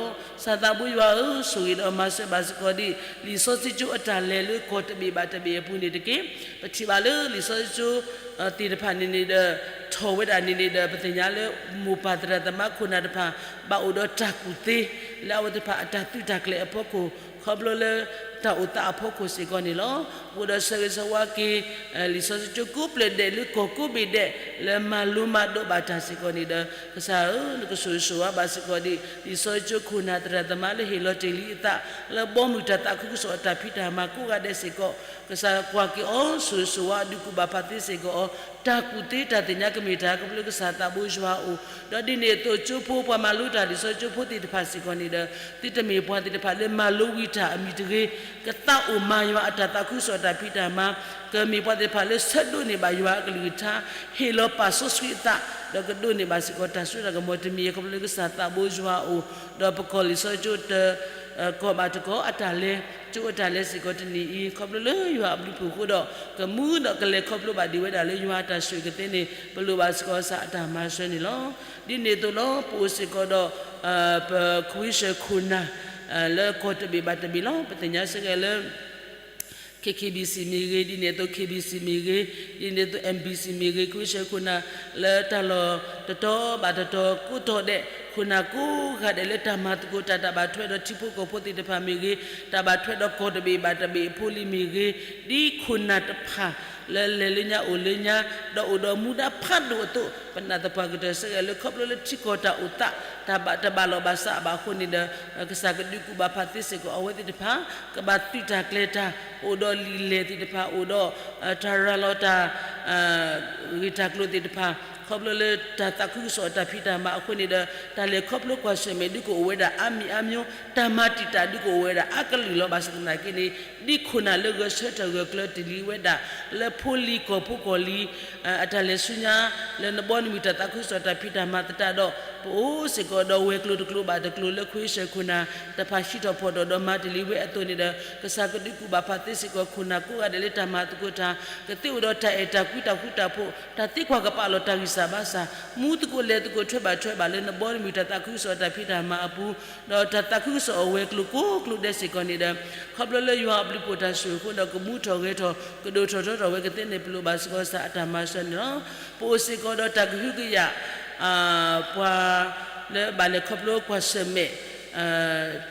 ကစၢ်သးဘိယွၤဧၢ, ဆိၣ်ဂ့ၤဒီးမၤစၢၤဘၣ်စ့ၢ်ကီးဒ် လံာ်စီဆှံကၠိအတၢ်လဲၤလၢကီၢ်တဘ့ၣ်ဘၣ်တဘ့ၣ်အပူၤန့ၣ်တက့ၢ်. ပထံၣ်ဘၣ်လၢလံာ်စီဆှံကၠိ သ့ၣ်တဖၣ်န့ၣ်န့ၣ်ဒီး ထီၣ်ဝဲဒၣ်န့ၣ်န့ၣ်ဒီး ပသ့ၣ်ညါလၢမိၢ်ပၢ်သရၣ်သမါခိၣ်နၢ်တဖၣ် ဘၣ်အိၣ်ဒီးတၢ်ကူၣ်သ့ လၢအဝဲသ့ၣ်တဖၣ်အတၢ်သုးတၢ်ကျဲၤအဖီခိၣ် ခီဖျိလၢတၢ်အိၣ်သးအဖီခိၣ်စ့ၢ်ကီးန့ၣ်လီၤ. အိၣ်ဒီးဆၢဂ့ၤဆၢဝါက့ၤ လံာ်စီဆှံကၠိကိးဖျၢၣ်ဒဲးလၢကီၢ်ကိးဘ့ၣ်ဒဲး လၢမၤလိမၤဒိးဘၣ်တၢ်စ့ၢ်ကီးန့ၣ်ဒီး ကစၢ်ဧၢ, နကဆိၣ်ဂ့ၤဆိၣ်ဝါဘၣ်စ့ၢ်ကီးဒ် လံာ်စီဆှံကၠိခိၣ်နၢ်သရၣ်သမါလၢဟ့ၣ်လီၤတ့ၢ်လံအသး လၢဘီမုၢ်တၢ်သးခုကစီၣ်အတၢ်ဖံးတၢ်မၤကိးဂၤဒဲးစ့ၢ်ကီး, ကစၢ်ကွၢ်က့ၤအီၤ ဆိၣ်ဂ့ၤဆိၣ်ဝါအဒုးကူၣ်ဘၣ်ဖးသ့စ့ၢ်ကီးအီၤ, တၢ်ကူၣ်သ့တၢ်သ့ၣ်ညါကမ့ၢ်တၢ်ခီဖျိကစၢ်သးဘိယွၤအအိၣ်, ဒီးဒ်န့ၣ်အသိးကၠိဖိပှၤမၤလိတၢ်လံာ်စီဆှံကၠိဖိသ့ၣ်တဖၣ်စ့ၢ်ကီးန့ၣ်ဒီး သုတမ့ၢ်ပှၤသ့ၣ်တဖၣ်လၢမၤလိဝံၤတၢ်အမံၤတဂ့ၤ, ကသးအိၣ်မၤယွၤအတၢ်သးခုကစီၣ်တၢ်ဖံးတၢ်မၤ, ကမ့ၢ်ပှၤသ့ၣ်တဖၣ်လၢဆၢဒိးန့ၢ်ဘၣ်ယွၤအကလုၢ်ကထါ, ဟ့ၣ်လီၤပာ်စီဆှံအသး, ဒီးကဒိးန့ၢ်ဘၣ်စ့ၢ်ကီးတၢ်စိတၢ်ကမီၤတမံၤအံၤခီဖျိလၢကစၢ်သးဘိယွၤအအိၣ်, ဒီးပကီၢ်လံာ်စီဆှံကၠိတ ကီၢ်ဘၣ်တကီၢ်အတၢ်လဲၤ, ကၠိအတၢ်လဲၤစ့ၢ်ကီးတနံၤအံၤ ခီဖျိလၢယွၤအဘျုးအဖှိၣ်အဃိဒီး ကမူဒီးကလဲၤခီဖျိဘၣ်ဒံးဝဲဒၣ်လၢယွၤအတၢ်ဆိၣ်ဂ့ၤကသ့န့ၣ် ပလိၣ်ဘၣ်စ့ၢ်ကီးကစၢ်အတၢ်မၤစၢၤန့ၣ်လီၤ. ဒ်န့ၣ်အသိးလီၤ ပအိၣ်စ့ၢ်ကီးဒီး ပခွံဆၢခိၣ်နၢ် လၢကီၢ်တဘ့ၣ်ဘၣ်တဘ့ၣ်လီၤ. ပသ့ၣ်ညါစ့ၢ်ကီးလၢ K K B C မ့ၢ်ဂ့ၤ, ဒ်န့ၣ်အသိး K B C မ့ၢ်ဂ့ၤ, ဒ်န့ၣ်အသိး M B C မ့ၢ်ဂ့ၤ, ခွံဆၢခိၣ်နၢ် လၢတၢ်လီၢ်တတီၤဘၣ်တတီၤ ကိးတီၤဒဲး ခိၣ်နၢ်ကိးဂၤဒဲးလၢတၢ်မၤသကိးတၢ် တၢ်ဘၣ်ထွဲဒီးထံဖိကီၢ်ဖိသ့ၣ်တဖၣ်မ့ၢ်ဂ့ၤ, တၢ်ဘၣ်ထွဲဒီးကီၢ်တဘ့ၣ်ဘၣ်တဘ့ၣ်အဖိလံၤမ့ၢ်ဂ့ၤ, ဒ်ခိၣ်နၢ်တဖၣ် လၢလဲၤလၢညါအိၣ်လၢညါ ဒီးအိၣ်ဒီးမူဒါဖးဒိၣ်အသိး ပနာ်သပှၢ်ကတၢၢ်စ့ၢ်ကီးလၢခီဖျိလၢထံကီၢ်တၢ်အိၣ်သး တၢ်ဘၣ်တဘၣ်လီၢ်ဘၣ်စးဘၣ်အဃိန့ၣ်ဒီး ကစၢ်ကဒုးကူၣ်ဘၣ်ဖးသ့စ့ၢ်ကီးအဝဲသ့ၣ်တဖၣ် ကဘၣ်သုးတၢ်ကျဲၤတၢ် အိၣ်ဒီးလံာ်လဲၢ်သ့ၣ်တဖၣ် အိၣ်ဒီး တၢ်ရၤလီၤတၢ် ဂ့ၢ်တၢ်ကျိၤသ့ၣ်တဖၣ် ခီဖျိလၢတၢ်သးခုကစီၣ်အတၢ်ဖံးတၢ်မၤအဃိန့ၣ်ဒီး တၢ်လဲၤခီဖျိကွၢ်ဆၢၣ်မဲာ်ဒုးကအိၣ်ဝဲဒၣ်အါမံၤအါမျိး, တၢ်မၤတံာ်တာ်ဒုးကအိၣ်ဝဲဒၣ်အါကလုာ်လီၤ. ဘၣ်ဆၣ်သနာ်က့န့ၣ် ဒ်ခိၣ်နၢ်လၢဂဲၤဆၢထၢၣ်ဂဲၤကျၢၤတ့ၢ်လံဝဲဒၣ် လၢဖိလံၤကီၢ်ဖိကီၢ်လံၤ အတၢ်လဲၤဆူညါ လၢနဘီနမုၢ်တၢ်သးခုကစီၣ်တၢ်ဖံးတၢ်မၤသတးဒီး ပအိၣ်စ့ၢ်ကီးဒီးဝဲၤကျိၤတကျိၤဘၣ်တကျိၤလၢခွံဆၢခိၣ်နၢ် တဖၣ်ဟံးထီၣ်ဖီၣ်ထီၣ်ဒီးမၤတ့ၢ်လံဝဲအသိးန့ၣ်ဒီး ကစၢ်ကဒုးကူၣ်ဘၣ်ဖးသ့စ့ၢ်ကီးခိၣ်နၢ်ကိးဂၤဒဲးလၢတၢ်မၤသကိးတၢ် ကသ့အိၣ်ဒီးတၢ်အဲၣ်တၢ်ကွံတၢ်ဃူတၢ်ဖိး တၢ်သ့ကွၢ်ကပာ်လီၤတၢ်ဂံၢ်စၢ်ဘါစၢ် မူသကိးလဲၤသကိးထွဲဘၣ်ထွဲဘၣ်လၢနဘီနမုၢ်တၢ်သးခုကစီၣ်တၢ်ဖံးတၢ်မၤအပူၤ ဒီးတၢ်သးခုကစီၣ်အဝဲၤကျိၤကိးကျိၤဒဲးစ့ၢ်ကီးန့ၣ်ဒီး ခီဖျိလၢယွၤအဘျုးဖှိၣ်တၢ်ဆိၣ်ဂ့ၤအဃိဒီးကမူထီၣ်ဂဲၤထီၣ် ကဒိၣ်ထီၣ်ထီထီၣ်ဝဲကသ့န့ၣ် ပလိၣ်ဘၣ်စ့ၢ်ကီးကစၢ်အတၢ်မၤစၢၤန့ၣ်လီၤ. ပအိၣ်စ့ၢ်ကီးဒီးတၢ်ကဟုကယာ် ပှၤလၢဘၣ်လဲၤခီဖျိကွၢ်ဆၢၣ်မဲာ်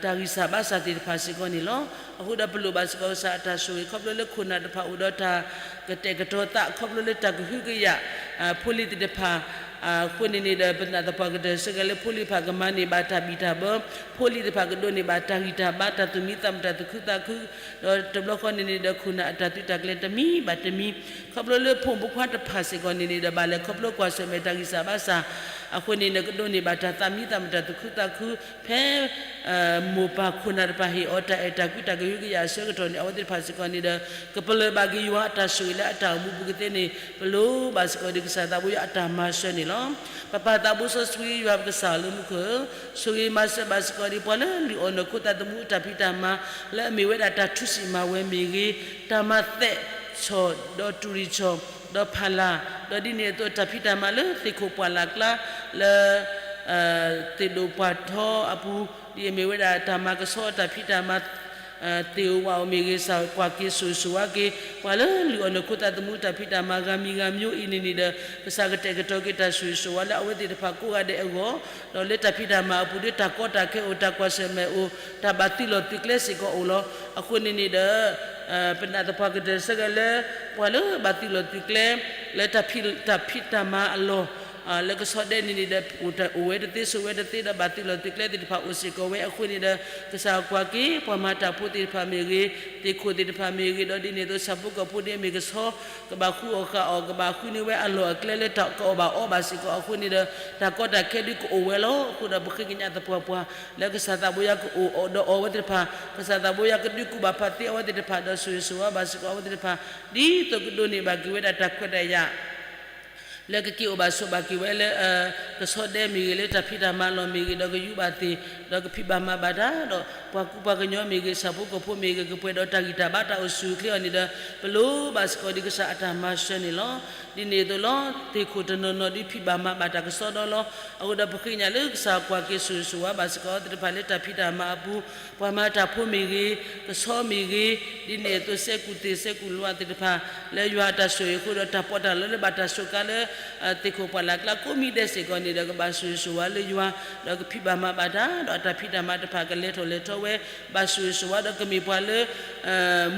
တၢ်ဂံၢ်စၢ်ဘါစၢ်သ့ၣ်တဖၣ်စ့ၢ်ကီးန့ၣ်လီၤ. အဃိဒီးပလိၣ်ဘၣ်စ့ၢ်ကီးကစၢ်အတၢ်ဆိၣ်ဂ့ၤ ခီဖျိလၢခိၣ်နၢ်တဖၣ်အိၣ်ဒီးတၢ်ကတဲာ်ကတီၤသး ခီဖျိလၢတၢ်ကဟုကယာ် ဖိလံၤသ့ၣ်တဖၣ် အဃိန့ၣ်န့ၣ်ဒီး ပနာ်သပှၢ်ကတၢၢ်စ့ၢ်ကီးလၢဖိလံၤတဖၣ်ကမၤန့ၢ်ဘၣ်တၢ်ဘံၣ်တၢ်ဘၢ, ဖိလံၤတဖၣ်ကဒိးန့ၢ်ဘၣ်တၢ်ဂံၢ်တၢ်ဘါ တၢ်သူၣ်မံသးမုာ် တၢ်သူၣ်ခုသးခု, ဒီးတဘျီဃီန့ၣ်န့ၣ်ဒီး ခိၣ်နၢ်အတၢ်သုးတၢ်ကျဲၤတမံၤဘၣ်တမံၤ, ခီဖျိလၢဖိမုၣ်ဖိခွါတဖၣ်စ့ၢ်ကီးန့ၣ်န့ၣ်ဒီး ဘၣ်လဲၤခီဖျိကွၢ်ဆၢၣ်မဲာ်တၢ်ဂံၢ်စၢ်ဘါစၢ် အဃိန့ၣ်ဒီး ကဒိးန့ၢ်ဘၣ်တၢ်သးမံသးမုာ် တၢ်သူၣ်ခုသးခု ဖဲ မိၢ်ပၢ်ခိၣ်နၢ်တဖၣ်ဟ့ၣ်အီၤတၢ်အဲၣ်တၢ်ကွံတၢ်ကဟုကယာ်အဆၢကတီၢ်န့ၣ် အဝဲသ့ၣ်တဖၣ်စ့ၢ်ကီးန့ၣ်ဒီး ကပလၢၢ်ဘၣ်က့ၤယွၤအတၢ်ဆိၣ်ဂ့ၤလၢအတၢ်အိၣ်မူပူၤကသ့န့ၣ် ပလိၣ်ဘၣ်စ့ၢ်ကီးဒီးကစၢ်သးဘိယွၤအတၢ်မၤစၢၤန့ၣ်လီၤ. ပပၢ်သးဘိစီဆှံယွၤ ပကစၢ်လၢမူခိၣ်ဧၢ, ဆိၣ်ဂ့ၤမၤစၢၤဘၣ်စ့ၢ်ကီးဒီး ပှၤလၢလုၢ်အီၣ်နီၢ်ခိသးသမူအတၢ်ဖံးတၢ်မၤ လၢအမ့ၢ်ဝဲဒၣ်တၢ်ထုးဆံးမၤဝဲမ့ၢ်ဂ့ၤ, တၢ်မၤသဲးဆီၣ်ဒီးတူၢ်ရံၣ်ဆီၣ် ဒီးဖးလၢ်, ဒီးဒ်န့ၣ်အသိးတၢ်ဖံးတၢ်မၤလၢသ့ၣ်ခိၣ်ပှၢ်လၢ်ကျါ လၢ သ့ၣ်ဒိၣ်ပှၢ်ထီအပူၤ ဒ်အမ့ၢ်ဝဲဒၣ်တၢ်မၤကဆှီအတၢ်ဖံးတၢ်မၤ သ့ၣ်ဧိၤဝၣ်ဧိၤမ့ၢ်ဂ့ၤ ကစၢ်ကွၢ်က့ၤဆိၣ်ဂ့ၤဆိၣ်ဝါက့ၤ ပှၤလၢလုၢ်အီၣ်နီၢ်ခိသးသမူတၢ်ဖံးတၢ်မၤဂၤမံၤဂၤမျိၤအံၤန့ၣ်န့ၣ်ဒီး ကစၢ်ကတဲာ်ကတီၤက့ၤတၢ်ဆိၣ်ဂ့ၤဆိၣ်ဝါလၢအဝဲသ့ၣ်တဖၣ်ကိးဂၤဒဲးအဂီၢ်, ဒီးလၢတၢ်ဖံးတၢ်မၤအပူၤဒီး တၢ်ကီတၢ်ခဲအိၣ် တၢ်ကွၢ်ဆၢၣ်မဲာ်အိၣ် တၢ်ဘၣ်သုးလီၢ်သုးကျဲစ့ၢ်ကီးအိၣ်လီၤ. အဃိန့ၣ်န့ၣ်ဒီး ပနာ်သပှၢ်ကတၢၢ်စ့ၢ်ကီးလၢ ပှၤလၢဘၣ်သုးလီၢ်သုးကျဲ လၢတၢ်ဖံးတၢ်မၤအလီၢ် လၢကဆီဒဲးန့ၣ်န့ၣ်ဒီး အိၣ်ဝဲတသ့ ဆိးဝဲတသ့ဒီး ဘၣ်သုးလီၢ်သုးကျဲသ့ၣ်တဖၣ်အိၣ်စ့ၢ်ကီးဝဲအဃိန့ၣ်ဒီး ကစၢ်ကွၢ်က့ၤ ပှၤမၤတၢ်ဖိသ့ၣ်တဖၣ်မ့ၢ်ဂ့ၤ, သ့ၣ်ခိၣ်သ့ၣ်တဖၣ်မ့ၢ်ဂ့ၤ, ဒီးဒ်န့ၣ်အသိး ဆၣ်ဖိကီၢ်ဖိဒ်အမ့ၢ်ကဆီ ကဘၣ်ဃုအီၣ်ဃုအီၣ် ကဘၣ်ဃုန့ၢ်ဝဲအလီၢ်အကျဲလၢတၢ်ကအီၣ်ဘၣ်အီဘၣ်စ့ၢ်ကီးအဃိန့ၣ်ဒီး တၢ်ကီတၢ်ခဲဒုးကအိၣ်ဝဲလီၤ. အဃိဒီးပဃ့ကညးသပှၢ်ပှၢ် လၢကစၢ်သးဘိယွၤကအိၣ်ဒီးအီၤဝဲသ့ၣ်တဖၣ်, ကစၢ်သးဘိယွၤကဒုးကူၣ်ဘၣ်ဖးသ့အီၤဝဲသ့ၣ်တဖၣ် ဒီးဆိၣ်ဂ့ၤဆိၣ်ဝါဘၣ်စ့ၢ်ကီးအဝဲသ့ၣ်တဖၣ် ဒ်သိးကဒိးန့ၢ်ဘၣ်က့ၤဝဲဒၣ်တၢ်ခွဲးတၢ်ယာ် လၢကက့ၤအိၣ်ဘၣ်ဆိးဘၣ်က့ၤဝဲလၢ ကဆီဒဲးမ့ၢ်ဂ့ၤ လၢတၢ်ဖံးတၢ်မၤလီၢ်မ့ၢ်ဂ့ၤ ဒီးကယူးဘၣ်သ့ၣ် ဒီးကဖံးဘၣ်မၤဘၣ်တၢ် ဒီးပှၤကူပှၤကညီမ့ၢ်ဂ့ၤ ဆၣ်ဖိကီၢ်ဖိမ့ၢ်ဂ့ၤ ကပှဲၤဒီးတၢ်ဂံၢ်တၢ်ဘါတၢ်အိၣ်ဆူၣ်အိၣ်ချ့အီၤန့ၣ်ဒီး ပလိၣ်ဘၣ်စ့ၢ်ကီးဒ်ကစၢ်အတၢ်မၤစၢၤန့ၣ်လီၤ. ဒ်န့ၣ်အသိးလီၤ သ့ၣ်ခိၣ်တနီၤနီၤဒ်ဖံးဘၣ်မၤဘၣ်တၢ်ကစီဒီလီၤ. အဃိဒီးပဃ့ကညးလၢကစၢ်ကွၢ်က့ၤဆိၣ်ဂ့ၤဆိၣ်ဝါဘၣ်စ့ၢ်ကီးသ့ၣ်တဖၣ် လၢတၢ်ဖံးတၢ်မၤအပူၤ ပှၤမၤတၢ်ဖိမ့ၢ်ဂ့ၤ, ကဆီမ့ၢ်ဂ့ၤ, ဒ်န့ၣ်အသိးစဲးကူၣ်သ့ၣ်စဲးကူၣ်လိၤသ့ၣ်တဖၣ် လၢယွၤအတၢ်ဆိၣ်ဂ့ၤအဃိဒီး တၢ်ပီးတၢ်လီလၢဘၣ်တၢ်စူးကါလၢ သ့ၣ်ခိၣ်ပှၢ်လၢ်ကျါကိးမံၤဒဲးစ့ၢ်ကီးန့ၣ်ဒီး ကဘၣ်ဆိၣ်ဂ့ၤဆိၣ်ဝါလၢယွၤ ဒီးကဖံးဘၣ်မၤဘၣ်တၢ် ဒီးအတၢ်ဖံးတၢ်မၤတဖၣ်ကလဲၤထီၣ်လဲၤထီဝဲ ဘၣ်ဆိၣ်ဂ့ၤဆိၣ်ဝါဒီးကမ့ၢ်ပှၤလၢ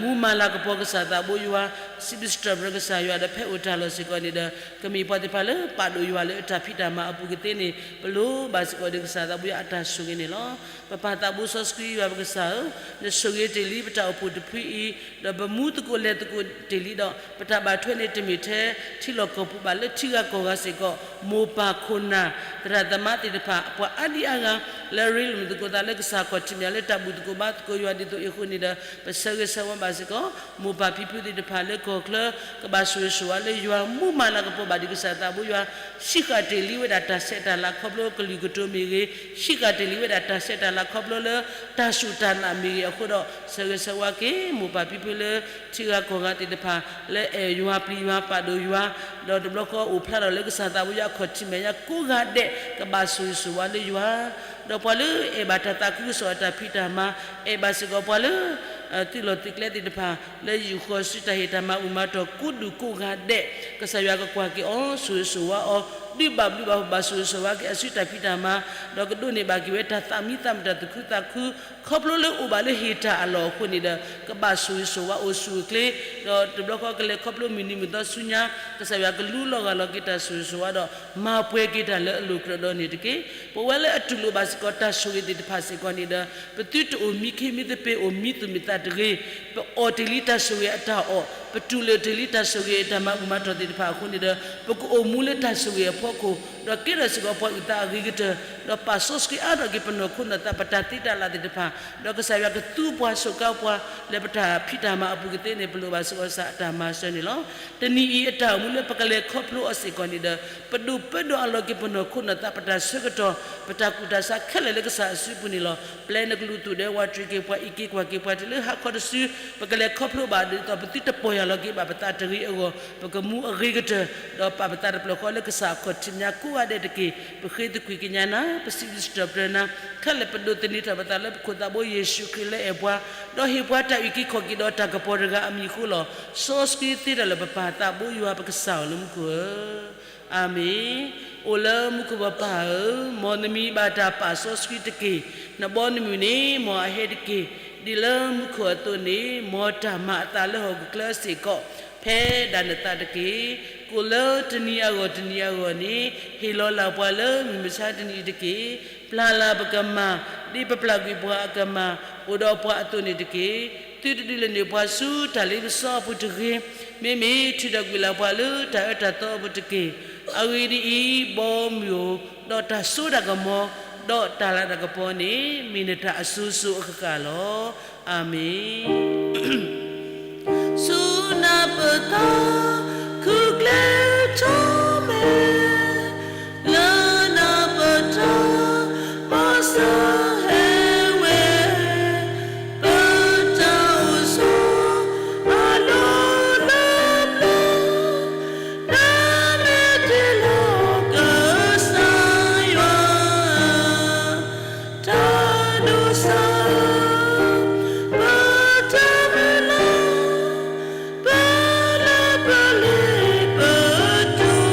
မူမၤလၤကပီၤကစၢ်သးဘိယွၤ, စံးဘျုးစံးထီၣ်ပတြၢၤကစၢ်ယွၤဒီးဖဲအိၣ်တၢ်လီၢ်စ့ၢ်ကီးန့ၣ်ဒီး ကမ့ၢ်ပှၤသ့ၣ်တဖၣ်လၢပာ်ဒိၣ်ယွၤလၢအတၢ်ဖံးတၢ်မၤအပူၤကသ့န့ၣ် ပလိၣ်ဘၣ်စ့ၢ်ကီးဒ်ကစၢ်သးဘိယွၤအတၢ်ဆိၣ်ဂ့ၤန့ၣ်လီၤ. ပပၢ်သးဘိစီဆှံယွၤပကစၢ်ဧၢ, နဆိၣ်ဂ့ၤတ့ၢ်လံပတၢ်အိၣ်ဖှိၣ်တဖုအံၤ, ဒီးပမူသကိးလဲၤသကိးတ့ၢ်လံဒီး ပတၢ်ဘၣ်ထွဲန့ၣ်တမ့ၢ်ထဲထံလီၢ်ကီၢ်ပူၤဘၣ် လၢထံဂၤကီၢ်ဂၤစ့ၢ်ကီး မိၢ်ပၢ်ခိၣ်နၢ် သရၣ်သမါသ့ၣ်တဖၣ် ပှၤအါဒံအါဂၤ လၢရ့လိာ်မုာ်သကိးသးလၢကစၢ်ခီၣ်ထံးမ့ၢ်လၢတၢ်ဘူၣ်သကိးဘါသကိးယွၤဒ်သိးအံၤအဃိန့ၣ်ဒီး ပဆၢဂ့ၤဆၢဝါဘၣ်စ့ၢ်ကီး မိၢ်ပၢ်ဖံဖုသ့ၣ်တဖၣ်လၢကီၢ်ချၢ ကဘၣ်ဆိၣ်ဂ့ၤဆိၣ်ဝါလၢယွၤ မူမၤလၤကပီၤဘၣ်ဒ်ကစၢ်သးဘိယွၤ ဟံးဃာ်တ့ၢ်လံဝဲဒၣ်တၢ်ဆဲးတၢ်လၤခီဖျိကလုာ်ကတိၤမ့ၢ်ဂ့ၤ, ဟံးဃာ်တ့ၢ်လံဝဲဒၣ်တၢ်ဆဲးတၢ်လၤခီဖျိလၢ တၢ်စူၢ်တၢ်နာ်မ့ၢ်ဂ့ၤအဃိဒီး ဆၢဂ့ၤဆၢဝါက့ၤ မိၢ်ပၢ်ဖံဖုလၢ ထံဂၤကီၢ်ဂၤသ့ၣ်တဖၣ် လၢအဲၣ်ယွၤပျံၤယွၤပာ်ဒိၣ်ယွၤ ဒီးတဘျီဃီအိၣ်ဖျါထီၣ်လၢကစၢ်သးဘိယွၤအခီၣ်ထံးမဲာ်ညါကိးဂၤဒဲး ကဘၣ်ဆိၣ်ဂ့ၤဆိၣ်ဝါလၢယွၤ ဒီးပှၤလၢအဲၣ်ဘၣ်တၢ်သးခုကစီၣ်အတၢ်ဖံးတၢ်မၤ အဲၣ်ဘၣ်စ့ၢ်ကီးပှၤလၢ သုးလီၢ်သုးကျဲသ့ၣ်တဖၣ် လၢယုၢ်ဃီၤဆူတၢ်ဟ့ၣ်တၢ်မၤဘူၣ်မၤတီၢ်ကိးဒူၣ်ကိးဂၤဒဲး ကစၢ်ယွၤကကွၢ်က့ၤအီၤ ဆိၣ်ဂ့ၤဆိၣ်ဝါအီၤ ဒုးဘၣ်ဘျုးဘၣ်ဖှိၣ်ဘၣ်ဆိၣ်ဂ့ၤဆိၣ်ဝါက့ၤအစုတၢ်ဖံးတၢ်မၤ ဒီးကဒိးန့ၢ်ဘၣ်က့ၤဝဲတၢ်သးမံသးမုာ်တၢ်သူၣ်ခုသးခု ခီဖျိလၢအိၣ်ဘၣ်လၢဟ့ၣ်တၢ်အလီၢ်အဃိန့ၣ်ဒီး ကဘၣ်ဆိၣ်ဂ့ၤဆိၣ်ဝါအိၣ်ဆူၣ်အိၣ်ချ့ ဒီးတဘျီဃီကလဲၤခီဖျိမုၢ်နံၤမုၢ်သီဆူညါ ကစၢ်ယွၤကလူလီၤဂာ်လီၤက့ၤတၢ်ဆိၣ်ဂ့ၤဆိၣ်ဝါဒီး မၤပှဲၤက့ၤတၢ်လၢအလိၤကြၢးဒီးန့ၣ်တက့ၢ်. ပဝဲလၢအတူၢ်လိာ်ဘၣ်စ့ၢ်ကီးတၢ်ဆိၣ်ဂ့ၤသ့ၣ်တဖၣ်စ့ၢ်ကီးန့ၣ်ဒီး ပသုတအိၣ်မံခ့မံသပ့ၤအိၣ်မံသူၣ်မံသးတဂ့ၤ ပအီၣ်တ့ၢ်လံတၢ်ဆိၣ်ဂ့ၤအတၢ်အီၣ် ပတူၢ်လိာ်တ့ၢ်လံတၢ်ဆိၣ်ဂ့ၤအတၢ်မၤဘူၣ်မၤတီၢ်သ့ၣ်တဖၣ်အဃိန့ၣ်ဒီး ပကအိၣ်မူလၢတၢ်ဆိၣ်ဂ့ၤအဖီခိၣ် ဒီးကဲထီၣ်စ့ၢ်ကီးပှၤအုၣ်သးအဂ့ၤကတၢၢ် ဒီးပာ်စီဆှံအါထီၣ်က့ၤပနီၢ်ခိနီၢ်သး ပတၢ်သ့တၢ်လၢ်သ့ၣ်တဖၣ် ဒီးကစၢ်ယွၤကသူပှၤစိာ်ကါပှၤ လၢပတၢ်ဖံးတၢ်မၤအပူၤကသ့န့ၣ် ပလိၣ်ဘၣ်စ့ၢ်ကီးကစၢ်အတၢ်မၤစၢၤန့ၣ်လီၤ. တနံၤအံၤအတၢ်အိၣ်မူလၢပကလဲၤခီဖျိအီၤစ့ၢ်ကီးန့ၣ်ဒီး ပဒိၣ်ပၢဒီးအလီၤက့ၤပနီၢ်ခိနီၢ်သး ပတၢ်ဆၢကတီၢ် ပတၢ်ကူၣ်တၢ်ဆးခဲလၢာ်လၢကစၢ်အစုပူၤန့ၣ်လီၤ. ပျဲနကလုၢ်သူၣ်ဒဲဝးတရံးက့ၤပှၤ အံးက့ၤကွၢ်က့ၤပှၤတုၤလၢဟါခီတစု ပကလဲၤခီဖျိဘၣ်ဒ်သိးပသုတပီၢ်ယၢ်လီၤက့ၤဘၣ်ပသးတဂ့ၤအဂီၢ် ပကမူအဂ့ၤကတၢၢ် ဒီးပာ်ပသးတဖျၢၣ်ဃီလၢကစၢ်အခီၣ်ထံးမဲာ်ညါကိးဂၤဒဲးတက့ၢ်. ပဃ့သကွံာ်ကညးနၤ ပစံးဘျုးစံးထီၣ်ပတြၢၤနၤ ခဲလၢာ်ပဒိးသန့ၤထီၣ်ပသးလၢပခိၣ်သးဘိယ့ၣ်ၡူးခရံာ်လၢအဲၣ်ပှၤ ဒီးဟ့ၣ်ပှၤတၢ်အုၣ်က့ၤခီၣ်က့ၤဒီးတၢ်ကပီၤတဂၤအမံၤအဃိလီၤ. စီဆှံသ့တၢ်လၢပပၢ်သးဘိယွၤပကစၢ်ဧၢ လၢမူခိၣ်ဧၢ အၤမ့ၣ်. အိၣ်လၢမူခိၣ်ပပၢ်ဧၢ, မ်နမံၤဘၣ်တၢ်ပာ်စီဆှံတက့ၢ်. နဘီနမုၢ်န့ၣ် မ်အဟဲတက့ၢ်. ဒ်လၢမူခိၣ်အသိးန့ၣ် မ်တၢ်မၤအသးလၢဟီၣ်ခိၣ်ချၢစ့ၢ်ကီး ဖဲဒၣ်နသးတက့ၢ်. ကိၣ်လၢတနံၤအဂီၢ်တနံၤအဂီၢ်န့ၣ် ဟ့ၣ်လီၤလၢ်ပှၤလၢမုၢ်မဆါတနံၤအံၤတက့ၢ်. ပျၢ်လၢ်ပကမၤ ဒ်ပပျၢ်ကွံာ်ပှၤအကမၤ အိၣ်ဒီးပှၤအသိးန့ၣ်တက့ၢ်. သုတဒုးလဲၤနုာ်ပှၤဆူတၢ်လ့ပစီအပူၤတဂ့ၤ, မ့မ့ၢ်ထုးထီၣ်ကွံာ်လၢ်ပှၤလၢတၢ်အၢတၢ်သီအပူၤတက့ၢ်. အဂ့ၢ်ဒ်အံၤ, ဘီမုၢ်ဧိၤ, ဒီးတၢ်စိတၢ်ကမီၤ, ဒီးတၢ်လၤတၢ်ကပီၤန့ၣ် မ့ၢ်နတၢ်အစိၤစိၤအဃၣ်ဃၣ်လီၤ. အၤမ့ၣ်. ဆူနၤပတၢ် ခူၣ်ကျဲထီၣ်မဲာ် လၢနၤပတၢ် မၤစၢၤဟဲဝဲ ပတၢ်အိၣ်ဆိး အလီၢ်လၢပျၢၤ နမ့ၢ်တ့ၢ်လီၤကစၢ်ယွၤ တၢ်ဒိၣ်စၢ် ပတၢ်မုၢ်လၢ် ပလၢပလ့ပတူၢ်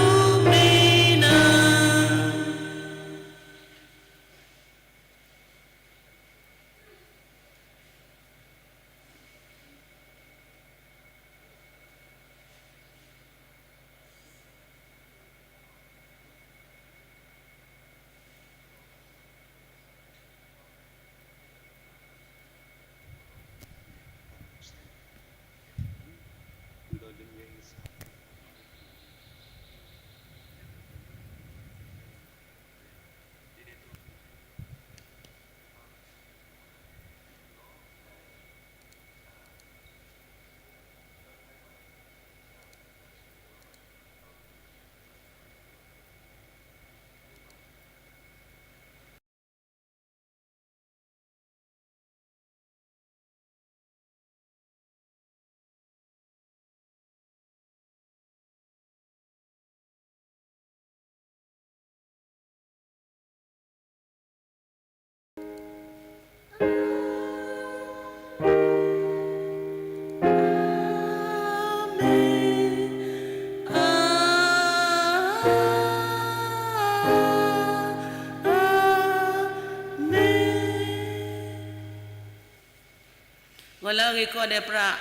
ဂီၤလၢအဂ့ၤကိးဂၤဒဲး ပြး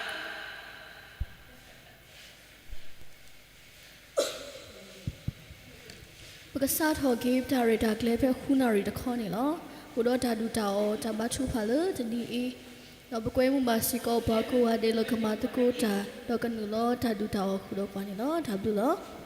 ပကစးထီၣ်က့ၤပတၢ်ရဲၣ်တၢ်ကျဲၤဖဲဃုနၣ်ရံၣ်တခီန့ၣ်လီၤ. အိၣ်ဒီးတၢ်ဒုၣ်တၢ်အီၣ်တၢ်ဘါထုကဖၣ်လၢတနံၤအံၤ, ဒီးပကွဲမုာ်ဘၣ်စ့ၢ်ကီးပှၤကိးဂၤဒဲးလၢကမၤသကိးတၢ် ဒီးကနုာ်လီၤတၢ်ဒုၣ်တၢ်အီၣ်ဃုာ်ဒီးပှၤန့ၣ်လီၤ. တၢ်ဘျုးလီၤ.